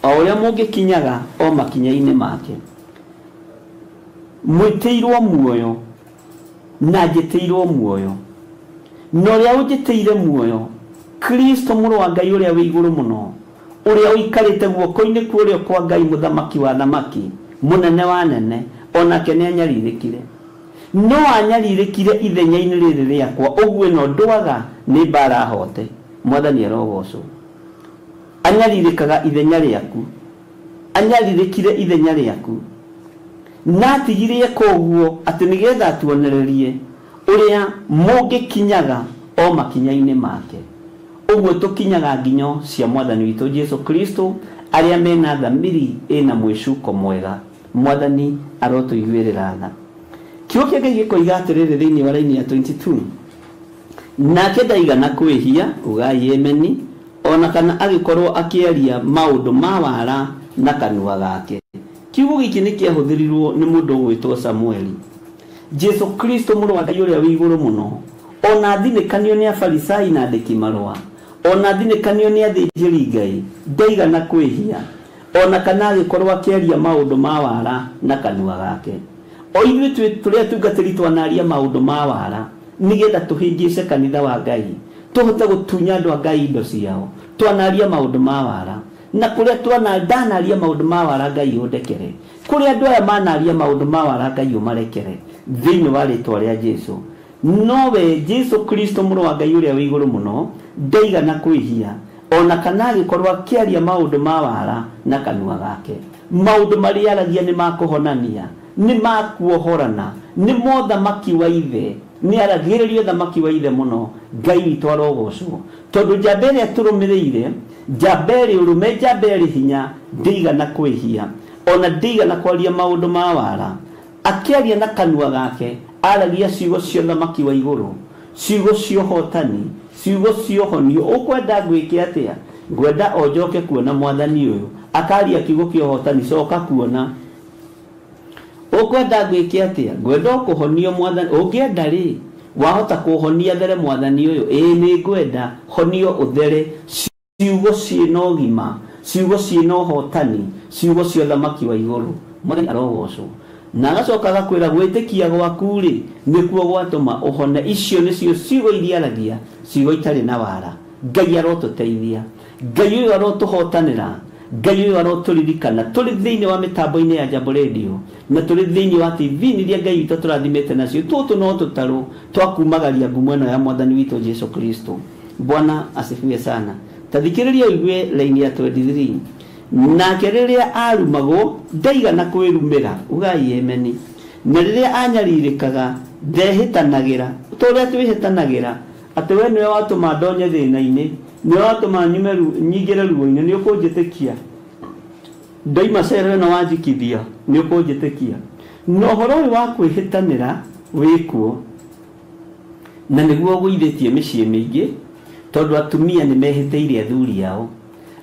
O ũrĩa mũngĩkinyaga o makinya-inĩ make. Mwĩtĩirwo muoyo na njĩtĩirwo muoyo, na ũrĩa ũnjĩtĩire muoyo, Kristo mũrũ wa Ngai ũrĩa wĩ igũrũ mũno, ũrĩa ũikarĩte guoko-inĩ kwa ũrĩo kwa Ngai mũthamaki wa thamaki, mũnene wa nene, onake nĩanyarirĩkire. No anyarirĩkire ithenya-inĩ rĩrĩ rĩakwa, ũguo ĩno ndwaga nĩ mbara hote. Mwathani arogocwo. Anyarirĩkaga ithenya rĩaku, anyarirĩkire ithenya rĩaku, na atigirie koguo atĩ nĩgetha atuonererie ũrĩa mũngĩkinyaga o makinya-inĩ make. Ũguo tũkinyaga nginyo cia Mwathani witũ Jesu Kristo, arĩa mena thamiri ĩna mwĩcuko mwega. Mwathani arotũiguĩrĩra tha. Kiugo kĩa Ngai gĩkoiga atĩrĩrĩ thĩinĩ wa raini ya 22, nake ndaigana kwĩhia, ugai ameni, ona kana agĩkorwo akĩaria maũndũ ma wara na kanua gake. Kiugo gĩkĩ nĩ kĩahũthĩrirwo nĩ mũndũ ũgwĩtwo Samueli. Jesu Kristo mũrũ wa Ngai ũrĩa wĩ igũrũ mũno, ona athinĩkanio nĩ Afarisai na andĩki marũa, ona athinĩkanio nĩ athĩnjĩri Ngai, ndaigana kwĩhia, ona kana agĩkorwo akĩaria maũndũ ma wara na kanua gake. O ithuĩ tũrĩa atungatĩri twanaria maũndũ ma wara nĩgetha tũhĩngĩce kanitha wa Ngai, tũhote gũtunya andũ a Ngai indo ciao, twanaria maũndũ ma wara. Na kũrĩa ndanaria maũndũ ma wara, Ngai ũndekere. Kũrĩa andũ aya manaria maũndũ ma wara, Ngai ũmarekere thĩinĩ wa rĩtwa rĩa Jesu. Nowe Jesu Kristo mũrũ wa Ngai ũrĩa wĩ igũrũ mũno ndaigana kwĩhia, ona kana agĩkorwo akĩaria maũndũ ma wara na kanua gake. Maũndũ marĩa aragia nĩ ma kũhonania, nĩ ma kuohorana, nĩ mothamaki wa ithe, nĩ aragĩrĩrio thamaki wa ithe mũno. Ngai witũ arogocwo, tondũ njamba ĩrĩa tũrũmĩrĩire, njamba ĩrĩ ũrũme, njamba ĩrĩ hinya, ndĩigana kwĩhia, ona ndĩigana kwaria maũndũ ma wara. Akĩaria na kanua gake, aragia ciugo cia thamaki wa igũrũ, ciugo cia ũhotani, Ciugo ciohonio ũkwenda ngwĩke atĩa? Ngwenda o njoke kuona mwathani ũyũ. Akaria kiugo kĩa ũhotani, coka kuona. Ũkwenda ngwĩke atĩa? Ngwenda kũhonio mwathani. Ũngĩenda rĩ, wahota kũhonia there mwathani ũyũ? Ĩĩ nĩ ngwenda honio ũthere. Ciugo ciĩna ũgima, ciugo ciĩna ũhotani, ciugo cia ũthamaki wa igũrũ. Mwathani arogocwo. Na agacoka agakwĩra gwĩtĩkia gwaku rĩ nĩkuo gwatũma ũhone. Icio nĩcio ciugo iria aragia, ciugo itarĩ na wara. Ngai arotũteithia, Ngai ũyũ arotũhotanĩra, Ngai ũyũ arotũririkana tũrĩ thĩinĩ wa mĩtambo-inĩ ya Jambo Radio na tũrĩ thĩinĩ wa TV iria Ngai witũ tũrathimĩte nacio. Tũtũ no tũtarũ twakumagaria ngumo ĩno ya mwathani witũ Jesu Kristo. Bwana asifiwe sana. Tathikĩrĩria ũigue laini ya 23. Nake rĩrĩa arumagwo ndaigana kwĩrumĩra, ugai emeni. Na rĩrĩa anyarirĩkaga ndehĩtanagĩra, ta ũrĩa twĩhĩtanagĩra atĩ we nĩwe watũma ndonye thĩna-inĩ, nĩwe watũma nyume nyingĩre ruo-inĩ, nĩ ũkũnjĩtĩkia. Ndoima cero ĩno wanjikithia, nĩ ũkũnjĩtĩkia. Na ũhoro ũyũ wa kwĩhĩtanĩra wĩkuo, na nĩguo ũgũithĩtie mĩciĩ mĩingĩ, tondũ atumia nĩ mehĩtĩire athuri ao,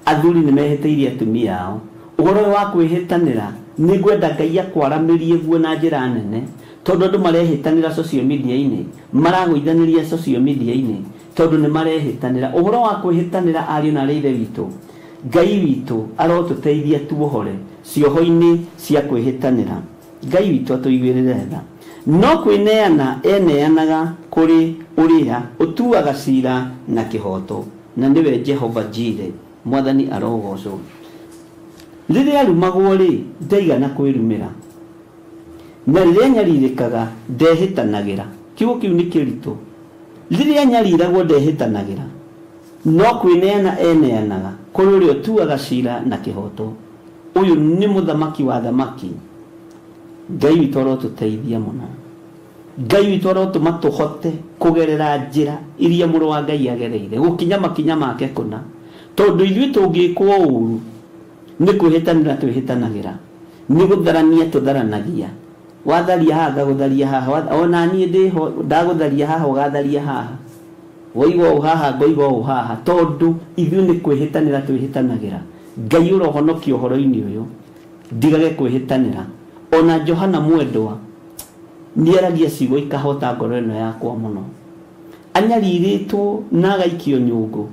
athuri nĩ mehĩtĩire atumia ao. Ũhoro ũyũ wa kwĩhĩtanĩra nĩ ngwenda Ngai akwaramĩrie guo na njĩra nene, tondũ andũ marehĩtanĩra social media-inĩ, maragũithanĩria social media-inĩ, tondũ nĩ marehĩtanĩra. Ũhoro wa kwĩhĩtanĩra ariũ na arĩ ithe witũ, Ngai witũ arotũteithia tuohore cioho-inĩ cia kwĩhĩtanĩra. Ngai witũ atũiguĩrĩre tha. No kwĩneana eneanaga kũrĩ ũrĩa ũtuaga cira na kĩhoto, na nĩwe Jehova Jire. Mwathani arogocwo. Rĩrĩa arumagwo rĩ, ndaigana kwĩrumĩra, na rĩrĩa nyarirĩkaga ndehĩtanagĩra. Kiugo kĩu nĩ kĩritũ. Rĩrĩa nyariragwo ndehĩtanagĩra, no kwĩneana eneanaga kũrĩ ũrĩa ũtuaga cira na kĩhoto. Ũyũ nĩ mũthamaki wa thamaki. Ngai witũ arotũteithia mũno. Ngai witũ arotũma tũhote kũgerera njĩra iria mũrũ wa Ngai agereire, gũkinya makinya make kũna. Tondũ ithuĩ tũngĩkwo ũru nĩ kwĩhĩtanĩra twĩhĩtanagĩra, nĩ gũtharania tũtharanagia. Watharia haha ngagũtharia haha, ona niĩ ndĩho ndagũtharia haha ũgatharia haha, woiga ũũ haha ngoiga ũũ haha, tondũ ithuĩ nĩ kwĩhĩtanĩra twĩhĩtanagĩra. Ngai ũrohonokia ũhoro-inĩ ũyũ, ndigage kwĩhĩtanĩra. Ona Johana mwendwa nĩaragia ciugo ikahota ngoro ĩno yakwa mũno. Anyarirĩtwo na agaikio nyũngũ.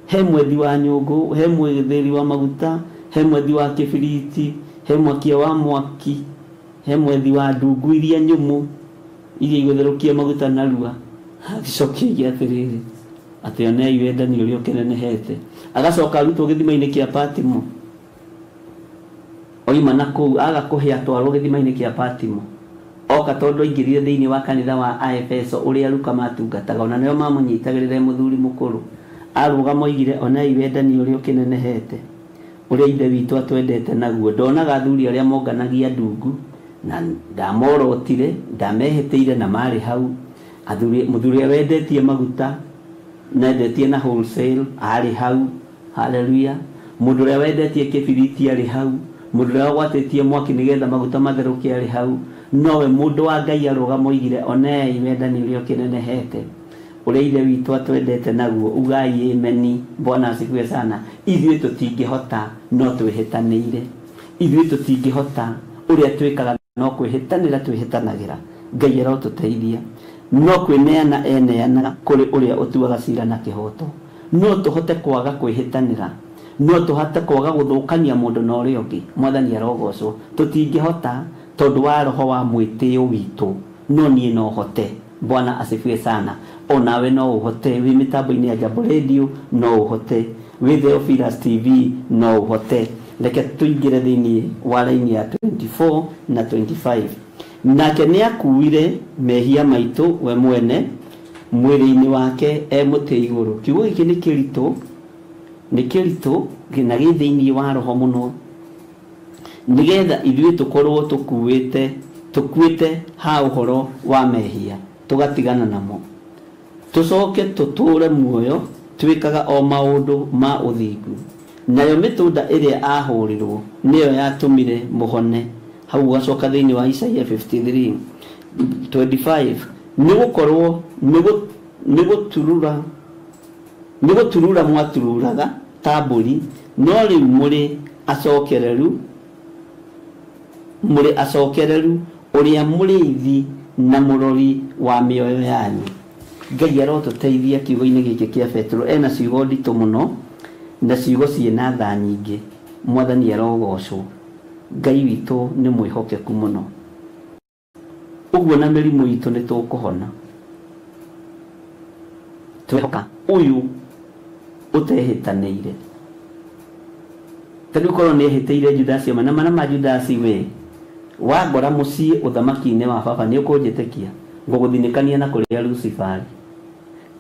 He mwethi wa nyũngũ, he mwetheri wa maguta, he mwethi wa kĩbiriti, he mwakia wa mwaki, he mwethi wa ndungu iria nyũmũ iria igũtherũkia maguta narua. Agĩcokia atĩrĩrĩ, atĩ onei wendani ũrĩa ũkĩnenehete. Agacoka arutwo gĩthima-inĩ kĩa Patimo. Oima na kũu aga kũhe atwarwo gĩthima-inĩ kĩa Patimo. Oka tondũ aingĩrire thĩinĩ wa kanitha wa Aefeso ũrĩa Luka matungataga, ona nĩo mamũnyitagĩrĩra mũthuri mũkũrũ. Arũgama oigire, onei wendani ũrĩa ũkĩnenehete, ũrĩa ithe witũ atwendete naguo. Ndonaga athuri arĩa monganagia ndungu, na ndamorotire, ndamehĩtĩire na marĩ hau. Athuri, mũthuri ũrĩa wendetie maguta, na endetie na wholesale, arĩ hau. Haleluya. Mũndũ ũrĩa wendetie kĩbiriti arĩ hau. Mũndũ ũrĩa wagwatĩtie mwaki nĩgetha maguta matherũke arĩ hau. Nowe mũndũ wa Ngai arũgama oigire, onei wendani ũrĩa ũkĩnenehete, ũrĩa ithe witũ atwendete naguo. Ugai ameni. Bwana asifiwe sana. Ithuĩ tũtingĩhota no twĩhĩtanĩire. Ithuĩ tũtingĩhota, ũrĩa twĩkaga no kwĩhĩtanĩra twĩhĩtanagĩra. Ngai arotũteithia. No kwĩneana eneanaga kũrĩ ũrĩa ũtuaga cira na kĩhoto. No tũhote kwaga kwĩhĩtanĩra, no tũhote kwaga gũthũkania mũndũ na ũrĩa ũngĩ. Mwathani arogocwo. Tũtingĩhota tondũ wa roho wa mwĩtĩo witũ, no niĩ no hote. Bwana asifiwe sana. Onawe no ũhote, wĩ mĩtambo-inĩ ya Jambo Radio no ũhote, wĩ Theophilus TV no ũhote. Reke tũingĩre thĩinĩ wa raini ya 24 na 25. Nake nĩakuire mehia maitũ we mwene mwĩrĩ-inĩ wake e mũtĩ igũrũ. Kiugo gĩkĩ nĩ kĩritũ, nĩ kĩritũ na gĩ thĩinĩ wa roho mũno, nĩgetha ithuĩ tũkorwo tũkuĩte ha ũhoro wa mehia tũgatigana namo, tũcoke tũtũre muoyo twĩkaga o maũndũ ma ũthingu. Nayo mĩtũnda ĩrĩa ahũrirwo nĩyo yatũmire mũhone. Hau ũgacoka thĩinĩ wa Isaia 53:25, nĩgũkorwo Nĩ gũturura mwatururaga ta mbũri, no rĩu mũrĩ acokereru ũrĩa mũrĩithi na mũrori wa mĩoyo yanyu. Ngai arotũteithia kiugo-inĩ gĩkĩ kĩa Petero. Ena ciugo nditũ mũno na ciugo ciĩna tha nyingĩ. Mwathani arogocwo. Ngai witũ nĩ mwĩhokeku mũno. Ũguo na mĩrimũ itũ nĩ tũkũhona. Twehoka ũyũ ũtehĩtanĩire. Ta rĩu korwo nĩehĩtĩire Judasi na mana ma Judasi, we wangora mũciĩ ũthamaki-inĩ wa baba nĩ ũkũnjĩtĩkia, ngũgũthinĩkania na kũrĩa Lucifari.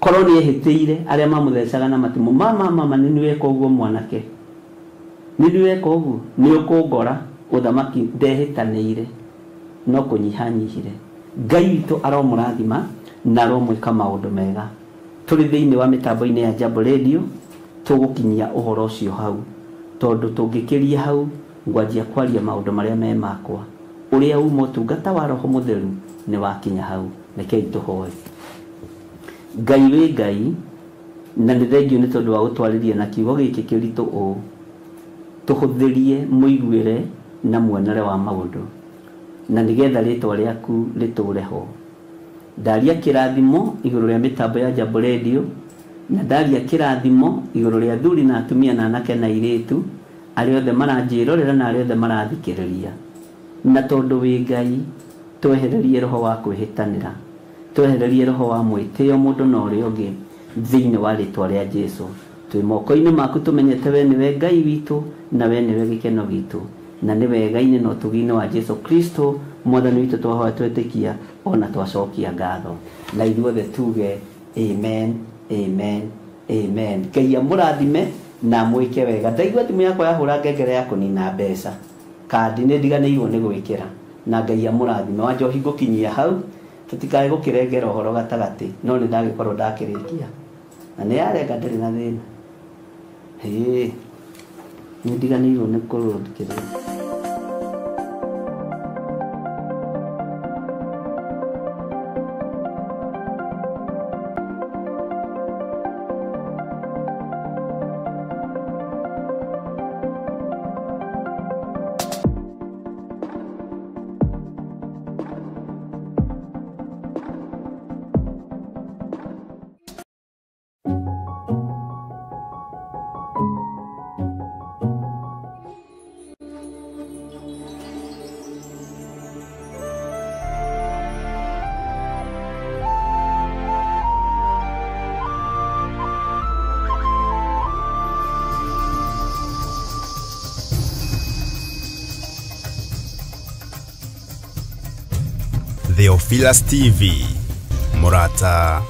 Korwo nĩehĩtĩire arĩa mamũthecaga na matimũ, mama mama, nĩ nĩ weka ũguo mwanake, nĩ nĩ weka ũguo, nĩ ũkũngora ũthamaki. Ndehĩtanĩire no kũnyihanyihire. Ngai witũ aromũrathima na aromwĩka maũndũ mega. Tũrĩ thĩinĩ wa mĩtambo-inĩ ya Jambo Radio tũgũkinyia ũhoro ũcio hau, tondũ tũngĩkĩria hau ngwanjia kwaria maũndũ marĩa me makwa. Ũrĩa uma ũtungata wa Roho Mũtheru nĩ wakinya hau. Rekei tũhoe. Ngai wĩ Ngai, na nĩ thengio nĩ tondũ wa gũtwarĩria na kiugo gĩkĩ kĩritũ ũũ. Tũhũthĩrie mũiguĩre na muonere wa maũndũ, na nĩgetha rĩtwa rĩaku rĩtũre ho. Ndaria kĩrathimo igũrũ rĩa mĩtambo ya Jambo Radio, na ndaria kĩrathimo igũrũ rĩa athuri na atumia na anake na airĩtu arĩa othe maranjĩrorera na arĩa othe marathikĩrĩria. Na tondũ wĩ Ngai, twehererie roho wa kwĩhĩtanĩra, twehererie roho wa mwĩtĩo mũndũ na ũrĩa ũngĩ thĩinĩ wa rĩtwa rĩa Jesu. Twĩ moko-inĩ maku, tũmenyete we nĩwe Ngai witũ na we nĩwe gĩkeno gitũ, na nĩ wega-inĩ na ũtugi-inĩ wa Jesu Kristo Mwathani witũ twahoya twetĩkia ona twacokia ngatho. Na ithuothe tuge amen, amen, amen. Ngai amũrathime na mwĩke wega. Ndaigua thimũ yakwa yahũra ngengere ya kũnina mbeca, kandi nĩ ndiganĩirwo nĩ gwĩkĩra. Na Ngai amũrathime. Wa njohi ngũkinyia hau, tũtikae gũkĩrengera ũhoro gatagatĩ, no nĩ ndagĩkorwo ndakĩrĩkia na nĩ yarenga, ndĩrĩ na thĩna. Hĩ, nĩ ndiganĩirwo nĩ kũrũndikĩrĩria. Theophilus TV, mũrata